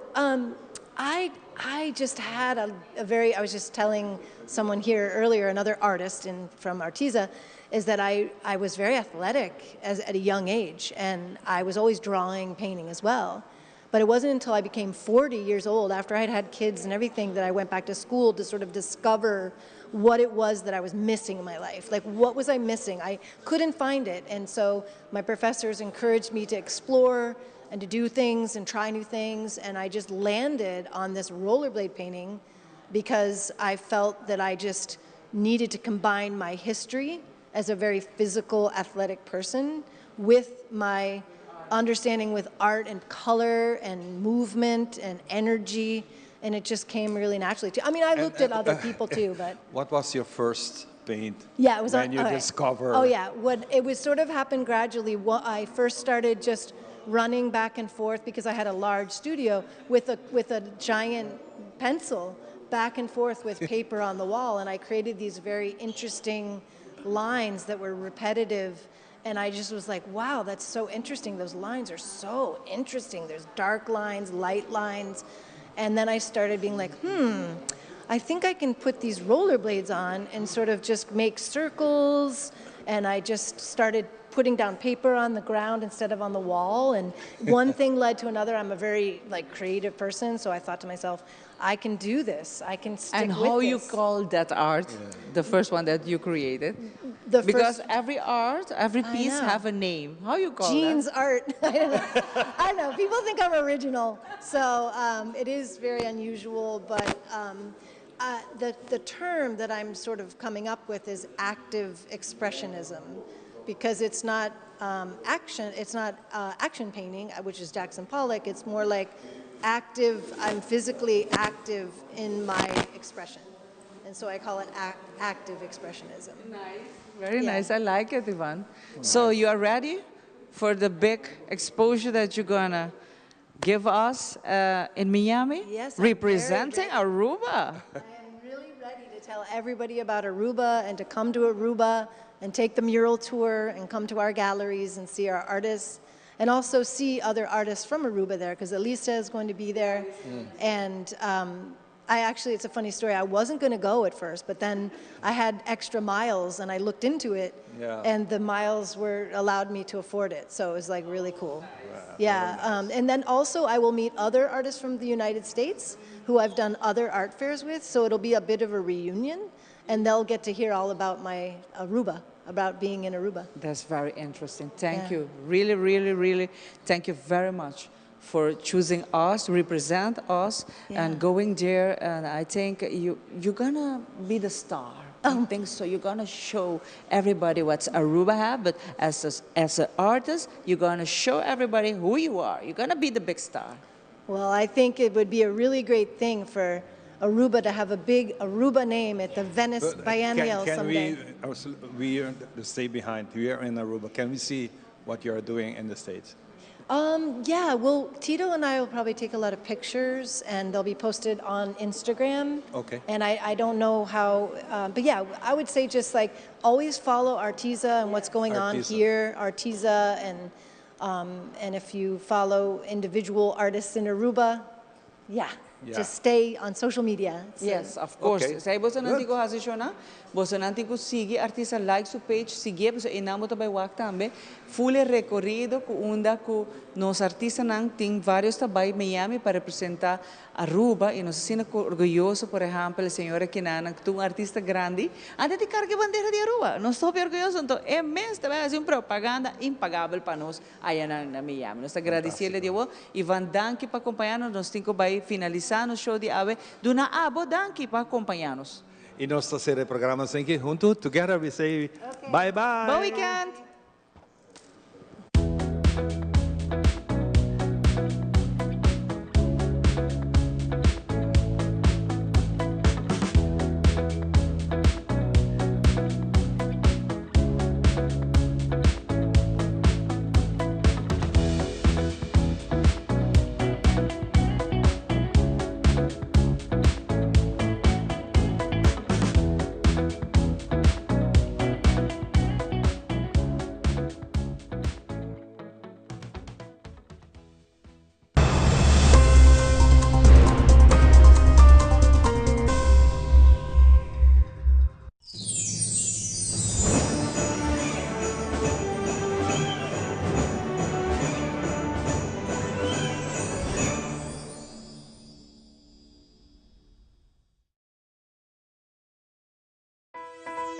I just had a very, I was just telling someone here earlier, another artist from Artisa, is that I was very athletic at a young age, and I was always drawing, painting as well. But it wasn't until I became 40 years old, after I'd had kids and everything, that I went back to school to sort of discover what it was that I was missing in my life. What was I missing? I couldn't find it. And so my professors encouraged me to explore and to do things and try new things. And I just landed on this rollerblade painting because I felt that I just needed to combine my history as a very physical, athletic person with my understanding with art and color and movement and energy, and it just came really naturally to. I looked at other people too, but What was your first paint? Yeah, it was when on, you okay. discovered. Oh yeah, what it was sort of happened gradually. I first started just running back and forth because I had a large studio with a giant pencil back and forth with paper on the wall, and I created these very interesting lines that were repetitive. And I just was like, wow, that's so interesting. Those lines are so interesting. There's dark lines, light lines. And then I started being like, I think I can put these rollerblades on and sort of just make circles. And I just started putting down paper on the ground instead of on the wall. And one thing led to another. I'm a very creative person, so I thought to myself, I can do this. I can stick And with how you this. call that art, the first one that you created? The Because first every art, every I piece know. have a name. How you call Jean's that? art. I don't know. I don't know. People think I'm original. So it is very unusual, but the term that I'm sort of coming up with is active expressionism, because it's not action. It's not action painting, which is Jackson Pollock. It's more like active. I'm physically active in my expression, and so I call it active expressionism. Nice. Very Yeah. nice. I like it, Ivan. So you are ready for the big exposure that you're going to give us in Miami? Yes, I'm very Representing ready. Aruba. I am really ready to tell everybody about Aruba and to come to Aruba and take the mural tour and come to our galleries and see our artists. and also see other artists from Aruba there, because Elisa is going to be there. And it's a funny story, I wasn't going to go at first, but then I had extra miles and I looked into it, and the miles were allowed me to afford it, so it was really cool. Wow, very nice. And then also I will meet other artists from the United States who I've done other art fairs with, so it'll be a bit of a reunion, and they'll get to hear all about my Aruba, about being in Aruba. That's very interesting. Thank you. Really, really, really, thank you very much for choosing us, represent us, and going there. And I think you're gonna be the star. I think so. You're gonna show everybody what's Aruba have, but as an artist, you're gonna show everybody who you are. You're gonna be the big star. Well, I think it would be a really great thing for Aruba to have a big Aruba name at the Venice But, Biennial can someday. we, also, we are the stay behind, we are in Aruba. Can we see what you are doing in the States? Yeah, well, Tito and I will probably take a lot of pictures and they'll be posted on Instagram. And I don't know how, but yeah, I would say just like always follow Artiza and what's going on Artiza. here, Artiza, and if you follow individual artists in Aruba, yeah, just stay on social media. Yes, of course. Si bo no tin cu haci, bo no tin cu sigui Artiza, like su page, sigui, y nan bo bay wak tambe. Full recorido cu unda cu nos artistanan tin varios tambe Miami pa representa Aruba y nos asina orguyoso, por ehempel, señora Kinana, cu un artista grandi, antes di carga bandera di Aruba. Nos ta orguyoso, anto, e mes tambe haci un propaganda impagabel pa nos aya na Miami. Nos ta gradici Dios y van danki pa acompaña nos, nos tin cu bay finalisa e show di awe. Duna abo danki pa acompaña nos. Y nos ta cera e programa asina hunto. Together we say bye bye. Bon weekend!